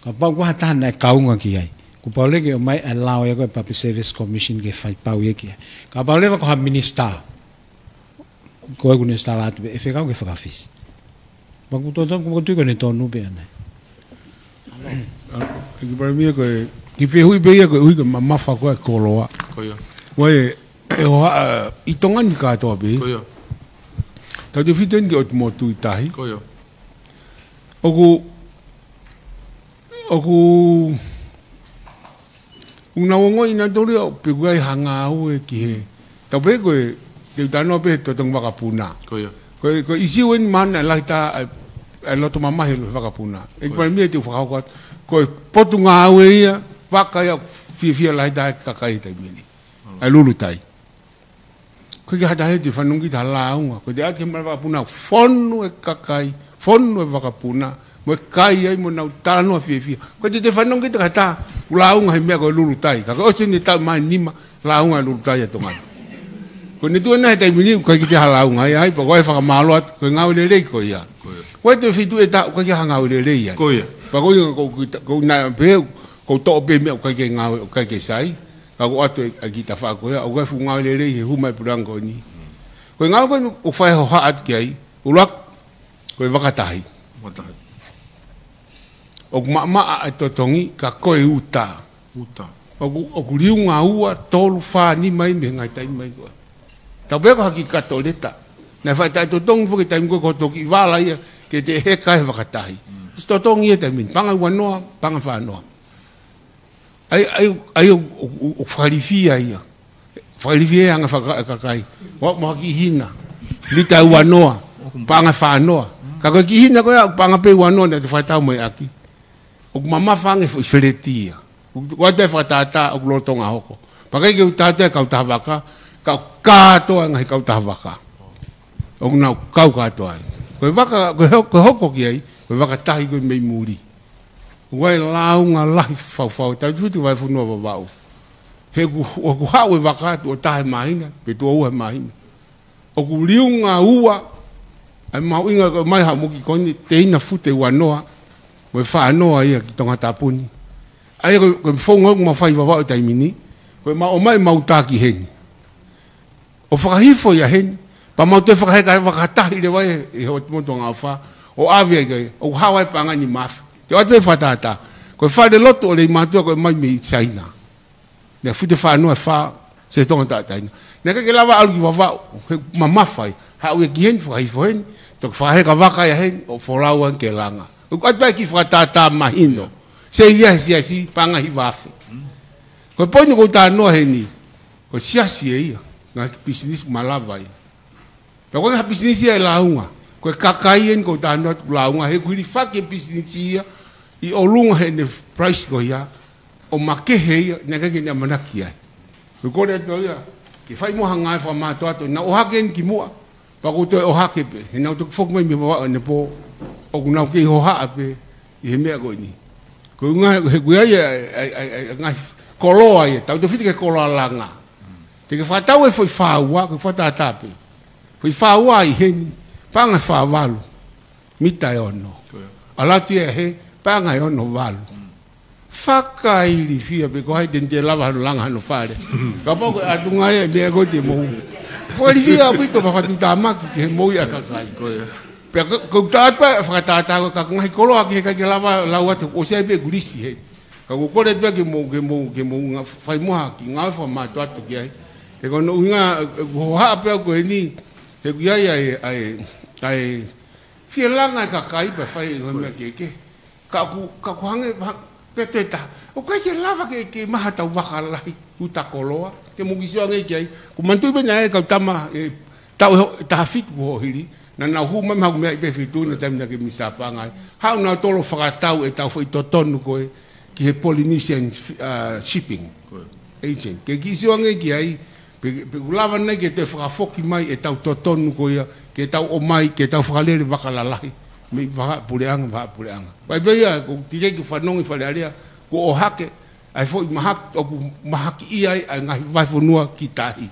Kapau ko ha taha naʻe kaunga ki ai. Kuo pau leva ke ʻomai e lao ia ko e Public Service Commission ke fai pau ia ki ai. Kapau leva ko ha minisitā. Ko e ʻoku ne sitala atu pē, ʻe fekau ke fakafisi. Maku toto, maku tui ko ʻene tonu pē ʻanai. ʻA, ʻEiki Palēmia ko e, ki fehuʻi pē ia koeʻuhi ko e mamafa ko e koloa. Ko ia. Ko e, ʻe ʻoha, ʻa, ʻi Tonga ni kātoa pē. Ko ia. Tautefito eni ki ʻOtu Motu ʻi tahi. Ko ia. ʻOku, ʻoku, ʻoku nau ongoʻi nautolu ia pe ʻoku ʻi ai ha ngāue ki he. Tau pehē ko e, te u talanoa pē he totongi vakapuna. Ko ia. Ko e, ko e ʻīsiu eni mahalo naʻe lahi taha, ʻa e, ʻa e loto mamahi he loto vakapuna. ʻEiki Palēmia te u fakahoko atu. Ko e potungāue ia, vaka ia fiefia lahi taha e kakai he taimi ni. ʻA e Lulutai. Ko e ke hata he te fanongo ki ta lāunga. Ko e te ʻatu ki he mala vakapuna, fonu e kakai, fonu e vakapuna, Mo e kai ai mo nau talanoa fiefia. Ko e te te fanongo ki te kata, ʻoku lāunga he meʻa ko e lulutai. Ka ko e ʻosi eni e taʻu mai nima, lāunga e lulutai ʻa Tonga ni. Ko e ne tuʻu ena he taimi ni, ʻoku ʻikai ke te ha lāunga ai, ai, pea ko e fakamālō atu, ko e ngāue lelei ko ia. Ko ia. Ko e te fitu e ta, ʻoku ʻikai ke ha ngāue lelei ai. Ko ia. Pea ko ia, ko, ko, ko na pē, ko toʻo pē meʻa, ʻoku ʻikai ke ngāue, ʻoku ʻikai ke sai. Ka ko atu e, ʻa kita fa ko ia, ʻoku ʻikai fuʻu ngāue lelei he hū mai puleʻanga ko eni. Ko e ngāue ko eni, ʻoku fai hohaʻa atu ki ai, ʻuluaki, ko e vaka tahi. Vaka tahi. ʻOku maʻamaʻa e totongi ka ko e uta. Uta. ʻOku, ʻoku liunga ua, tolu, fā, nima ai mei he ngaahi taimi mai ko ē. Tau pehē ko ha kiʻi kato leta. Naʻe faʻa taʻetotongi foki e taimi ko ē ko e toki vala ia ke te heka he vaka tahi. Mm. Totongi ia taimi ni. Paʻanga ua noa, paʻanga fā noa. ʻAi, ʻai, ʻai, ʻo, ʻo, ʻo, ʻo fakalifia ia. Fakalifia ia anga faka-, kakai. Mo, mo ha kiʻi hina. Lita ua noa. Paʻanga fā noa. Ka ko e kiʻi hina ko ia, paʻanga pē ua noa, naʻe te fakatau mai ʻaki. ʻOku mamafa ange foʻi feleti ia. ʻOku, ʻoku ʻi ai e fakatātā, ʻoku lolotonga hoko. Pea ʻikai ke u tātā e kautaha vaka, ka kātoa e ngaahi kautaha vaka. ʻOku nau kau kātoa ai. Ko e vaka, ko e ho-, ko e hoko ki ai, ko e vaka tahi ko ē mei muli. ʻOku ʻi ai e lāunga lahi faufau, tautefito ki Vahefonua Vavaʻu. He ʻoku, ʻoku haʻu e vaka tuʻo taha he māhina, pe tuʻo ua he māhina. ʻOku liunga ua, ʻa e mahuʻinga ko e mai ha moki ko eni, teina fute ua noa, mo e fā noa ia ki Tongatapu ni. ʻA ia ko e, ko e founga ʻoku mau fai Vavaʻu he taimi ni, ko e mau ʻomai mau taki heni. ʻO fakahifo ia heni, pea mau toe fakaheka vaka tahi leva ʻi he, ʻi he ʻotu motu ʻa Ngaʻofa, ʻo ʻave ai ki ai, ʻoku haʻu ai e paʻanga nima afe. Te u ʻoatu e fakatātā, ko e fale lotu ʻo Leimātuʻa ko e mai mei Saina. Naʻe fute fā noa e fā, se Tonga taʻataina. Naʻe ʻikai ke lava ʻalu ki Vavaʻu, he mamafa ai, haʻu ia ki heni, fakahifo heni, toki fakaheka vaka ia heni, ʻo folau ange ke langa. ʻOku ʻoatu ai e kiʻi fakatātā mahino. Seivi ia he siasi, paʻanga hiva afe. Ko e poini ʻoku ou talanoa heni, ko e siasi ē ia, ngaahi pisinisi malava ia. Pea ko e ha pisinisi ia ʻe lāunga, ko e kakai eni ʻoku ou talanoa atu ʻoku lāunga, he ʻoku hilifaki e pisinisi ia, ʻi ʻolunga heʻene price ko ia, ʻo makehe ia, naʻe ʻikai ke ne ʻamanaki ai. Ko e kole atu ia, ke fai mo ha ngāue fakamātoato, nau ʻohake eni ki muʻa, pea ʻoku toe ʻohake pē, he nau toki foki mai mei Vavaʻu ʻanepō, ʻoku nau kei hohaʻa pē, ʻi he meʻa ko eni. Ko e ngaahi, he ʻoku ʻi ai e, e, e, e, e ngaahi koloa ia, tautefito ki he koloa langa. Te ke fakatau e foʻi fā ua, ko e fakatātā pē. Foʻi fā ua ʻi heni, paʻanga fā valu, mita ʻe ono. Ko ia. ʻAlu atu ia he, paʻanga ʻe ono valu. Mm. Fakailifia pē ko hai te ne lava hano langa hano fale. Kapau ko e ʻatunga ia, meʻa ko ē te mou. Fakailifia ʻaupito pea fakatuʻutāmaki ki he moʻui ʻa e kakai. Ko ia. Pea ko, ko e tātā, fakatātā ko e ka ngaahi koloa ki he ʻikai ke lava lau atu, ʻosi ʻi ai pē ʻeku lisi he. Ka ʻoku ou kole pē ke mou, ke mou, ke mou ngā-, fai mo ha kiʻi ngāue fakamātoato ki ai. He ko hono ʻuhinga, ʻe, ʻe, hohaʻa pē au ko eni, he ʻoku ʻi ai, ʻa e, ʻa e, ʻa e, fie langa e kakai pea fai e ngaahi meʻa kehekehe. Ka ʻoku, ka ʻoku hangē, ha-, pea toe taha. ʻOku ʻikai ke lava ke, ke maha tau vaka lahi, uta koloa, ke mou kiʻi sio ange ki ai. Ko e manatuʻi pē naʻe ʻi ai e kau tama, e, taʻu ʻe ho-, ʻe taha fitu kuo hili, naʻa nau hū mai mo haku meʻa ʻi pē feituʻu, naʻe taimi naʻa ke Misa Paʻanga ai. Haʻu nautolu ʻo fakatau ʻetau foʻi totonu ko ē, ki he Polynesian, uh, Shipping Agent. Ke kiʻi sio ange ki ai, pe, pe ʻoku lava nai ke toe fakafoki mai ʻetau totonu ko ia, ke tau ʻomai, ke tau fakalele vaka lalahi, mei vahaʻa puleʻanga, vahaʻa puleʻanga. Pea ʻi ai pē ia, ko e teʻeki ke fanongo ʻi Fale Alea, kuo ʻohake, ʻa e foʻi mahaki, ʻoku mahaki ʻi ai, ʻa e ngaahi vahefonua ki tahi.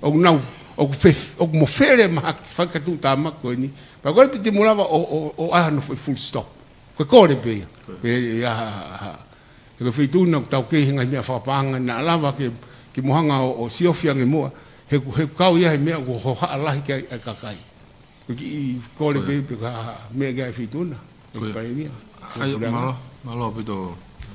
ʻOku nau, ʻoku fe-, ʻoku mofele mahaki, fakatuʻutāmaki ko eni. Pea ko e piti mulava ʻo, ʻo, ʻo ʻai hano foʻi full stop. Ko e kole pē ia. Ko e. Pea ia, ha, ha, ha. He ko e feituʻu naʻa tau kei he ngaahi meʻa fakapaʻanga naʻa lava ke, ke mou hanga ʻo, ʻo siofi ange muʻa. He ʻoku, he ʻoku kau ia he meʻa ʻoku hohaʻa lahi ki ai e kakai. Ko e kiʻi kole pē, pē ka meʻa ki ai feituʻu na. Ko ia. Palēmia. ʻAi, mālō, mālō ʻaupito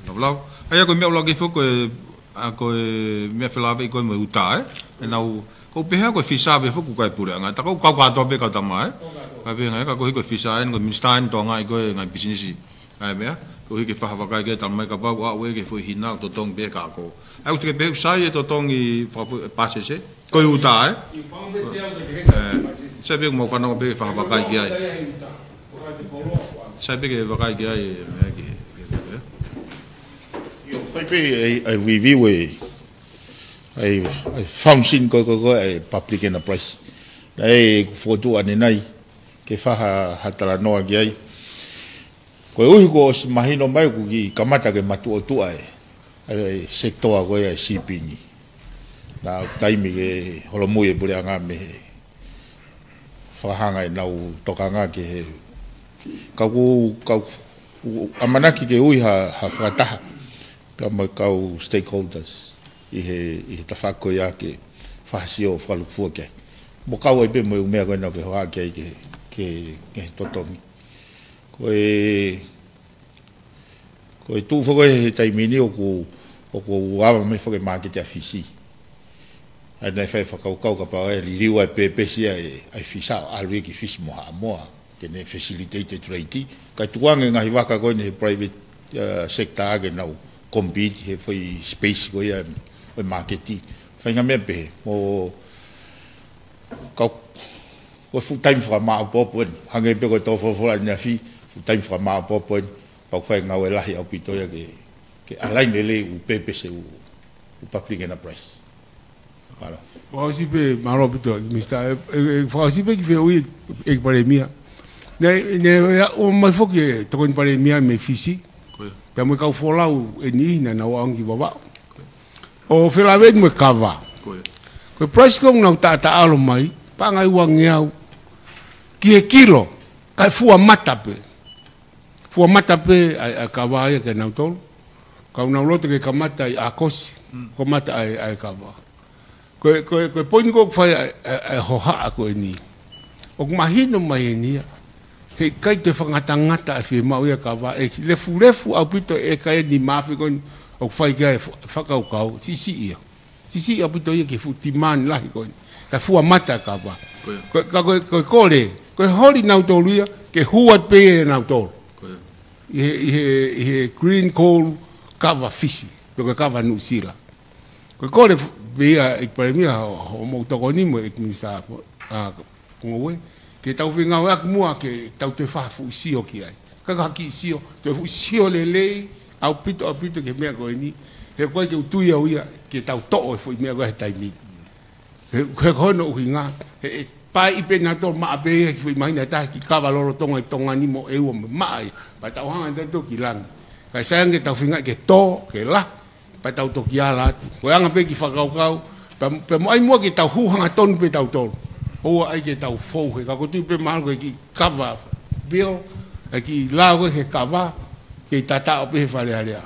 Lavalava. ʻAi, ko e meʻa ʻuluaki foki ko e, ʻa, ko e meʻa felāveʻi ko ē mo e uta, ē? ʻE nau, ʻoku ou pehē ko e fisa pē foki ʻoku ʻikai puleʻanga. Tā ko e kau kātoa pē kau tama, ē? Ka pehē ngai, ka ko e hiko e fisa, ē, ko e minisitā eni Tonga ʻi ko e ngaahi pisinisi. ʻAi meʻa, ko e hiki e faʻa vakai ke tala mai kapau, ʻa, ʻoku ʻi ai ke foʻi hina, totongi pē ka ko. ʻAi, ʻoku te ke pehē ʻoku sai e totongi fakafu-, e pāsese. Ko e uta, ē? Ē, sai pē ʻoku mau fanongo pē faʻa vakai ki ai. Sai pē ke vakai ki ai, ē, meʻa ki, ki, ki, ki. ʻIo, fai pē ʻa e, ʻa e review ē, ʻa e, ʻa e function ko, ko, ko, ʻa e public enterprise. Naʻe ʻoku fokotuʻu ʻanenai, ke fai ha, ha talanoa ki ai. Koeʻuhi kuo ʻosi mahino mai ʻoku kiʻi kamata ke matuʻotuʻa e, e sekitoa ko ia e sīpingi. Naʻe taimi ke holomui e puleʻanga mei he fakahanga ʻenau tokanga ki he, ka ʻoku, ka ʻoku ʻamanaki ke ui ha, ha fakataha pea mo e kau stakeholders ʻi he, ʻi he tafaʻaki ko ia ke fakasio fakalūkufua ki ai. Mo kau ai pē mo e ʻū meʻa ko ena ʻoku ke hohaʻa ki ai ke, ke, ke totongi. Ko e, ko e tuʻu foki he taimi ni ʻoku, ʻoku ava mai foki e māketi ʻa Fisi. ʻA ia naʻe fai fakakaukau kapau ʻe liliu ai pēpesi ʻa e, ʻa e Fisi ʻo ʻalu ia ki Fisi mo Haʻamoa ke ne facilitate e trade. Kae tukuange ngaahi vaka ko eni he private, uh, sector ke nau compete he foʻi space ko ia ʻo e māketi. Faʻahinga meʻa pehē. Mo kau, ko e fuʻu taimi fakamāʻopoʻopo eni. Hangē pē ko e tō folofola ʻaneafi, fuʻu taimi fakamāʻopoʻopo eni. Pau fai ngāue lahi ʻaupito ia ke, ke align lelei ʻū pēpesi ʻū, ʻū public enterprise. Mālō. Fakaʻosi pē, mālō ʻaupito, Mister. E, e, e, fakaʻosi pē ki he fehuʻi, ʻEiki Palēmia. Naʻe, naʻe, ʻomai foki e tokoni palēmia mei Fisi. Ko ia. Pea mo e kau folau ʻe niʻihi naʻa nau ʻaonga ki Vavaʻu. Ko ia. ʻO felāveʻi mo e kava. Ko ia. Ko e price ko ē naʻa nau taʻataʻalo mai, paʻanga ʻe uangeau ki he kilo, kae fua mata pē. Fua mata pē ʻa e, ʻa e kava ia kia nautolu. Ka ʻoku nau loto ke kamata ʻi ʻAokosi, mm, kamata ʻa e, ʻa e kava. Ko e, ko e, ko e poini ko ē ʻoku fai ʻa e, ʻa e, ʻa e hohaʻa ko eni. ʻOku mahino mai eni ia. Heʻikai ke fakangatangata ʻa e fiemaʻu ia kava, ʻe lefulefu ʻaupito e ʻeka ʻe nima afe ko eni ʻoku fai ki ai e fa-, fakakaukau, siʻisiʻi ia. Siʻisiʻi ʻaupito ia ki he fuʻu demand lahi ko eni. Kae fua mata e kava. Ko ia. Ko, ka ko e, ko e kole, ko e holi nautolu ia, ke hū atu pē ia nautolu. Ko ia. ʻI he, ʻi he, ʻi he green coal kava Fisi, pe ko e kava Nuʻusila. Ko e kole f-, pē ia ʻEiki Palēmia, ho, hoʻomou tokoni mo e ʻEiki Minisitā, ʻa, Ngoue, ke tau fengāueʻaki muʻa ke tau toe fai ha fuʻu sio ki ai. Ka ko ha kiʻi sio, toe fuʻu sio lelei, ʻaupito, ʻaupito ki he meʻa ko eni, he ʻoku ʻikai ke u tui au ia, ke tau toʻo e foʻi meʻa ko ē he taimi ni. He, he ko hono ʻuhinga, he, he paiʻi pē nautolu maʻa pē ia ki he foʻi māhina ʻe taha ki he kava lolotonga ʻi Tonga ni mo ʻEua mo maʻa ia. Pea tau hanga nautolu ki langi. Kae sai ange ke tau feinga ke tō, ke lahi, pea tau toki ala atu. Ko e anga pē kiʻi fakakaukau, pea, pea mo ʻai muʻa ke tau hū hangatonu pē tautolu. ʻOua ʻai ke tau fou he, ka ʻoku ou tui pē mahalo ko e kiʻi kava bill, e kiʻi lao ko ē he kava, kei tataʻo pē he Fale Alea.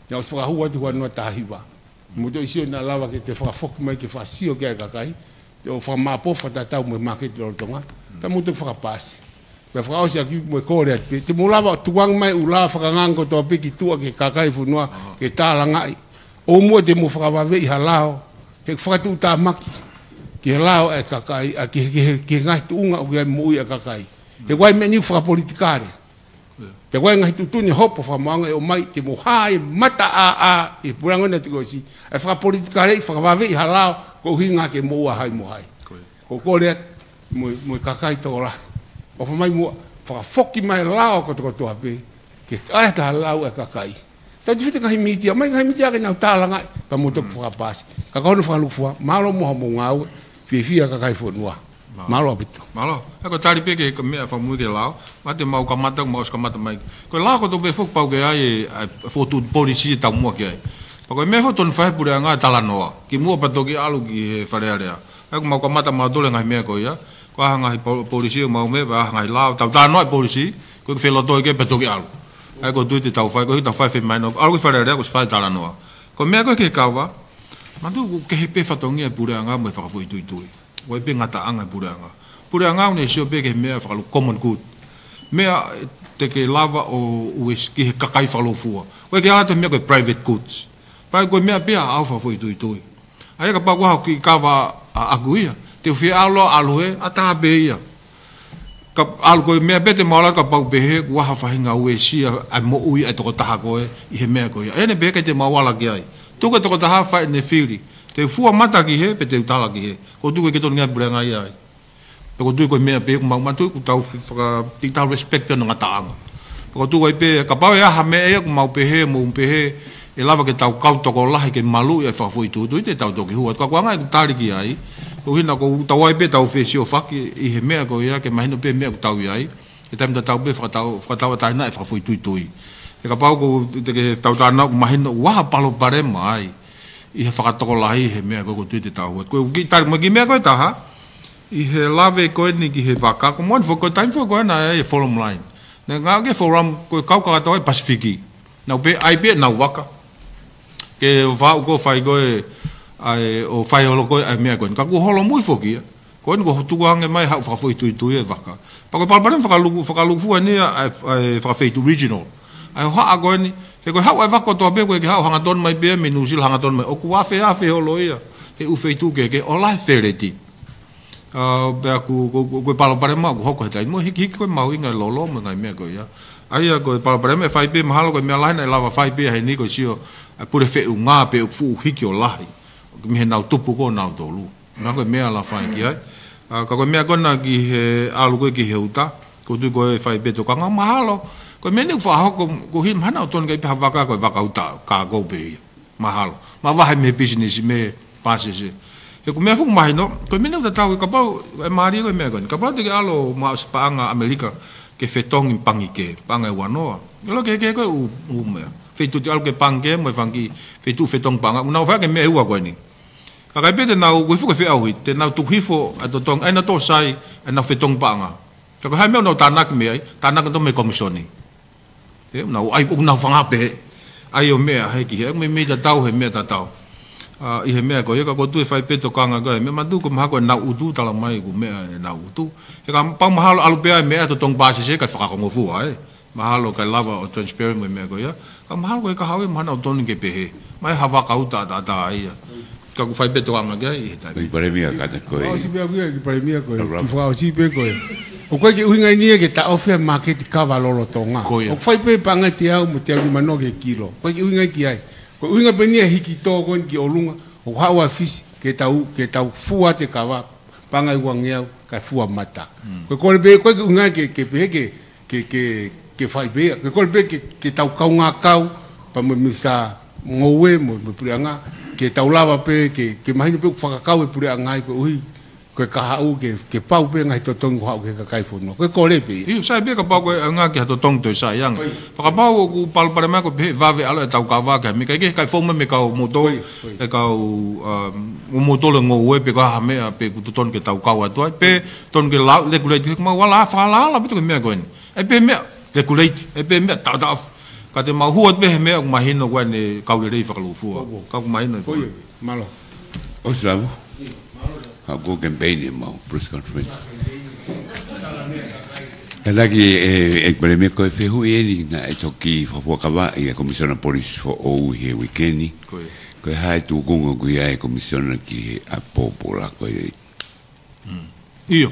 Naʻa ʻosi fakahū atu ua noa taha hiva. Mou toe sio naʻa lava ke toe fakafoki mai ke fakasio ki ai e kakai. Te u fakamāʻopoʻopo fakatatau mo e māketi lolotonga. Ka mou toe fakapaasi. Pea fakaʻosi ʻaki mo e kole atu pē. Te mou lava ʻo tukuange mai ʻū lao fakanganga kotoa pē ki tuʻa ki he kakai e fonua ke tālangaʻi. ʻO muʻa te mou fakavaveʻi ha lao. He fakatuʻutāmaki ki he lao e kakai, ʻa ki he, ki he, ki he ngaahi tuʻunga ʻoku ʻi ai e moʻui e kakai. He ʻoku ʻi ai e meʻa ni ʻoku fakapolitikale. Pea ko e ngaahi tuʻutuʻuni hopo fakamoʻanga ʻe ʻomai, te mou hā e mata ʻā ʻa e puleʻanga naʻe tiko ʻosi. ʻE fakapolitikale, fakavaveʻi ha lao, ko e ʻuhinga ke moʻua hai mo hai. Ko ia. Ko e kole atu mo, mo e kakai tokolahi. ʻOfa mai muʻa, fakafoki mai e lao kotokotoa pē. Ke ʻai ha lao e kakai. Tau te fiti ngaahi mītia, mai ngaahi mītia ke nau tālangaʻi, pea mou toki fakapaasi. Ka ko hono fakalūkufua, mālō muʻa hoʻomou ngāue, fiefia kakai e fonua. Mālō. Mālō ʻaupito. Mālō. ʻE ko e tali pē ki he meʻa fakamuʻa ki he lao. Ma te mau kamata, mau ʻosi kamata mai. Ko e lao kotoa pē foki pau ke ʻi ai e, ʻa e fokotuʻu polisi ʻe taumuʻa ki ai. Pea ko e meʻa foki totonu fai he puleʻanga e talanoa. Kimuʻa pea toki ʻalu ki he Fale Alea. ʻE ko mau kamata mautolu e ngaahi meʻa ko ia. Ko e hā e ngaahi po-, polisi ʻoku mau meʻa, pea hā e ngaahi lao. Tau talanoa e polisi, ko e felotoʻi ke pea toki ʻalu. ʻE ko e tui te tau fai, ko e tau fai femaina. ʻAlu ki he Fale Alea, ko e fai talanoa. Ko e meʻa ko ē ki he kava. Manatuʻi ʻoku kehe pē fatongia e puleʻanga mo e fakafoʻituitui. ʻOku ʻi ai pē ngataʻanga e puleʻanga. Puleʻanga ʻoku ne sio pē ki he meʻa fakalu common good. Meʻa te ke lava ʻo uesia ki he kakai fakalūkufua. ʻOku ʻikai ke ala atu e meʻa ko e private goods. Pea ko e meʻa pē ʻa e fakafoʻituitui. ʻA ia kapau ko ha kiʻi kava ʻa, ʻaku ia. Te u fie ʻalu ʻalu he, ʻatā pē ia. Ka ʻalu ko e meʻa pē te mau ala kapau pehē, ʻoku ʻi ai ha faʻahinga uesia ʻa e moʻui ʻa e tokotaha ko ē ʻi he meʻa ko ia. ʻEne pē ʻikai te mau ala ki ai. Tuku e tokotaha fai ʻene fili. Te u fua mata ki hē, pe te u tala ki hē. Ko e tuku e ke tonu ngai puleʻanga ia ai. Pea ko e tuku ko e meʻa pē ʻoku mau manatuʻi ʻoku tau fi-, faka-, te tau respect pē hono ngataʻanga. Pea ko e tuku ai pē, kapau ʻe ʻi ai ha meʻa ia ʻoku mau pehē, mou pehē, ʻe lava ke tau kau tokolahi ke maluʻi e fakafoʻituitui te tau toki hū atu. Ka ko e anga ʻeku tali ki ai, ko e ʻuhinga ʻoku tau ʻai pē tau fesiofaki ʻi he meʻa ko ia ke mahino pē meʻa ʻoku tau ʻi ai. He taimi tatau pē fakatau, fakatauʻatāina e fakafoʻituitui. He kapau ko te ke tau tānaki ʻoku mahino ʻoku ʻi ai ha palopalema ai ʻi he fakatokolahi he meʻa ko ē ʻoku ou tui te tau hua. Ko e kiʻi tali mo e kiʻi meʻa ko ē ʻe taha, ʻi he lave ko eni ki he vaka, ko e moʻoni foki ko e taimi foki ko ena ʻa e Forum Line. Naʻe ngāueʻaki e Forum ko e kau kakato ʻa e Pasifiki. Naʻa nau pehē ʻai pē ʻenau vaka. Ke faʻu ko ē fai ko ē, ʻa e, ʻo fai holo ko ē ʻa e meʻa ko eni. Ka kuo holomui foki ia. Ko eni kuo tuku ange mai haʻu fakafoʻituitui e vaka. Pea ko e palopalema fakalūkufua, fakalūkufua eni ʻa e, ʻa e fakafeituʻu regional. ʻA e hohaʻa ko eni, he ko e haʻu ʻa e vaka kotoa pē ko ē ke haʻu hangatonu mai pē mei Nuʻusila hangatonu mai. ʻOku afeafe holo ia he ʻū feituʻu kehekehe ʻo lahi e feleti. ʻA, pea ko, ko, ko, ko e palopalema ʻoku hoko he taimi, mo e hikihiki ko ē mahuʻinga e lolo mo e ngaahi meʻa ko ia. ʻA ia ko e palopalema ʻe fai pē mahalo ko e meʻa lahi naʻe lava fai pē heni ko e sio ʻa e pule feʻunga pe ʻoku fuʻu hiki ʻo lahi mei heʻenau tupu ko ē ʻonautolu. Naʻa ko e meʻa lava fai ki ai. ʻA, ka ko e meʻa ko ena ki he ʻalu ko ē ki he uta, ko e tui ko e fai pē tokanga mahalo. Ko e meʻa ni ʻoku fakahoko, ko e hili mahalo ʻoku tonu ke ʻi ai pē ha vaka ko e vaka uta, ka ko pē ia. Mahalo. Mavahe mei he pisinisi, mei he pāsese. He ko e meʻa foki ʻoku mahino, ko e meʻa ni ʻoku tatau, kapau, ʻe mālie ko e meʻa ko eni. Kapau te ke ʻalu mo e paʻanga ʻAmelika ke fetongi pangikē, paʻanga ʻe uanoa. ʻIlo ke, ke, ko e ʻū, ʻū meʻa. Feituʻu te ʻalu ki he pangikē, mo e fanga kiʻi feituʻu fetongi paʻanga. ʻOku nau fai ki he meʻa ʻe ua ko eni. Ka ʻikai pē te nau, ko e fuʻu feʻauhi, te nau tuku hifo ʻa e totongi, ʻai ʻenau toʻo sai, ʻai ʻenau fetongi paʻanga. Ka ko e hā e meʻa ʻoku nau tānaki mei ai, tānaki atu mei he komisoni. ʻE, ʻoku nau, ʻai, ʻoku nau fanga pē. ʻAi ʻo meʻa, he ki he, meimei tatau, he meʻa tatau. ʻA, ʻi he meʻa ko ia, ka ko e tui ʻe fai pē tokanga ko e, meʻa mātuʻaki ko e mahalo ko ʻenau ʻutu, talamai ko e meʻa ʻenau ʻutu. He kapau mahalo ʻalu pē ʻa e meʻa totongi pāsese, kae fakakongofua, ē. Mahalo kae lava ʻo transparent mo e meʻa ko ia. Ka mahalo ko e kahaʻu ia mahalo ʻoku tonu ke pehē. Mai ha vaka uta ʻataʻatā ia. Ka ʻoku fai pē tokanga ki ai ʻi he taimi. ʻEiki Palēmia, kātaki ko e. Fakaʻosi pē ʻaku ia, ʻEiki Palēmia, ko e. Rau, rau. Kiʻi fakaʻosi pē ko e. ʻOku ʻikai ke ʻuhinga eni ia ke taʻofi ʻa e māketi kava lolotonga. Ko ia. ʻOku fai pē paʻanga ʻe teau mo e teau nima noa ki he kilo. ʻOku ʻikai ke ʻuhinga ki ai. Ko e ʻuhinga pē eni ia hiki tō ko eni ki ʻolunga. ʻOku haʻu ʻa Fisi ke tau, ke tau fua ʻa e kava. Paʻanga ʻe uangeau, kae fua mata. Mm. Ko e kole pē, ʻoku ʻikai ke ʻuhinga ke, ke pehē ke ke, ke, ke fai pē ia. Ke kole pē ke, ke tau kaungā kau, pea mo e Minisitā Ngoue, mo, mo e Puleʻanga, ke tau lava pē, ke, ke mahino pē ʻoku fakakau e Puleʻanga ai koeʻuhi, ko e kahaʻu, ke, ke pau pē ngaahi totongi ʻoku haʻu ki he kakai fonua. Ko e kole pē ia. ʻIo, sai pē kapau ko e ʻuhinga ki ha totongi toe sai ange. ʻOi. Fakapapau ʻoku palopalema ko e pehē vave ʻalu ʻetau kava ki ha meʻa, kae ke, kae fou mai mei he kau moutolu, ʻOi, ʻoi. ʻe kau, um, ʻo moutolu ngoue pe ko ha meʻa, pe ʻoku totonu ke tau kau atu ai, pe tonu ke lau, regulate, ke mau ala, fakalala, pe tō ki he meʻa ko eni. ʻE pehē meʻa, regulate, ʻe pehē meʻa, taʻotaʻo. Ka te mau hū atu pē he meʻa ʻoku mahino ko eni kau lelei fakalūkufua. Ko, ko. Ka ʻoku mahino. Ko ia, mālō. ʻOsi lava. Ka ko e campaign ʻemau, press conference. Kātaki ē, ʻEiki Palēmia, ko e fehuʻi eni naʻe toki fakafuakavaʻi ʻe he Komisiona Polisi foʻou he uike ni. Ko ia. Ko e hā e tūkunga ʻoku ʻi ai e Komisiona ki he ʻapōpula ko ē? Mm. ʻIo.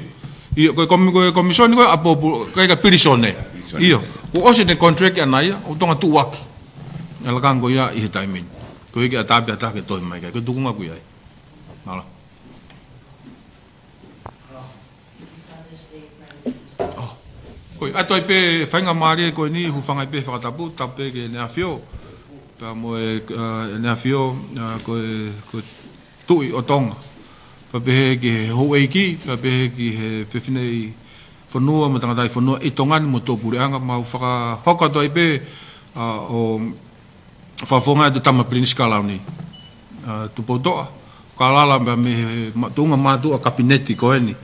ʻIo, ko e komi-, ko e komisoni ko ē ʻapōpula, ko e ka pilisone. Pilisone. ʻIo. Kuo ʻosi ʻene contract ʻaʻana ia, ʻoku totonu ke tuʻuaki ʻa e lakanga ko ia ʻi he taimi ni. Ko e ke ʻatā pē ha taha ke tohi mai ki ai. Ko e tūkunga ʻoku ʻi ai. Mālō. ʻO. Ko ia, ʻoatu ai pē faingamālie ko eni, hūfanga ai pē he fakatapu, tapu pē ki Heʻene ʻAfio. Pea mo e, uh, Heʻene ʻAfio, uh, ko e, ko e Tuʻi ʻo Tonga. Pea pehē ki he houʻeiki, pea pehē ki he fefineʻi fonua, mo e tangataʻi fonua ʻi Tonga ni mo e tuʻapuleʻanga, mau fakahoko atu ai pē, uh, ʻo fakafofongaʻi atu e Tama Pilinisi Kalauni, uh, Tupoutoʻa, Kalala pea mei he ma-, tuʻunga mātuʻa Kapineti ko eni.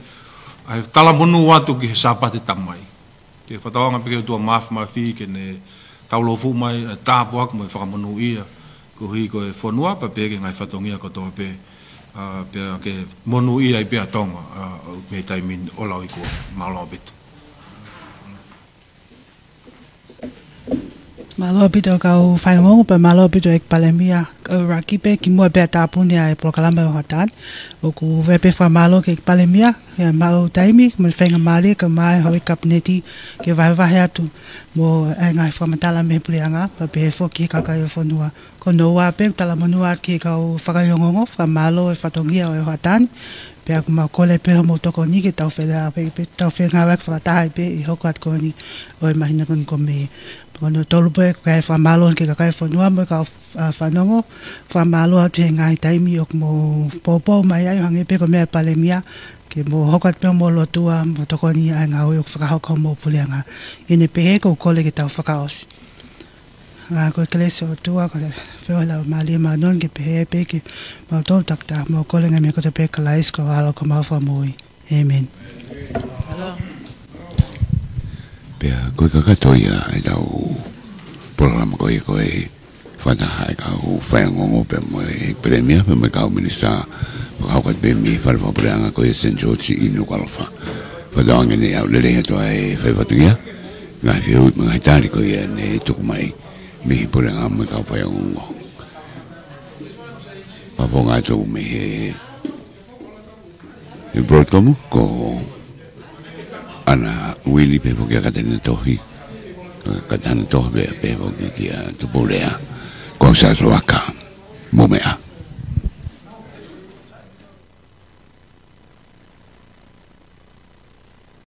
ʻA e talamonū atu ki he Sāpate Tamai. Ke fakatauange pē ki he ʻOtua Māfimafi ke ne taulōfuʻu mai, ʻa e tāpuaki mo e fakamonūʻia, koeʻuhi ko e fonua, pea pehē ki he ngaahi fatongia kotoa pē, uh, pea ke monūʻia ai pē ʻa Tonga, uh, mei he taimi ni ʻo aʻu ki he ʻaho ni. Mālō ʻaupito. Mālō ʻaupito kau faiongoongo, pea mālō ʻaupito ʻEiki Palēmia, ʻo ʻuluaki pē kimuʻa pea tāpuni ʻa e polokalama ʻo e hoʻatā ni. ʻOku ou fie pē fakamālō ki he ʻEiki Palēmia, ʻi he maʻu taimi, mo e faingamālie ke ʻomai ʻe he Kapineti ke vahevahe atu mo e ngaahi fakamatala mei he puleʻanga, pea pehē foki ki he kakai ʻo e fonua. Ko hono ua pē, talamonū atu ki he kau faiongoongo, fakamālō e fatongia ʻo e hoʻatā ni, pea ʻoku mau kole pē hoʻomou tokoni ke tau fela pē, pē, tau fengāueʻaki fakataha ai pē ʻi he hoko atu ko eni ʻo e māhina ko eni kuo mei. Ko hono tolu pē, ko e fakamālō ki he kakai ʻo e fonua mo e kau, uh, fanongo, fakamālō atu he ngaahi taimi ʻoku mou poupou mai ai, hangē pē ko e meʻa ʻa e Palēmia, ke mou hoko atu pē mo lotua mo tokoni ʻa e ngāue ʻoku fakahoko homou puleʻanga. ʻI heʻene pehē ʻoku ou kole ke tau fakaʻosi. Ka ko e kelesi ʻa e ʻOtua, ko e feohi ʻa e Laumālie Māʻoniʻoni ke pehē pē kiate kimautolu taha taha, mo e kole ngaahi meʻa kotoa pē ʻia Kalaisi ko e ʻAlo ko homau Fakamoʻui. ʻĒmeni. Pea ko e kakato ia ʻetau polokalama ko ia ko e fakataha ʻa e kau faiongoongo pea mo e Palēmia pea mo e kau minisitā fakahoko atu pē mei he Fale Fakapuleʻanga ko ia Saint George ʻi Nukuʻalofa. Fakatauange naʻe ʻalu lelei atu ʻa e fai fatongia, ngaahi fehuʻi mo e ngaahi tali ko ia naʻe tuku mai mei he puleʻanga mo e kau faiongoongo. Pea founga atu mei he, he Broadcom ko ʻAna Uili pea foki ʻa Katalina Tohi. Katalina Tohi pea, pea foki kia Tupou Lea. Ko Sasavaka. Mou meʻa.